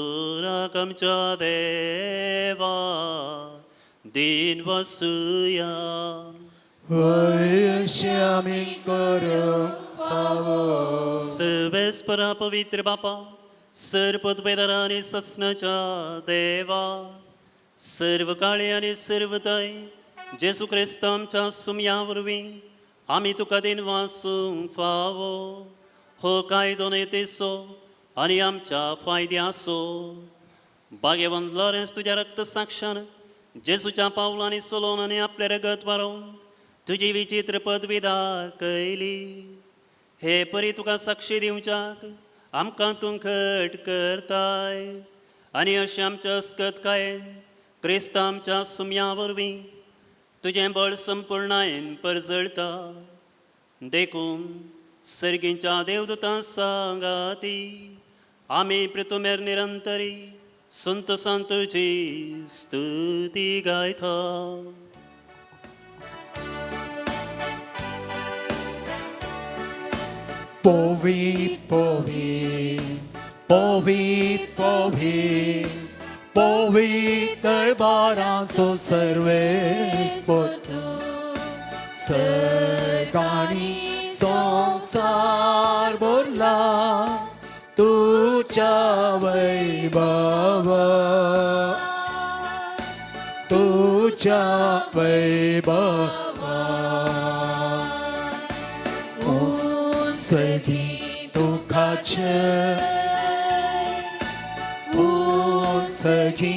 आमच्या देवा दिन वसुया. वय अशें आमी करूंक फावो. सर्वेस्परा पवित्र बापा, सर पदवेदार आनी सस्नाच्या देवा, सर्व काळी आनी सर्व थंय जेजू क्रिस्त आमच्या सुमया वरवीं आमी तुका दिन वासूंक फावो. हो कायदो नेतेचो आनी आमच्या फायद्याचो. बागेवंत लॉरेन्स तुज्या रक्त साक्षान जेजूच्या पावलांनी चलोवन आनी आपलें रगत वारोवन तुजी विचित्र पदवी दाखयली. हे परी तुका साक्षी दिवच्याक आमकां तूं घट करताय आनी अशें आमच्या अस्कतकायेन क्रिस्त आमच्या सुमया वरवीं तुजें बळ संपुर्णायेन परजळता. देखून सर्गींच्या देवदूतां सांगाती आमी प्रितुमेर निरंतरी संत संतुची स्तुती गायता. Povi, povi, povi, povi, povi तळबारांचो Sarves पोरतू सकाणी संवसार भरला. तुझ्या वैभवा, तुझ्या वैभवा. उसगी तुकाचे, उसगी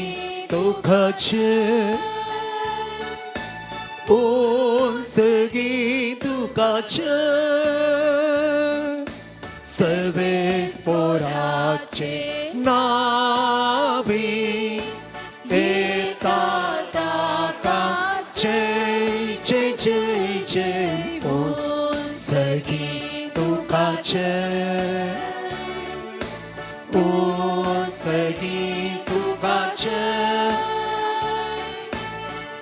तुकाचे, उसगी तुकाचे, सर्वेस पोराचे नावी येता ताका जय जय जय जय. उसगी तुकाचे, उसगी तुकाचे,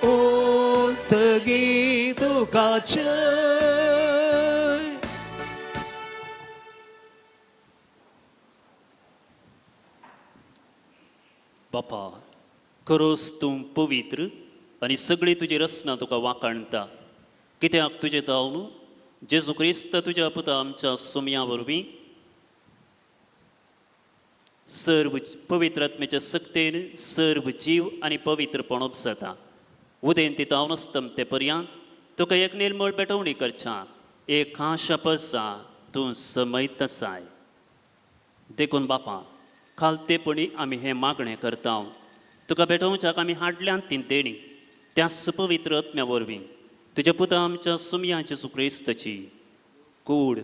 उसगी तुकाचे. बापा, खरोच तूं पवित्र आनी सगळी तुजी रचना तुका वाखाणटा. कित्याक तुजें तावन जेजू क्रिस्त तुज्या पुता आमच्या सोमया वरवीं सर्व पवित्र आत्म्याच्या सक्तेन सर्व जीव आनी पवित्रपण उपसता. उदेंती तावन ते पर्यंत तुका एक निर्मळ पेटवणी करच्या एक खाशा पसा तूं समयत आसाय. देखून बापा, खालतेपणी आमी हें मागणें करता. तुका भेटोवच्याक आमी हाडल्यान ती देणी त्याच पवित्र आत्म्या वरवीं तुज्या पुता आमच्या सुमया जेजू क्रिस्ताची कूड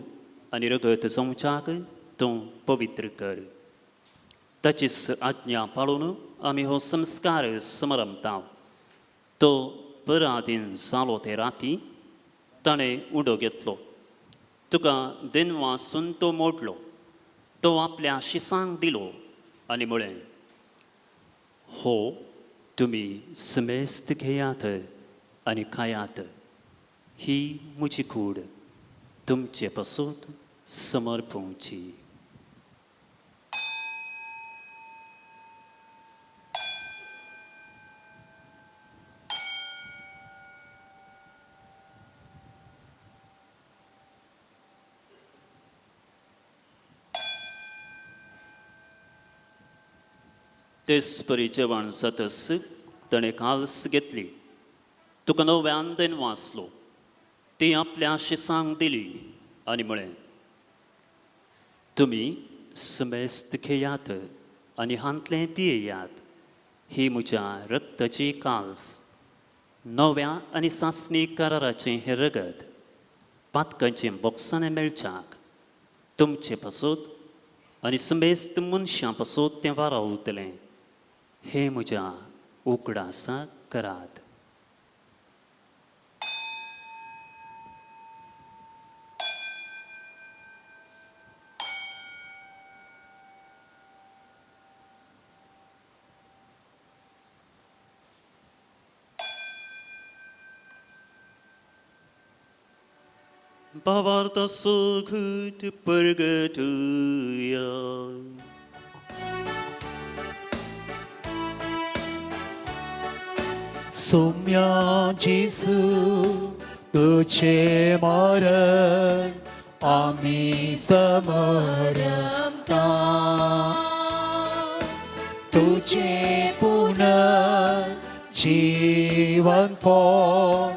आनी रगत जावच्याक तूं पवित्र कर. ताचीच आज्ञा पाळून आमी हो संस्कार समारंभता. तो पराधीन जालो ते राती ताणें उडो घेतलो, तुका देनवासून तो मोडलो, तो आपल्या शिसांक दिलो आनी म्हळें, हो तुमी समेस्त घेयात आनी खायात, ही म्हजी कूड तुमचे पासून समर्पवची. तेच परी जेवण जातच ताणें काल्स घेतली, तुका नव्यान देन वाचलो, ती आपल्या शिसांक दिली आनी म्हळें, तुमी समेस्त घेयात आनी हांतलें पियेयात, ही म्हज्या रक्ताची काल्स, नव्या आनी सासणी कराराचें हें रगत पातकांचें बोक्साणें मेळच्याक तुमचे पासत आनी समेस्त मनशां पासत तें वारावतलें. हे म्हज्या उगडासाक करात. भावार्थ सुखट परगटुया. सोम्या जेजू तुझे मरण आमी समरता, तुझे पुनर्जीवन पण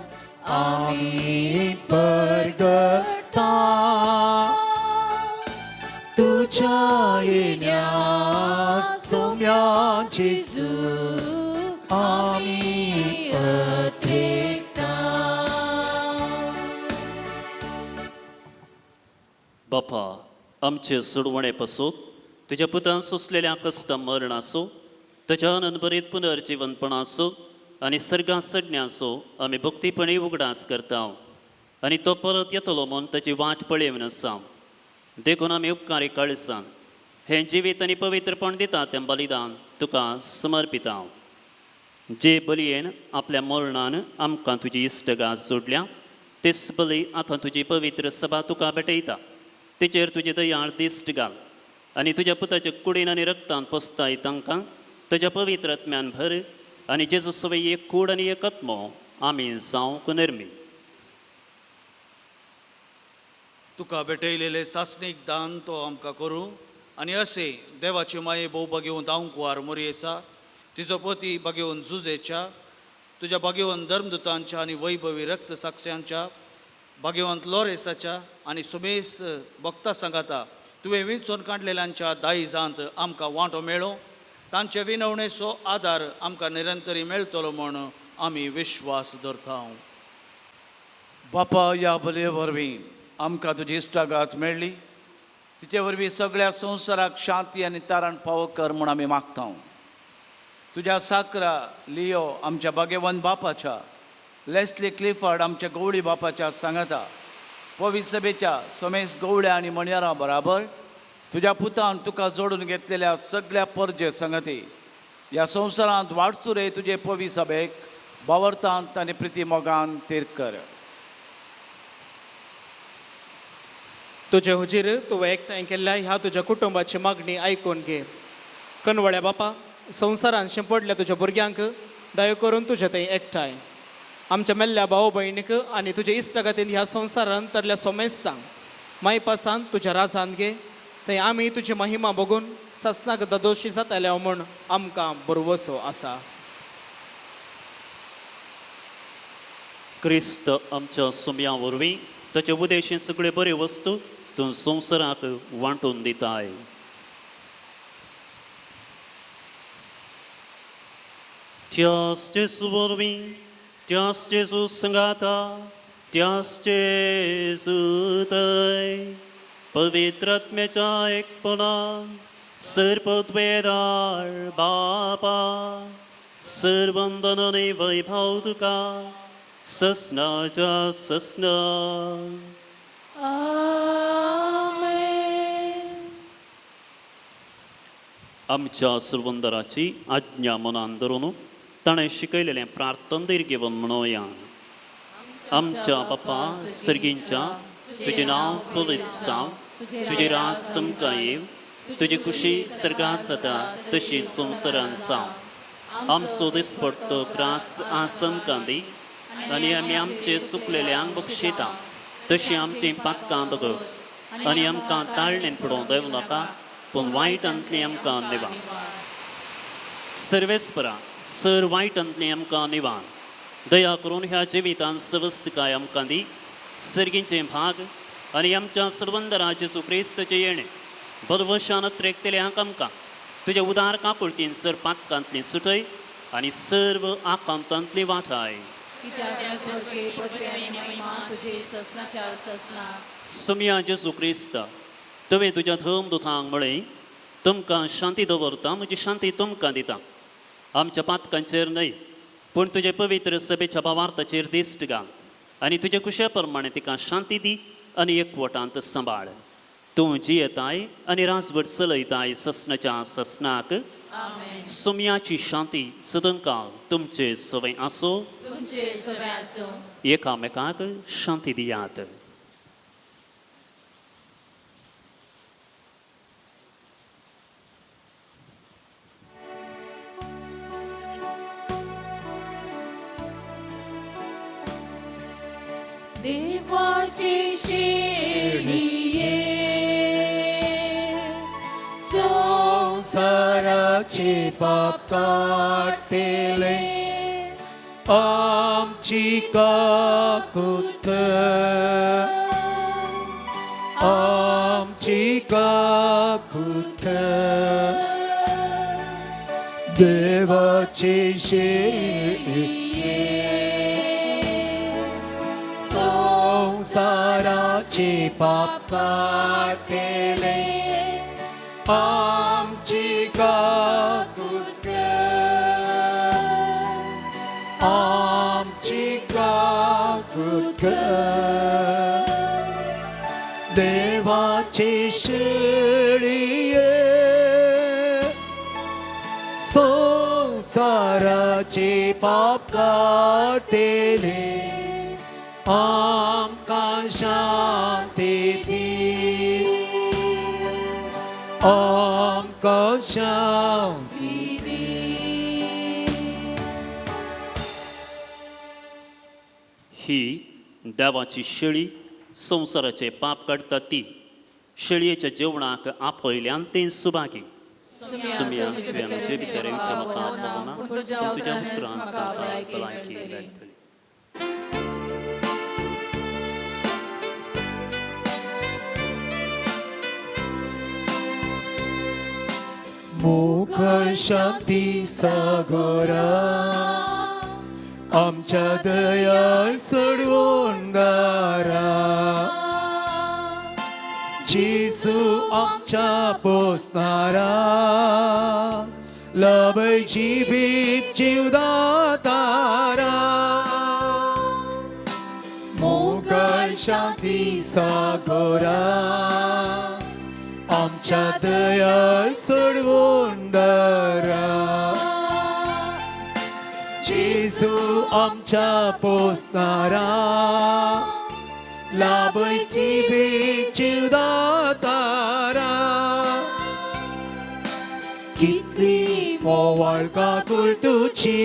आमी परगटा, तुझ्या येण्याक सोम्या जेजू आमी अथेकता. बापा, आमचे सोडवणे पासून तुज्या पुतान सोंसलेल्या कश्ट मरणाचो, ताच्या आनंदभरीत पुनर्जिवनपणाचो आनी सर्गां सडण्याचो आमी भक्तीपणी उगडास करता आनी तो परत येतलो म्हूण ताची वाट पळेवन आसा. देखून आमी उपकारी काळसान हें जिवीत आनी पवित्रपण दिता तें बलिदान तुका समर्पिता. जे बलयेन आपल्या मरणान आमकां तुजी इश्टगात जोडल्या तेच बली आतां तुजी पवित्र सभा तुका भेटयता. तेचेर तुजी दयाळ दिश्ट घाल आनी तुज्या पुताच्या कुडीन आनी रक्तान पोसताय तांकां तुज्या पवित्र आत्म्यान भर आनी जेजू सवय एक कूड आनी एक आत्मो आमी जावंक निर्मी. तुका भेटयलेले सासणीक दान तो आमकां करूं आनी अशें देवाचे माये भोव भाग्यवंत आंकुवार मोरयेचा, तिजो पती भाग्यवंत जुजेच्या, तुज्या भाग्यवंत धर्मदुतांच्या आनी वैभवी रक्त साक्षांच्या, भाग्यवंत लोरेसाच्या आनी सुमेस्त भक्ता सांगाता तुवें विंचून काडलेल्यांच्या दायजांत आमकां वांटो मेळो, तांचे विनवणेचो आदार आमकां निरंतरी मेळटलो म्हूण आमी विश्वास धरता. बापा, ह्या बलये वरवीं आमकां तुजी इश्टागात मेळ्ळी, तिचे वरवीं सगळ्या संवसाराक शांती आनी तारण पावो कर म्हूण आमी मागता. तुज्या साकरा लियो आमच्या भाग्यवंत बापाच्या, लेस्ली क्लिफर्ड आमच्या गवळी बापाच्या सांगाता, पवित्र सभेच्या सोमेश गवळ्या आनी मणयारां बराबर तुज्या पुतान तुका जोडून घेतलेल्या सगळ्या परजे संगती ह्या संवसारांत वाटसुरे तुजे पवी सभेक बावरतांत आनी प्रिती मोगान तीर कर. तुजे हुजीर तुवें एकठांय केल्ल्या ह्या तुज्या कुटुंबाची मागणी आयकून घे. कनवळ्या बापा, संवसारान शिंपडल्या तुज्या भुरग्यांक दया करून तुजे थंय एकठांय आमच्या मेल्ल्या भाव भयणीक आनी तुजे इश्टागतीन ह्या संवसारान तरल्या सोमेस्तांक मायपासान तुज्या राजान घे, थंय आमी तुजी महिमा बघून ससनाक ददोशी जातल्या म्हूण आमकां बरवसो आसा. क्रिस्त आमच्या सुम्या वरवीं ताचे उदेशी सगळे बरे वस्तू तूं संवसाराक वांटून दिताय. त्यास जेजू वरवीं, त्यास जेजू संगाता, त्यास जेजू थंय पवित्र आत्म्याच्या एकपणान सर्वद्वेदार बापा सर्वंदन आनी वैभव तुका ससनाच्या ससना. आमच्या सुरवंदराची आज्ञा मनान धरून ताणें शिकयलेलें प्रार्थन घेवन म्हणोया. आमच्या बापा सर्गींच्या, तुजें नांव पवित्र जावं, तुजें राज समकां येवं, तुजी खुशी सर्गां जाता तशी संवसारान जावं. आमचो दिसपडतो ग्रास आमकां दी आनी आमी आमचे सुकलेल्यांक बक्षिता तशी आमचीं पातकां बगस आनी आमकां ताळणेन पडोवंक देव नाका, पूण वायटांतली आमकां निवार. सर्वेस्परा सर वायटांतली आमकां निवार. दया करून ह्या जिवितान सवस्तकाय आमकां दी, सर्गींचे भाग आनी आमच्या सर्वंदरा जेजू क्रिस्ताचें येणें बरवशान त्रेकतल्यांक आमकां तुज्या उदार काकुळतीन सर पातकांतली सुटय आनी सर्व आकांतांतली वाठाय. समिया जेजू क्रिस्त, तुवें तुज्या धर्म दुतांक म्हळें, तुमकां शांती दवरता, म्हजी शांती तुमकां दिता. आमच्या पातकांचेर न्हय पूण तुजे पवित्र सभेच्या भावार्थाचेर दिश्ट घाल आनी तुजे कुशे प्रमाणे तिका शांती दी आनी एकवटांत सांबाळ. तूं जियेताय आनी राजवट चलयताय ससनाच्या ससनाक. सोम्याची शांती सदंकाल तुमचे सवय आसो. एकामेकाक शांती दियात. देवाची शेळये संवसाराचे पाप काडटले आमची काकूत कर, आमची काकूत कर. देवाची शेळये संवसाराचे पाप काडटले आमची काकूत कर, आमची काकूत कर. देवाची शेळये संवसाराचे पाप काडटले आमकां शांती दी, आमकां शांती दी. ही देवाची शेळी संवसाराचे पाप काडटा ती. शेळयेच्या जेवणाक आपयल्यान तें सुभागी. सुम्या तुवें म्हजे भितर येवचें म्हाका आपोवना, पूण तुज्या पूण तुज्या उतरानच उतरान म्हाका म्हाका भलायकी भलायकी मेळटली. मेळटली. मोकळ शांती सागोरा आमच्या दयाळ सोडवून दारा जेजू आमच्या पोसणारा लभय जिवीत जिवदातारा मोकळ शांती सागोरा आमच्या दयाळ सोडवून दारा जेजू आमच्या पोसणारा लाभय जिवीत जिवदातारा कितली मोवाळ काकुळ तुजी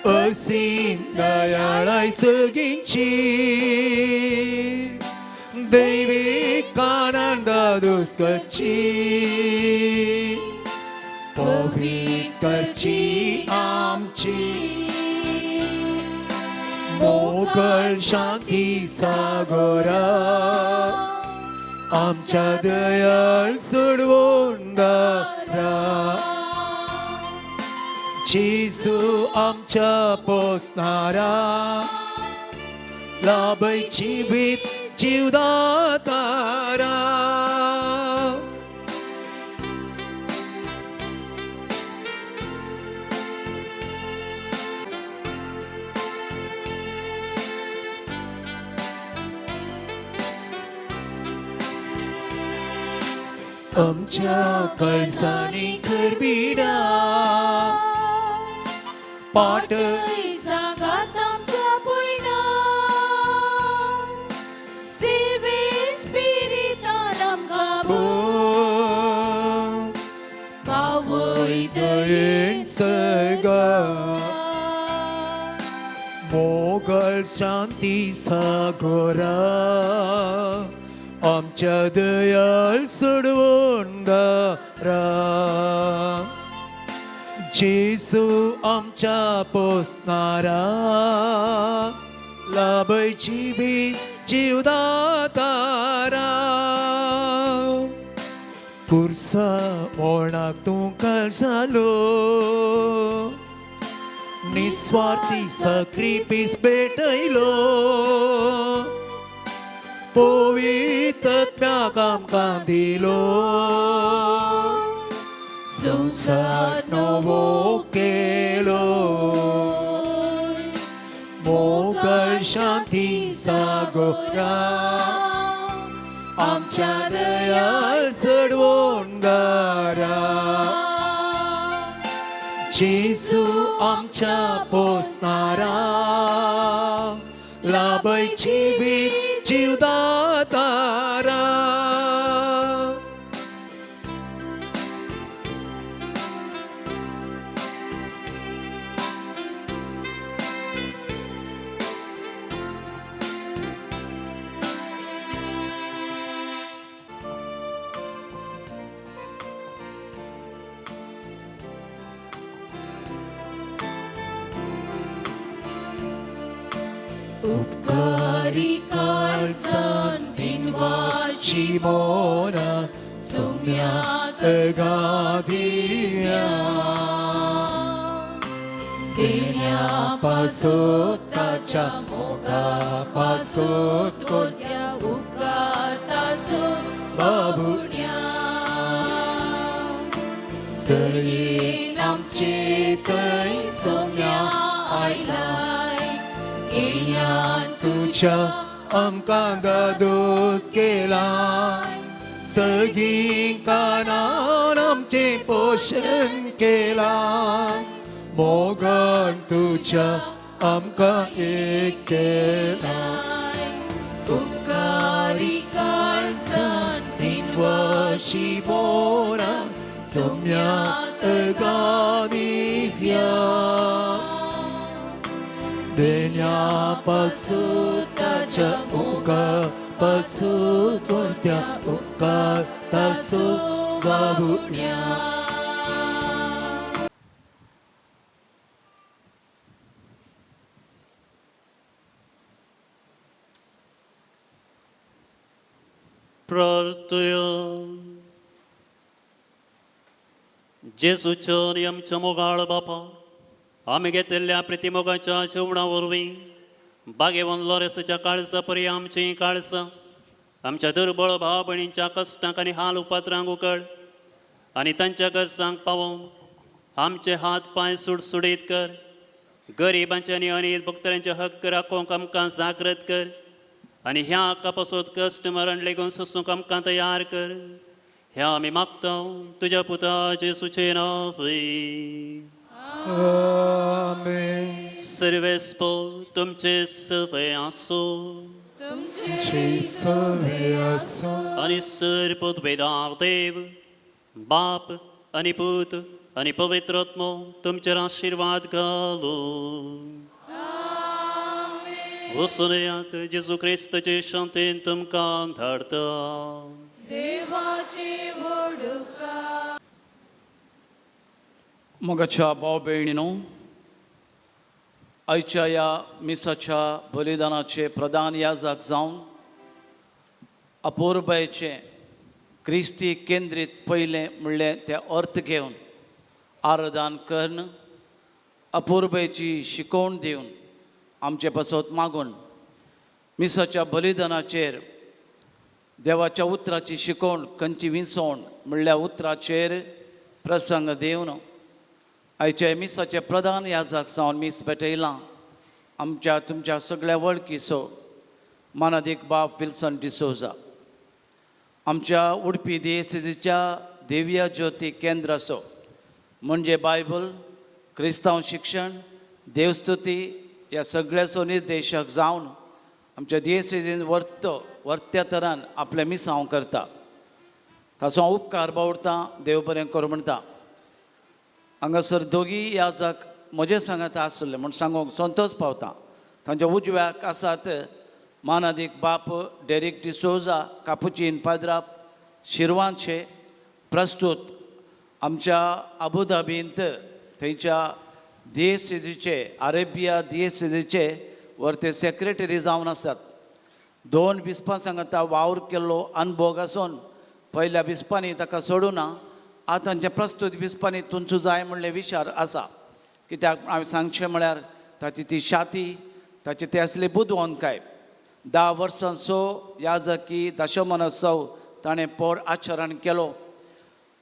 असीम दयाळाय सगळींची दैवीक आनंद दुस्कची पवित्रची आमची मोकळ शांती सागोरा आमच्या दयाळ सोडवून दारा जेजू आमच्या पोसणारा लाभय जिवीत जिवदातारा. आमच्या कळसांनी करबिडा पाट सांगात आमच्या पयणा सेवे स्पिरितान आमकां पावय दयेन सर्गा मोगल शांती सागोरा आमच्या दयाळ सोडवून दारा जेजू आमच्या पोसणारा लाभय जिवीत जिवदातारा पुरसा मोणाक तूं कळसालो निस्वार्थी सक्रिपीस भेटयलो पवित्रत्म्याक आमकां दिलो संवसार नवो केलो मोकळ शांती सागोरा आमच्या दयाळ सोडवून दारा जेजू आमच्या पोसणारा लाभय जिवीत जिवदातारा. उपकारी काळजान दिनवाशी मोरा सुम्या गादिया देण्या पासोत ताच्या मोगा पासोत कोरत्या उपकारतासो बाबुण्या दयेन आमचे थंय सोम्या आयलाय येण्यान तुज्या आमकां दादोस केला सगळीं कानान आमचें पोशण केलां मोगान तुज्या आमकां एक केलां उपकारी काळजान दिनवाशी मोरा सोम्या गादिव्या देण्या पासून ताच्या मोगा पासून कोणत्या उपकार तासो बाबुया. प्रार्थया. जेजूच्या आनी आमच्या मोगाळ बापा, आमी घेतिल्ल्या प्रितीमोगाच्या जेवणा वरवीं बागेवन लोरेसाच्या काळजा परी आमचीं काळजां आमच्या दुर्बळ भाव भयणींच्या कश्टांक आनी हाल उपात्रांक उकळ आनी तांच्या गरजांक पावोवन आमचे हात पांय सुडसुडीत कर. गरिबांचे आनी अनीत भक्तरांचे हक्क राखोवंक आमकां जागृत कर आनी ह्या हक्का पासत कश्ट मरण लेगून सोसूंक आमकां तयार कर. ह्या आमी मागता तुज्या पुता जेसूचें नांव. आमेन. सर्वेस्पोर तुमचे सवय आसूं. तुमचे सवे आसूं. आनी सर पदवेदार देव बाप आनी पूत आनी पवित्र आत्मो तुमचेर आशिर्वाद घालो. वचून येयात, जेजू क्रिस्ताचे शांतीन तुमकां धाडता. देवाचे व्हड उपकार. मोगाच्या भाव भयणीनो, आयच्या ह्या मिसाच्या बलिदानाचे प्रधान याजक जावन अपुरबायेचें क्रिस्ती केंद्रीत पयलें म्हणलें तें अर्थ घेवन आराधन करून अपुरबायेची शिकोवण दिवन आमचे पासत मागून मिसाच्या बलिदानाचेर देवाच्या उतराची शिकोवण खंयची विंचवण म्हणल्या उतराचेर प्रसंग दिवन आयच्या मिसाचे प्रधान याजक जावन मीस भेटयलां आमच्या तुमच्या सगळ्या वळखीचो मानादीक बाब विल्सन डिसोजा, आमच्या उडपी देसीच्या देविया ज्योती केंद्राचो म्हणजे बायबल, क्रिस्तांव शिक्षण, देवस्तुती ह्या सगळ्याचो निर्देशक जावन आमच्या दियेसेजीन वर्त्या तरान आपलें मिसांव करता. ताचो हांव उपकार बावडतां, देव बरें करूं म्हणटा. हांगासर दोगी याजक म्हजे सांगात आसले म्हूण सांगूंक संतोश पावता. तांच्या उजव्याक आसात मानादीक बाप डेरीक डिसोजा, कापुचीन पाद्राप शिरवांचे, प्रस्तूत आमच्या अबुधाबींत थंयच्या दियेसेजीचे अरेबिया दियेसेजीचे वरते सेक्रेटरी जावन आसात. दोन बिस्पां सांगाता वावर केल्लो अनभोग आसून पयल्या बिस्पांनी ताका सोडूना ना, आतांच्या प्रस्तूत बिस्पांनी तुमचो जाय म्हणले विचार आसा. कित्याक हांवें सांगचें म्हळ्यार ताची ती शाती, ताची ती आसली बुदवंतकाय. 10 वर्सांचो याजकी दशमनोत्सव ताणें पोर आचरण केलो.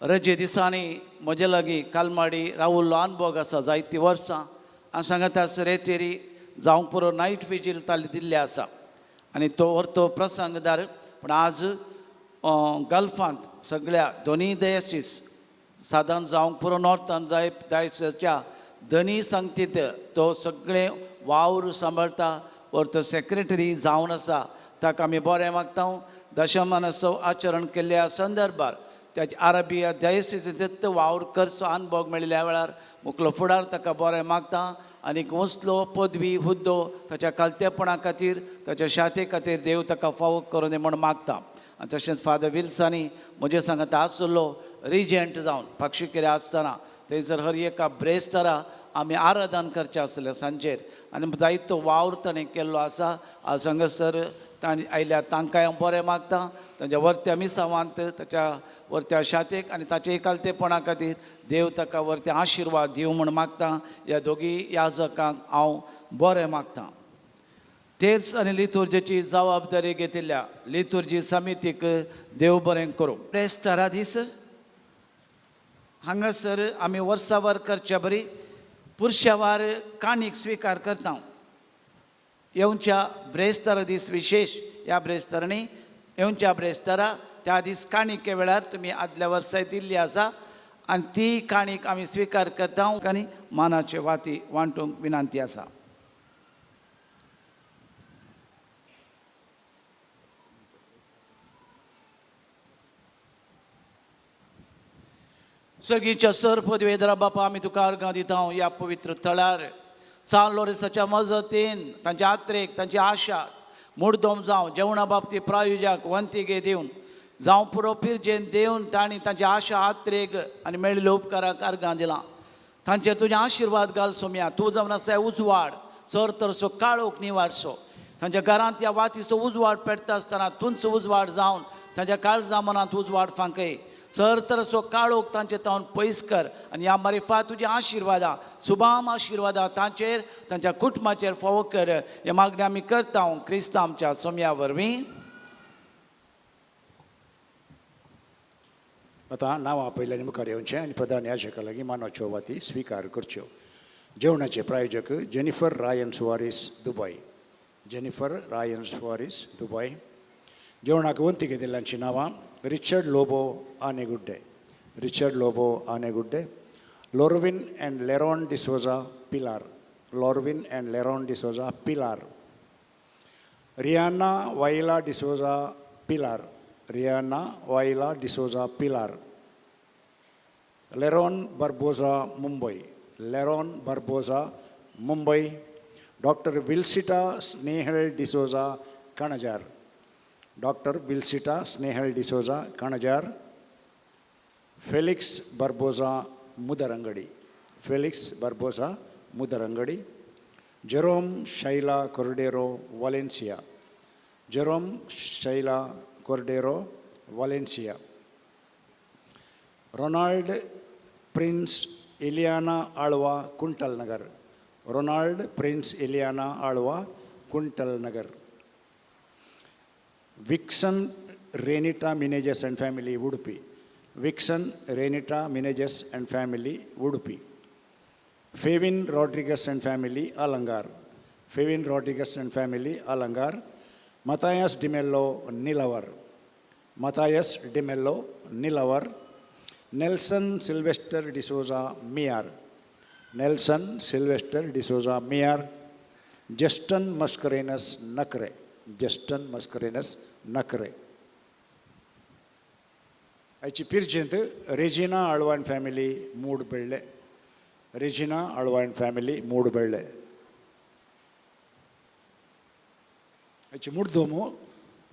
रजे दिसांनी म्हजे लागीं कालमाडी रावुल्लो अनभोग आसा जायतीं वर्सां. हांव सांगता रेतेरी जावंक पुरो नायट विजील ताली दिल्ली आसा आनी तो अर्थ प्रसंगदार. पूण आज गल्फांत सगळ्या दोनी दयसीस सादारण जावंक पुरो नॉर्थान जाय डायसीसच्या दोनी संगतीत तो सगळें वावर सांबाळटा वर तो सेक्रेटरी जावन आसा. ताका आमी बरें मागता. दशमानोत्सव आचरण केल्ल्या संदर्भार त्याच्या आरबी दयसीस वावर करचो अनभोग मेळिल्ल्या वेळार मुखलो फुडार ताका बरें मागता आनीक वसलो पदवी हुद्दो ताच्या कालतेपणा खातीर ताच्या शाते खातीर देव ताका फावो करूं दी म्हूण मागता. आनी तशेंच फादर विल्सांनी म्हजे सांगाता आसलो रिजंट जावन पक्षिकेर आसतना थंयसर हर एका ब्रेस्तारा आमी आराधन करचें आसलें सांजेर आनी जायतो वावर ताणें केल्लो आसा. आज हांगासर तांणी आयल्या तांकांय हांव बरें मागता. तांच्या वरत्या मिसावांत ताच्या वरत्या शातेक आनी ताच्या एकालतेपणा खातीर देव ताका वरते आशिर्वाद दिवं म्हूण मागता. ह्या दोगी याजकांक हांव बरें मागता. तेच आनी लितुर्जेची जबाबदारी घेतिल्ल्या लितुर्जी समितीक देव बरें करूं. ब्रेस्तारा दीस हांगासर आमी वर्सावर करच्या बरी पुरशावार काणीक स्विकार करता. येवच्या ब्रेस्तारा दीस विशेश ह्या ब्रेस्तारांनी येवच्या ब्रेस्तारा त्या दीस काणिके वेळार तुमी आदल्या वर्साय दिल्ली आसा आनी ती काणीक आमी स्विकार करता आनी मानाचे वाती वांटूंक विनंती आसा. सर्गीच्या सर पदवेदरा बापा, आमी तुका अर्गां दिता ह्या पवित्र थळार सान लोरिसाच्या मजतीन तांच्या आत्रेक तांची आशा मुडदोम जावं जेवणा बाबतीत प्रायोजक वंतिगे दिवन जावं पुरो पिरजेन देवन तांणी तांची आशा आत्रेक आनी मेळिल्ल्या उपकाराक अर्गां दिलां. तांचेर तुजें आशिर्वाद घाल सोम्या. तूं जावन आसा उजवाड सर तरसो काळोख निवारसो. तांच्या घरांत ह्या वातीचो उजवाड पेटता आसतना तुंचो उजवाड जावन तांच्या काळजा मनांत उजवाड फांकय. सर तरसो काळोख तांचे तावन पयस कर आनी ह्या मारिफा तुजी आशिर्वादां सुबाम आशिर्वादां तांचेर तांच्या कुटुंबाचेर फावो कर. हे मागणें आमी करता क्रिस्तांव आमच्या सोम्या वरवीं. आतां नांवां पयल्यान मुखार येवचें आनी प्रधान याजका लागीं मानाच्यो वाती स्विकार करच्यो. जेवणाचे प्रायोजक Jennifer Ryan Soares Dubai. Jennifer Ryan Soares Dubai. जेवणाक वंती घेतिल्ल्यांचीं नांवां Richard Lobo Anegudde. Richard Lobo Anegudde. Lorvin and Leron D'Souza Pilar. Lorvin and Leron D'Souza Pilar. Rihanna Vaila D'Souza Pilar. Rihanna Vaila D'Souza Pilar. Leron Barbosa Mumbai. Leron Barbosa Mumbai. Doctor Wilsita Snehal D'Souza Kanajar. Doctor Wilsita Snehal D'Souza Kanajar. Felix Barbosa Mudarangadi. Felix Barbosa Mudarangadi. Jerome Shaila Cordero Valencia. Jerome Shaila Cordero Valencia. Ronald Prince Ileana Alva Kuntal Nagar. Ronald Prince Ileana Alva Kuntal Nagar. Vixen Renita Menezes and family Udupi. Vixen Renita Menezes and family Udupi. Fevin Rodrigues and family Alangar. Fevin Rodrigues and family Alangar. Matthias D'Mello Nilavar. Matthias D'Mello Nilavar. Nelson Sylvester D'Souza Miyar. Nelson Sylvester D'Souza Miyar. Justin Mascarenhas Nakre. Justin Mascarenhas Nakre. आयची पिरजेंत Regina Alva and family Moodbelle. Regina Alva and family Moodbelle. आयची मुडदोमो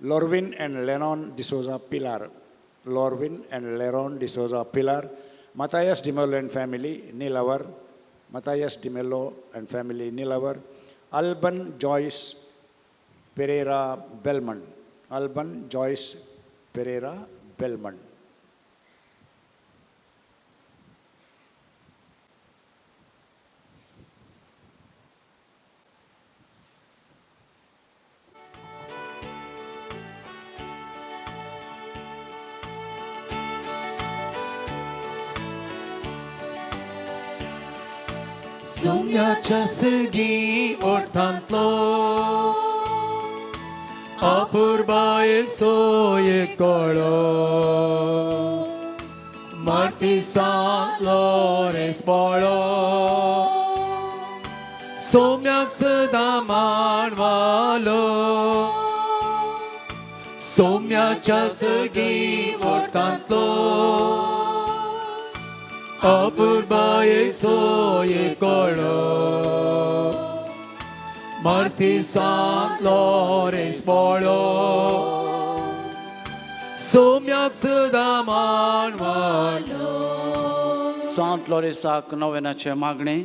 Lorvin and Lennon D'Souza Pilar. Lorvin and Leron D'Souza Pilar. Matthias D'Mello and family Nilavar. Matthias D'Mello and family Nilavar. Alban Joyce Pereira Belman. Alban Joyce Pereira Belman. सोम्याच्या सगी ओठांतलो अपुरबायेचो एक कळो मार्ती सांत Lorentz पळो सोम्याक सदां माणवालो सोम्याच्या सगी ओठांतलो अपुरबायेचो एक कळो मार्ती सांत लोरेंस पळो सोम्याक सदां माणवालो. सांत लोरेसाक नोवेनाचें मागणें.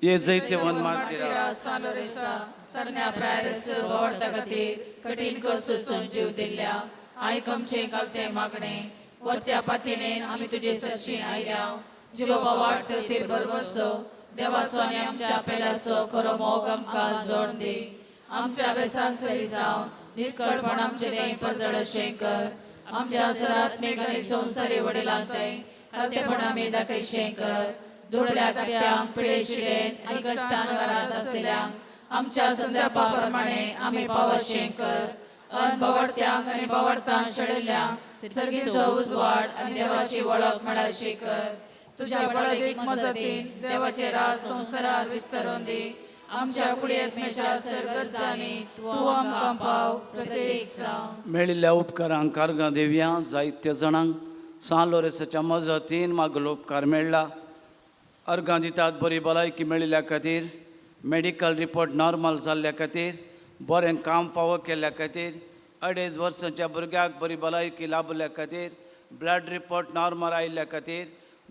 ये जैतेवन मार्तिरा सान लोरेसा तरण्या प्रायरस बोवाळता खातीर कठीण कस सोसून जीव दिल्ल्या आयक आमचें घालतें मागणें. वरत्या पातीणेन आमी तुजे सरशीं आयल्या. जिवा वाडत तीर भरवसो देवाचो आनी आमच्या पेल्याचो खरो मोग आमकां जोड दी. आमच्या बेसांक सरी जावन निस्कळपण आमचें तें परजळशें कर. आमच्या सरात्मीक आनी संवसारी वडिलांक थंय खालतेपण आमी दाखयशें कर. दुबळ्या धाकट्यांक पिडेशिडेन आनी कश्टान वरांत आसलेल्यांक आमच्या संदर्भा प्रमाणे आमी पावशें कर. अन बवडत्यांक आनी बवडतां शेळिल्ल्यांक सर्गीचो उजवाड आनी देवाची वळख मेळाशी कर. तुज्या बळदीक मजतीन देवाचे राज संवसारार विस्तारून दी. आमच्या कुळयेच्या सर्गजांनी तूं आमकां पाव प्रत्येक जावं. मेळिल्ल्या उपकारांक अर्गां दिवया. जायत्या जाणांक सान लोरेसाच्या मजतीन मागलो उपकार मेळ्ळा. अर्गां दितात बरी भलायकी मेळिल्ल्या खातीर, मेडिकल रिपोर्ट नॉर्मल जाल्ल्या खातीर, बरें काम फावो केल्ल्या खातीर, 2.5 वर्सांच्या भुरग्याक बरी भलायकी लाभल्या खातीर, ब्लड रिपोर्ट नॉर्मल आयिल्ल्या खातीर,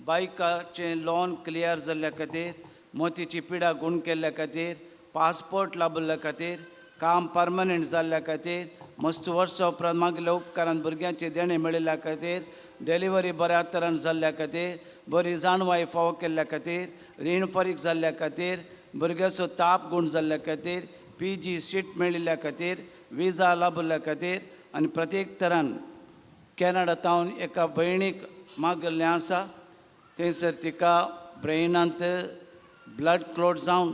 बायकाचें लोन क्लियर जाल्ल्या खातीर, मोतीची पिडा गूण केल्ल्या खातीर, पासपोर्ट लाभिल्ल्या खातीर, काम परमनंट जाल्ल्या खातीर, मस्त वर्सां उपरांत मागल्या उपकारान भुरग्यांचें देणें मेळिल्ल्या खातीर, डिलिव्हरी बऱ्या तरान जाल्ल्या खातीर, बरी जाणवाय फावो केल्ल्या खातीर, रीण फारीक जाल्ल्या खातीर, भुरग्याचो ताप गूण जाल्ल्या खातीर, PG seat मेळिल्ल्या खातीर, विजा लाभिल्ल्या खातीर आनी प्रत्येक तरान कॅनडा तावन एका भयणीक मागिल्लें आसा. थंयसर तिका ब्रेनांत ब्लड क्लोट जावन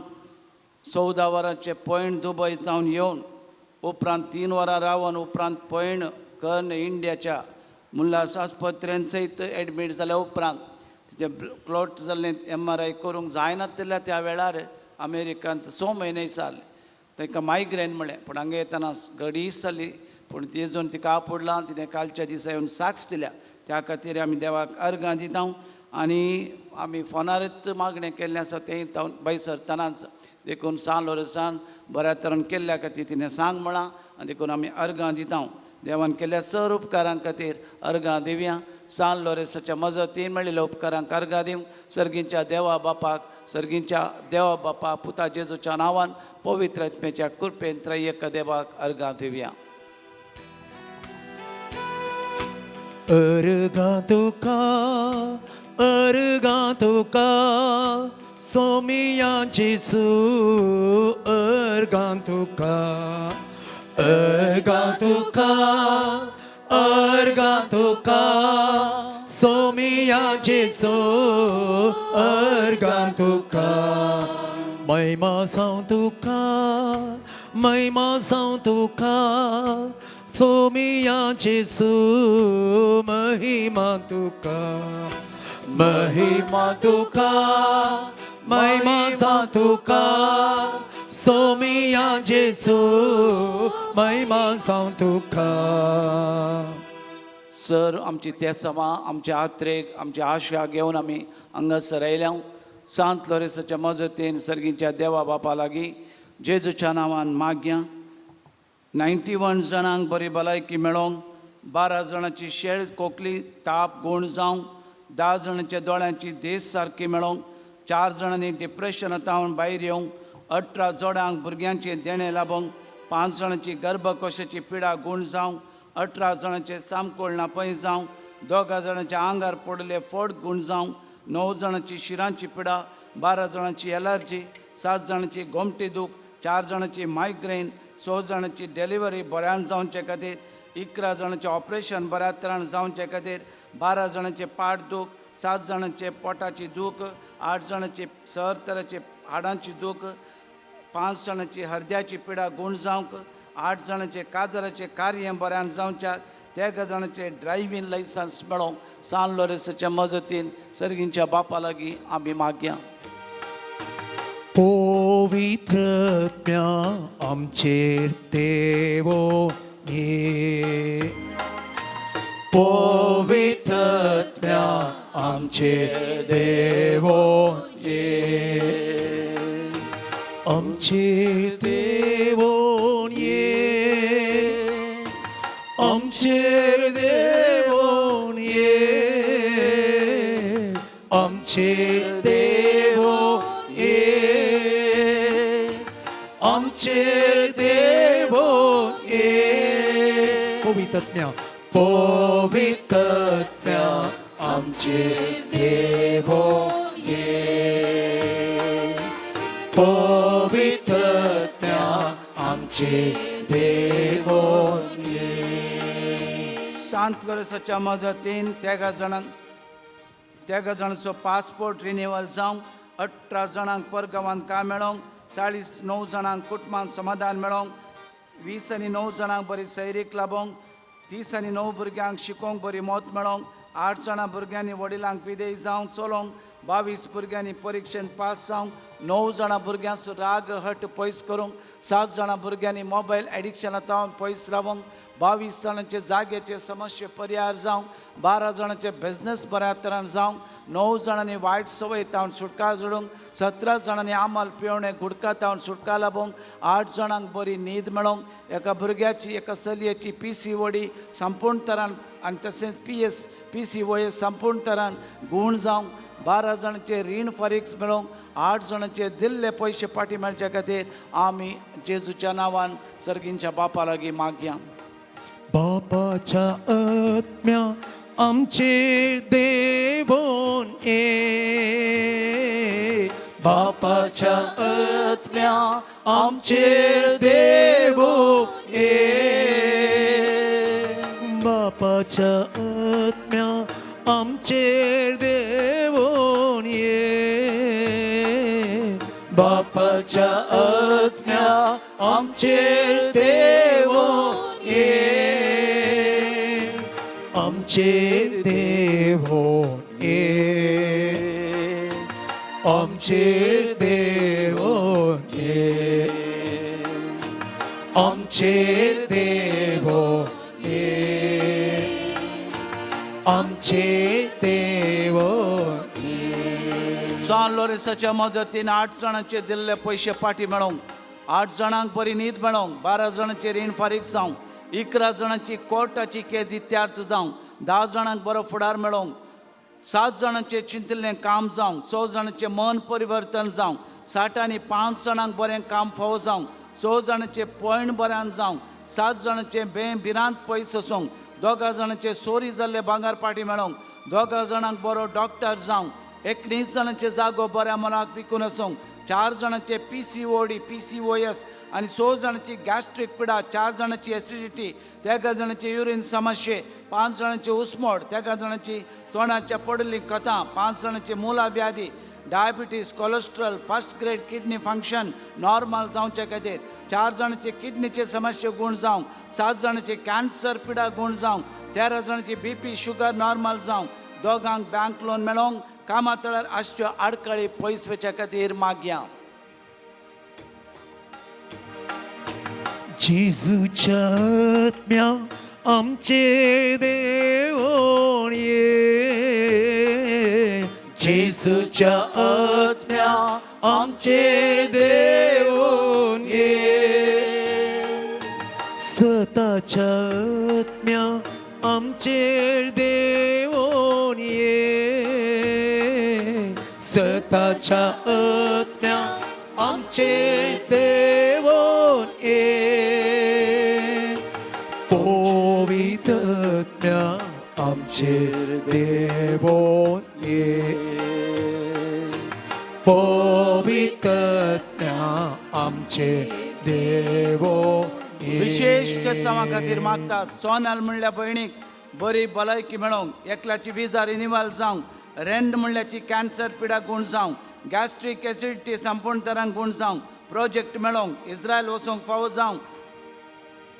14 वरांचे पयण दुबय जावन येवन उपरांत 3 वरां रावन उपरांत पयण कर्ण इंडियाच्या मुल्लास आस्पत्रेन सयत एडमीट जाल्या उपरांत तिचें क्लोट जाल्लें MRI करूंक जायनातिल्ल्या त्या वेळार अमेरिकांत 6 म्हयने जाले. तांकां मायग्रेन म्हळें, पूण हांगा येतना गडी जाली, पूण तेजून तिका आपुडलां. तिणें कालच्या दिसा येवन साक्ष दिल्या. त्या खातीर आमी देवाक अर्गां दिता आनी आमी फोनारच मागणें केल्लें आसा तें भायर सरतनाच. देखून सान लोरसान बऱ्या तरान केल्ल्या खातीर तिणें सांग म्हळां आनी देखून आमी अर्गां दिता. देवान केल्ल्या सर उपकारां खातीर अर्गां दिवया. सान लोरेसाच्या मजतीन मेळिल्ल्या उपकारांक अर्गां दिवंक सर्गींच्या देवा बापाक, सर्गींच्या देवा बापा पुता जेजूच्या नांवान पवित्र आत्म्याच्या कृपेन त्रैएक देवाक अर्गां दिवया. अर्गां तुका, अर्गां तुका, सोमिया जेजू, अर्गां तुका, अर्गां तुका, अर्गां तुका, सोमिया जेजू, अर्गां तुका. महिमा जावं तुका, महिमा जावं तुका, सोमिया जेजू, महिमा तुका, महिमा तुका, महिमा जावं तुका, सोमिया जेजू, महिमा जावं तुका. सर आमची तेसमां, आमचे आत्रेक, आमची आशा घेवन आमी हांगासर आयल्या. सांत लोरेसाच्या मजतीन सर्गीच्या देवा बापा लागीं जेजूच्या नांवान मागया. 91 जाणांक बरी भलायकी मेळोंक, 12 जाणांची शेळ खोकली ताप गूण जावंक, 10 जाणांच्या दोळ्यांची देस सारकी मेळोंक, 4 जाणांनी डिप्रेशनां तावन भायर येवंक, 18 जोड्यांक भुरग्यांचें देणें लाबोवंक, 5 जाणांची गर्भकोशाची पिडा गूण जावंक, 18 जाणांचें सामकोळ नापय जावंक, 2 जाणांच्या आंगार पडले फोट गूण जावंक, 9 जाणांची शिरांची पिडा, 12 जाणांची एलर्जी, 7 जाणांची गोमटी दूख, 4 जाणांची मायग्रेन, 6 जाणांची डिलिव्हरी बऱ्यान जावचे खातीर, 11 जाणांचें ऑपरेशन बऱ्या तरान जावचे खातीर, 12 जाणांचें पाट दूख, 7 जाणांचे पोटाची दूख, 8 जाणांची सर तराचे हाडांची दूख, 5 जाणांची हरद्याची पिडा गूण जावंक, 8 जाणांचे काजराचें कार्य बऱ्यान जावच्याक, 13 जाणांचे ड्रायव्हींग लायसन्स मेळोवंक सान लोरेसाच्या मजतीन सर्गींच्या बापा लागीं आमी मागया. पवित्र आत्म्या आमचेर देवो ये, पवित्र आत्म्या आमचेर देवो ये, आमचेर देवो ये, आमचेर देवो ये, आमचेर देवो ये, आमचेर देवो ये. पवित्र आत्म्या, पवित्र आत्म्या आमचेर देवो ये, पवित्र आत्म्या आमचेर देवो ये. सांत लोरेसाच्या मजतीन 13 जाणांचो पासपोर्ट रिन्युअल जावंक, 18 जाणांक परगांवांत काम मेळोवंक, 49 जाणांक कुटुंबांत समाधान मेळोवंक, 29 जाणांक बरी सैरीक लाबोवंक, 39 भुरग्यांक शिकोवंक बरी मत मेळोवंक, 8 जाणां भुरग्यांनी वडिलांक विदेश जावंक चलोवंक, 22 भुरग्यांनी परिक्षेन पास जावंक, 9 जाणां भुरग्यांचो राग हट पयस करूंक, 7 जाणां भुरग्यांनी मोबायल एडिक्शना तावन पयस रावंक, 22 जाणांचे जाग्याचे समस्ये परिहार जावंक, 12 जाणांचे बिजनेस बऱ्या तरान जावंक, 9 जाणांनी वायट संवय तावन सुटका जोडूंक, 17 जाणांनी आमल पिवणे गुडका तावन सुटका लाबोवंक, 8 जाणांक बरी न्हीद मेळोंक, एका भुरग्याची एका चलयेची PCOD संपूर्ण तरान आनी तशेंच PCOS संपूर्ण तरान गूण जावंक, 12 जाणांचे रीण फारीक मेळोवंक, 8 जाणांचे दिल्ले पयशे फाटीं मेळचे खातीर आमी जेजूच्या नांवान सर्गींच्या बापा लागीं मागया. बापाच्या आत्म्या आमचेर देवोन ये, बापाच्या आत्म्या आमचेर देवोन ये, बापाच्या आत्म्या आमचेर देवोन ये, बापाच्या आत्म्या आमचेर देवोन ये, आमचेर देवोन ये, आमचेर देवोन ये, आमचेर देवोन ये, आमचेर देवोन. सान लोरेसाच्या मजतीन 8 जाणांचे दिल्ले पयशे फाटीं मेळोवंक, 8 जाणांक बरी न्हीद मेळोवंक, 12 जाणांचे रीण फारीक जावंक, 11 जाणांची कोर्टाची केज इत्यार्थ जावंक, 10 जाणांक बरो फुडार मेळोवंक, 7 जाणांचें चिंतिल्लें काम जावंक, 6 जाणांचें मन परिवर्तन जावंक, 60 आनी 5 जाणांक बरें काम फावो जावंक, 6 जाणांचें पॉयंट बऱ्यान जावंक, 7 जाणांचें बें भिरांत पयस वचूंक, 2 जाणांचें चोरी जाल्ले भांगर पाटी मेळोवंक, 2 जाणांक बरो डॉक्टर जावंक, 19 जाणांचे जागो बऱ्या मनाक विकून आसूंक, 4 जाणांचे PCOD PCOS आनी 6 जाणांची गॅस्ट्रीक पिडा, 4 जाणांची एसिडिटी, 13 जाणांची युरीन समस्ये, 5 जाणांची उस्मोड, 13 जाणांची तोंडाच्या पडली कथां, 5 जाणांची मुला व्याधी, diabetes, cholesterol, first grade kidney function normal जावचे खातीर, 4 जाणांचे किडनीचे समस्ये गूण जावंक, 7 जाणांचे कॅन्सर पिडा गूण जावंक, 13 जाणांची BP sugar normal जावंक, 2 बँक लोन मेळोवंक, कामा तळार आसच्यो आडखळी पयस वचच्या खातीर मागया. जेजूच्या आत्म्या आमचेर देवोन ये, जेजूच्या आत्म्या आमचेर देवोन ये, सताच्या आत्म्या आमचेर देवोन ये, सताच्या आत्म्या आमचेर देवोन ये, पवित्र आत्म्या आमचेर देवोन ये, पवित्र आत्म्या आमचेर देवोन ये. विशेश तेसांवा खातीर मागतात. सोनल म्हणल्या भयणीक बरी भलायकी मेळोवंक, एकल्याची विजा रिनिवल जावंक, रेंड म्हणल्याची कॅन्सर पिडा गूण जावंक, गॅस्ट्रीक एसिडिटी संपूर्ण तरान गूण जावंक, प्रोजेक्ट मेळोवंक, इस्रायल वचूंक फावो जावंक,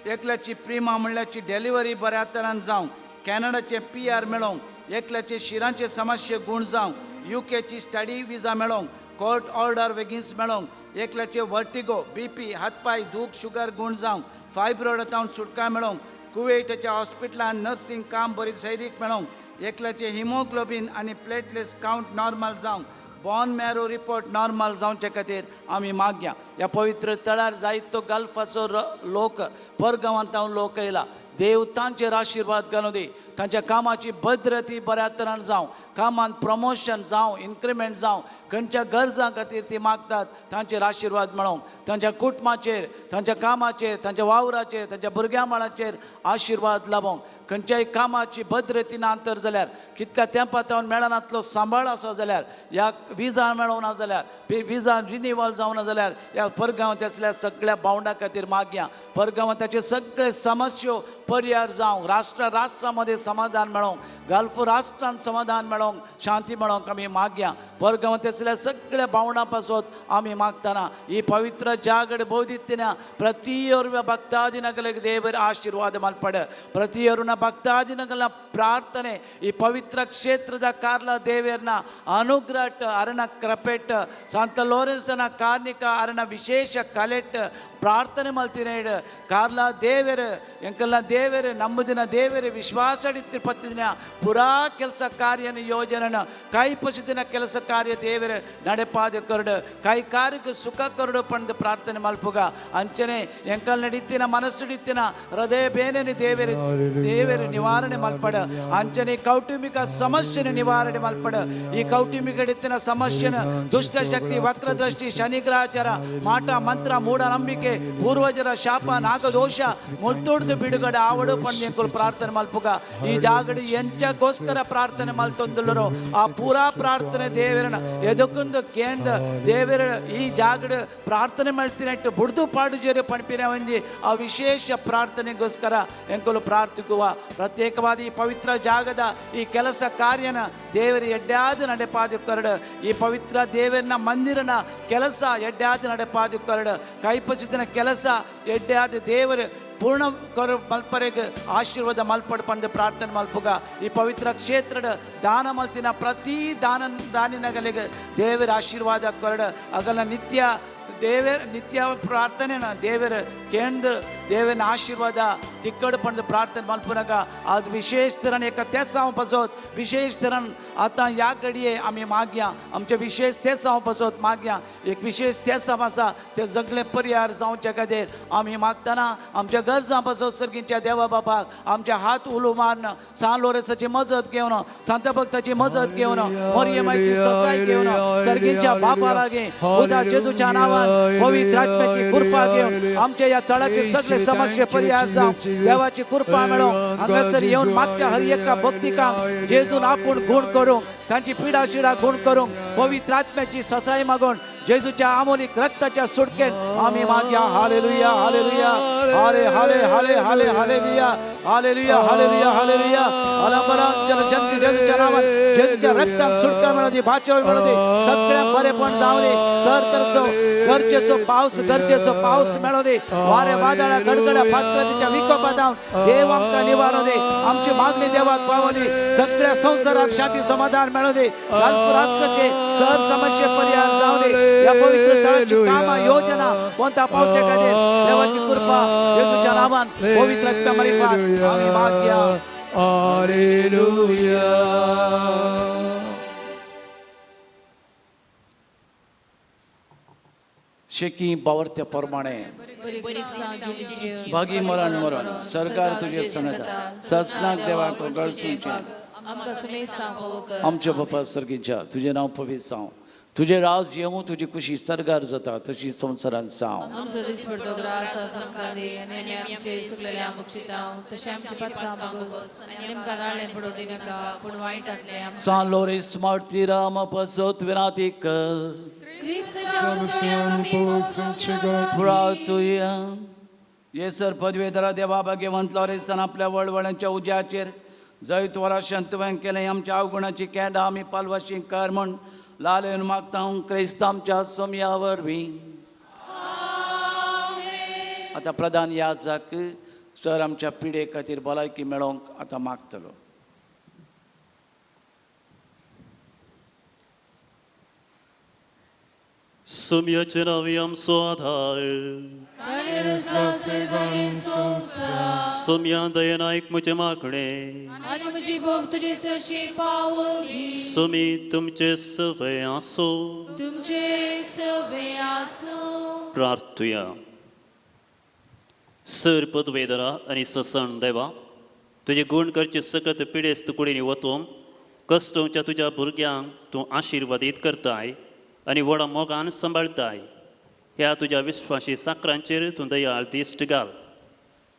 एकल्याची प्रिमा म्हणल्याची डिलिव्हरी बऱ्या तरान जावंक, कॅनडाचें PR मेळोवंक, एकल्याचे शिरांचे समस्ये गूण जावंक, UKची स्टडी विजा मेळोवंक, कोर्ट ऑर्डर वेगींच मेळोवंक, एकल्याचे वर्टिगो, BP, हातपाय दूख, शुगर गूण जावंक, फायब्रॉयड तावन सुटका मेळोवंक, कुवेटाच्या हॉस्पिटलान नर्सिंग काम बरी सैरीक मेळोवंक, एकल्याचे हिमोग्लोबीन आनी प्लेटलेट्स कावंट नॉर्मल जावंक, बॉन मॅरो रिपोर्ट नॉर्मल जावचे खातीर आमी मागया. ह्या पवित्र तळार जायतो गल्फाचो लोक परगांवांत लोक येयला. देव तांचेर आशिर्वाद घालूं दी, तांच्या कामाची भद्रती बऱ्या तरान जावं, कामांत प्रमोशन जावं, इन्क्रिमेंट जावं, खंयच्या गरजां खातीर ती मागतात तांचेर आशिर्वाद मेळोवंक, तांच्या कुटुंबाचेर, तांच्या कामाचेर, तांच्या वावराचेर, तांच्या भुरग्यां मळाचेर आशिर्वाद लाबोवंक, खंयच्याय कामाची भद्रती ना तर जाल्यार कितल्या तेंपा तावन मेळनातलो सांबाळ आसा जाल्यार, ह्या विजा मेळोवना जाल्यार, विजा रिनिवल जावना जाल्यार, ह्या परगांवांत आसल्या सगळ्या भावंडां खातीर मागया. परगांवांत ताचे सगळे समस्यो परिहार जावंक, राष्ट्रा राष्ट्रां मदें समाधान मेळोवंक, गल्फ राष्ट्रांत समाधान मेळोवंक, शांती मेळोवंक आमी मागया. परगांवांत आसल्या सगळ्या भावंडां पासत आमी मागतना ही पवित्र ಜಾಗಡ್ ಬೋಧಿತ್ತಿನ ಪ್ರತಿಯೊರ್ವ ಭಕ್ತಾದಿನಗಳಿಗೆ ದೇವರ ಆಶೀರ್ವಾದ ಮಲ್ಪಡ. ಪ್ರತಿಯೊರ್ವನ ಭಕ್ತಾದಿನಗಳ ಪ್ರಾರ್ಥನೆ ಈ ಪವಿತ್ರ ಕ್ಷೇತ್ರದ ಕಾರ್ಲ ದೇವೇರ್ನ ಅನುಗ್ರಹ ಅರಣ ಕ್ರಪೆಟ್ ಸಂತ ಲೋರೆನ್ಸನ ಕಾರ್ಣಿಕ ಅರಣ ವಿಶೇಷ ಕಲೆಟ್ ಪ್ರಾರ್ಥನೆ ಮಲ್ತಿನೇಡು ಕಾರ್ಲ ದೇವೆರು ಎಂಕಲ್ನ ದೇವೆರು ನಂಬುದಿನ ದೇವೆರು ವಿಶ್ವಾಸ ಪತ್ತಿದಿನ ಪುರಾ ಕೆಲಸ ಕಾರ್ಯನ ಯೋಜನೆನ ಕೈಪಸಿದಿನ ಕೆಲಸ ಕಾರ್ಯ ದೇವೆರು ನಡೆಪಾದ ಕರುಡು ಕೈ ಕಾರ್ಯಕ್ಕೆ ಸುಖ ಕರುಡು ಪಂದು ಪ್ರಾರ್ಥನೆ ಮಲ್ಪುಗ ಅಂಚನೆ ಎಂಕಲ್ ನಡಿತ್ತಿನ ಮನಸ್ಸುಡಿತ್ತಿನ ಹೃದಯ ಬೇನೆನಿ ದೇವೆರು ದೇವೆರು ನಿವಾರಣೆ ಮಲ್ಪಡ ಅಂಚನೆ ಕೌಟುಂಬಿಕ ಸಮಸ್ಯೆನ ನಿವಾರಣೆ ಮಲ್ಪಡ ಈ ಕೌಟುಂಬಿಕ ಇತ್ತಿನ ಸಮಸ್ಯೆನ ದುಷ್ಟಶಕ್ತಿ ವಕ್ರದೃಷ್ಟಿ ಶನಿಗ್ರಹಚಾರ ಮಾಟ ಮಂತ್ರ ಮೂಢನಂಬಿಕೆ ಪೂರ್ವಜರ ಶಾಪ ನಾಗದೋಷ ಮುಲ್ತೋಡ್ದು ಬಿಡುಗಡೆ ಆವಡು ಪಂಡ್ಯಂಕುಲು ಪ್ರಾರ್ಥನೆ ಮಲ್ಪುಗ ಈ ಜಾಗಡಿ ಎಂಚಗೋಸ್ಕರ ಪ್ರಾರ್ಥನೆ ಮಲ್ತೊಂದುಲ್ಲರು ಆ ಪೂರಾ ಪ್ರಾರ್ಥನೆ ದೇವರನ ಎದಕ್ಕೊಂದು ಕೇಂದ್ರ ದೇವರ ಈ ಜಾಗಡು ಪ್ರಾರ್ಥನೆ ಮಲ್ತಿನಟ್ಟು ಬುಡ್ದು ಪಾಡುಜೇರು ಪಣಿಪಿನ ಒಂಜಿ ಆ ವಿಶೇಷ ಪ್ರಾರ್ಥನೆಗೋಸ್ಕರ ಎಂಕುಲು ಪ್ರಾರ್ಥಿಸುವ ಪ್ರತ್ಯೇಕವಾದ ಈ ಪವಿತ್ರ ಜಾಗದ ಈ ಕೆಲಸ ಕಾರ್ಯನ ದೇವರ ಎಡ್ಡಾದ ನಡೆಪಾದು ಕರಡು ಈ ಪವಿತ್ರ ದೇವರನ ಮಂದಿರನ ಕೆಲಸ ಎಡ್ಡಾದ ನಡೆಪಾದು ಕರಡು ಕೈಪಸಿದಿನ ಕೆಲಸ ಎಡ್ಡಾದ ದೇವರು ಪೂರ್ಣ ಕರು ಮಲ್ಪರೆಗ್ ಆಶೀರ್ವಾದ ಮಲ್ಪಡು ಪಂದು ಪ್ರಾರ್ಥನೆ ಮಲ್ಪುಗ ಈ ಪವಿತ್ರ ಕ್ಷೇತ್ರದ ದಾನ ಮಲ್ತಿನ ಪ್ರತಿ ದಾನ ದಾನಿನಗಲಿಗೆ ದೇವರ ಆಶೀರ್ವಾದ ಕೊರಡು ಅಗಲ ನಿತ್ಯ ದೇವರ ನಿತ್ಯ ಪ್ರಾರ್ಥನೆನ ದೇವರ ಕೇಂದ್ರ ದೇವನ ಆಶೀರ್ವಾದ ತಿಕ್ಕಡು ಪಂದು ಪ್ರಾರ್ಥನೆ ಮಲ್ಪುನಗ ಅದು ವಿಶೇಷ ತರನ್ एका तेच हांव पसत विशेष तरान आतां ह्या घडये आमी मागया आमचे विशेष तेच हांव पसत मागया एक विशेष तेच हांव आसा ते सगळे परिहार जावचे खातीर आमी मागतना आमच्या गरजां पसत सर्गींच्या देवा बाबाक आमचे हात उलो मारून सान लोरेसाची मजत घेवन सांता भक्ताची मजत घेवन मोरयेमायची ससाय घेवन सर्गींच्या बापा लागीं पुता जेजूच्या नांवान पवित्र आत्म्याची कृपा घेवन आमच्या ह्या तळाचे सगळे समस्ये परिहार जावं देवाची कृपा मेळोवंक हांगासर येवन मागच्या हर एका भक्तिकांक जेजून आपूण गुण करूंक तांची पिडा शिडा गुण करूंक पवित्र आत्म्याची ससाय मागून जेजूच्या आमोलीक रक्ताच्या सुटकेन आमी मागया. हालेलुया हालेलुया हाले हाले हाले हाले hallelujah hallelujah hallelujah hallelujah. अलंबरांच्या जेजूच्या नावान जेजूच्या रक्तान सुटका मेळू दी, बाचव मेळू दी, सगळ्या बरेपण जावं दी. सर तरसो गरजेचो पावस गरजेचो पावस मेळू दी. वारे वादळा गडगड्या फातराच्या विकोपा जावन देव आमकां निवारू दी. आमची मागणी देवाक पावू दी. सगळ्या संवसारात शांती समाधान मेळू दी. राष्ट्राचे सर समस्ये परिहार जावं दी. या पवित्र तळाची कामां योजना कोणता पावचे खातीर देवाची कृपा जेजूच्या नावान पवित्र आत्म्या मार्फत आमी मागया. हालेलुया. शेकी बावरत्या प्रमाणे भागी मरण मरण सरकार तुझे संगता ससनाक देवाक गळसूचे आमच्या बापा सर्गीच्या तुझे नांव पवित्र जावं, तुझे राज येवं, तुजी खुशी सर्गार जाता तशी संवसारान जावं. सान लोरेस मार्तीरा पासत विनाती कर प्रार्थुया. ये सर पदवेधरा देवा भाग्यवंत लोरेसान आपल्या वळवळ्यांच्या उज्याचेर जैत वराशान तुवें केलें आमच्या अवगुणाची केंडां आमी पालवाशी कर म्हूण लालेन मागता क्रिस्त आमच्या सोमया वरवीं. आतां प्रधान याजक सर आमच्या पिडे खातीर भलायकी मेळोवंक आतां मागतलो. सोमयाचे नांवी आमचो आधार, सोमया दयेन आयक म्हजें मागणें, सोमी तुमचे सवय आसूं. प्रार्थुया. सर पदवेदरा आनी ससण देवा, तुजे गुण करचे सकत पिडेस्त कुडींनी वतून कश्टोवच्या तुज्या भुरग्यांक तूं आशिर्वादीत करताय आनी व्हडा मोगान सांबाळताय. ह्या तुज्या विश्वासी साकरांचेर तूं दयाळ दिश्ट घाल.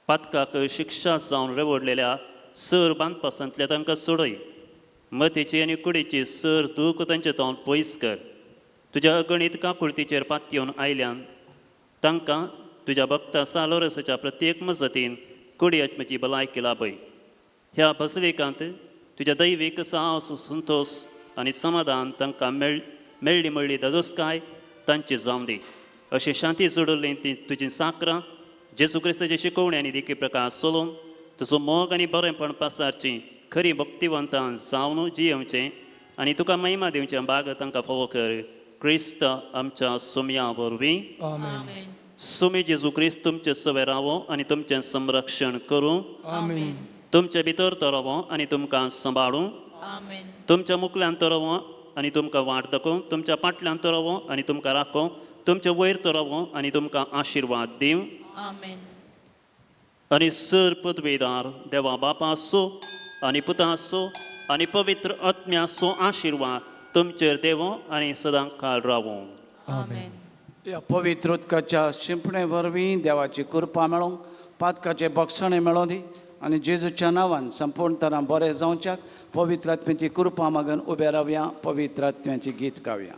पातकाक शिक्षा जावन रेवडलेल्या सर बांदपासांतल्या तांकां सोडय. मतीची आनी कुडीची सर दूख तांचे तावन पयस कर. तुज्या अगणीत काकुळतीचेर पातयेवन आयल्यान तांकां तुज्या भक्ता सालोरसाच्या प्रत्येक मजतीन कुडी आत्म्याची भलायकी लाभय. ह्या बसलिकांत तुज्या दैवीक साहस संतोश आनी समाधान तांकां मेळ्ळी मेळ्ळी दादोसकाय तांची जावं दी. अशी शांती जोडली ती तुजी साकरां जेजू क्रिस्ताची शिकवणी आनी देखी प्रकाश चलोवन तुजो मोग आनी बरेंपण पासारची खरी भक्तिवंतां जावन जियेवचें आनी तुका महिमा दिवचें भाग तांकां फावो कर क्रिस्त आमच्या सोमया वरवीं. आमेन. सुमी जेजू क्रिस्त तुमचे सवे रावो आनी तुमचें संरक्षण करूं. आमेन. तुमचे भितर तो रावो आनी तुमकां सांबाळूं. आमेन. तुमच्या मुखल्यान तो रावो आनी तुमकां वाट दाखोवं. तुमच्या पाटल्यान तो रावो आनी तुमकां राखो. तुमचे वयर तो रावो आनी तुमकां आशिर्वाद दिवं. आमेन. आनी सर पदवेदार देवा बापाचो आनी पुताचो आनी पवित्र आत्म्याचो आशिर्वाद तुमचेर देवो आनी सदां काळ रावो. आमेन. ह्या पवित्र उदकाच्या शिंपणे वरवीं देवाची कृपा मेळोंक, पातकाचे बक्षणें मेळों दी आनी जेजूच्या नांवान संपूर्ण तरान बरें जावच्याक पवित्र आत्म्याची कृपा मागून उबे रावया, पवित्र आत्म्याची गीत गावया.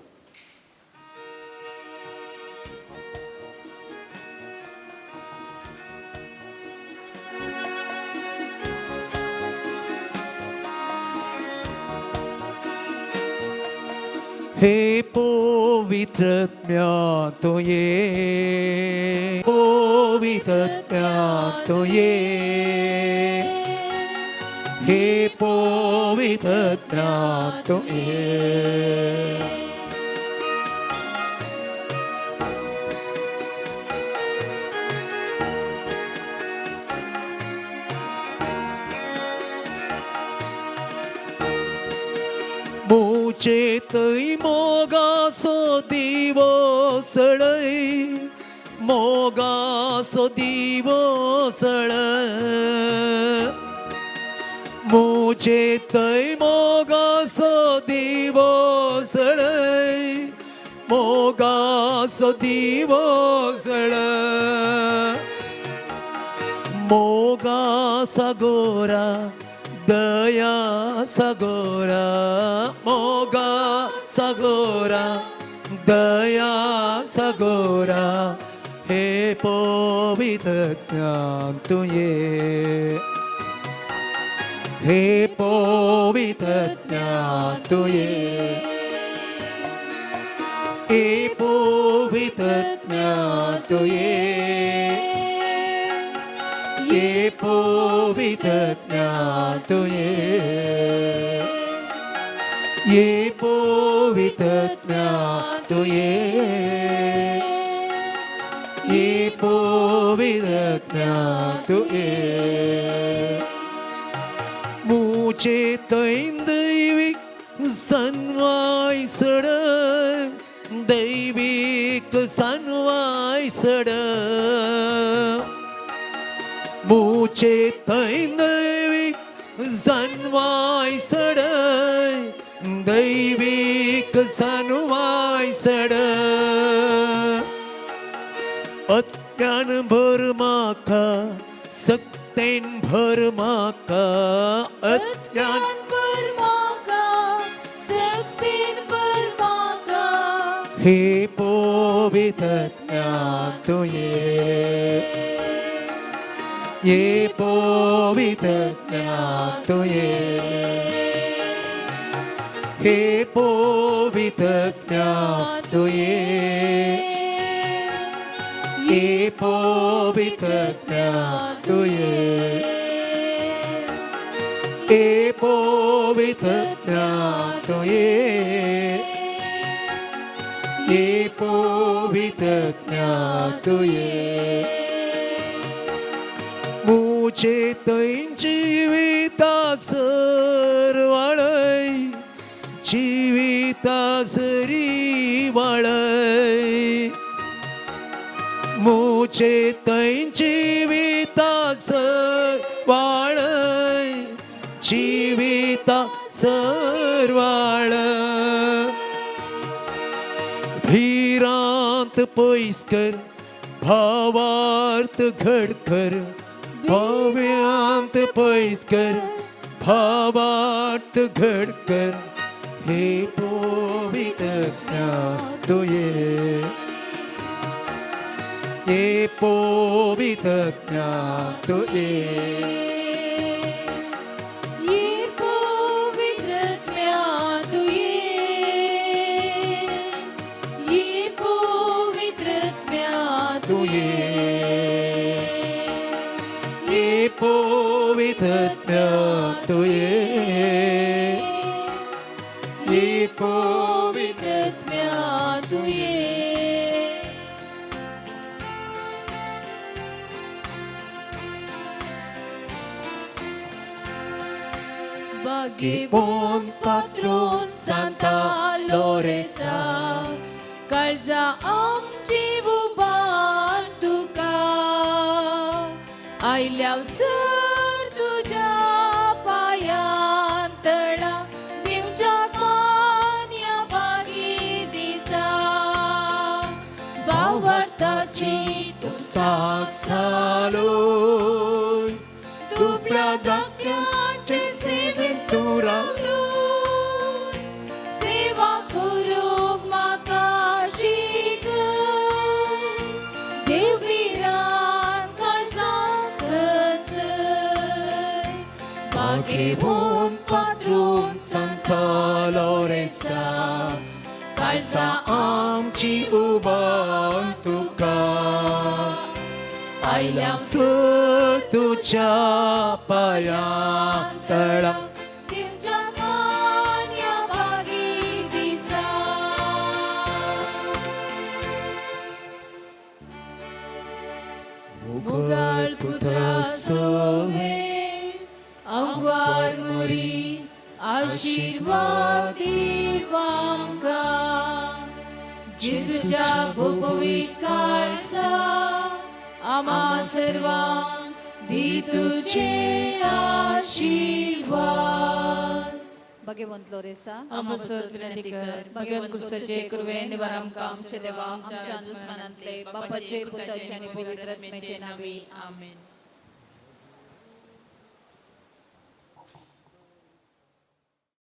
हे पवित्र तो ये, पवित्र तो ये, हे पवित्र तो ये. मुझे तै मोगासो दिवो सळय, मोगासो दिवो सळय. मुझे तै मोगासो दिवो सळय, मोगासो दिवो सळय. मोगा सगोरा दया सगोरा, मोगा सगोरा दया सगोरा. हे पवित्र तुये, हे पवित्र तुये, हे पवित्र तुये, हे पवित्र तुये, हे पवित्र तुये, हे पवित्र तुये. मुझे दैविक सनवाय सड, दैविक सनवाय सड. मुझे दैविक सनवाय सड, दैविक सनवाय सड. अज्ञान भर माका सक्तेन भर माका, अज्ञान भर माका सक्तेन भर माका. हे पवित्र तुये, हे पवित्र तुये, हे पवित्र तुये, हे पवित्र तुये, हे पवित्र तुये, हे पवित्र तुये. मुझे तै जिविता सरवाळय, जिविता सरी वाळय. मुझे तै जिविता सरवाळय, जिविता सरवाळ. भिरांत पयस कर, भावार्थ घड कर, भव्यांत पयस कर, भावार्थ घड कर. हे पवित्र तुये, हे पवित्र तुये, हे पवित्र तुये, हे पवित्र तुये, हे पवित्र पवित्रत्म्या तुये, ही पवित्रत्म्या तुये. भाग्यवंत पात्रोन सांता लोरेसा, काळजा आमची उबार तुका, आयल्या सर तुज्या पांयां तळा, दिवच्या मान्या बागी दिसा, भावार्थाची तूं साक सालोय, दुबळ्या धाकट्याचे सेवेन तूं रावलो, सेवा करूंक म्हाका शीक, देव भिरांत काळजांत बसय. भाग्यवंत पात्रोन सांता लोरेसा, काळजा आमची उबार तुका, आयल्या सर तुज्या पांयां तळा, दिवच्या मान्या बागी दिसा. मुगाळ पुत्रा सोवे, आंकवार मोरी आशीर्वाद दिवांका, जेजूच्या भोपवीत काळसा आमा सर्वांक दी तुझे आशीर्वाद. भगवंत लोरेसा, आमचो विनंती कर. भगवंत क्रिस्ताचे कृपे निवार आमकां आमचे देवा, आमच्या दुस्मनांतले, बापाचे, पुताचे आनी पवित्र आत्म्याचे नांवी, आमेन.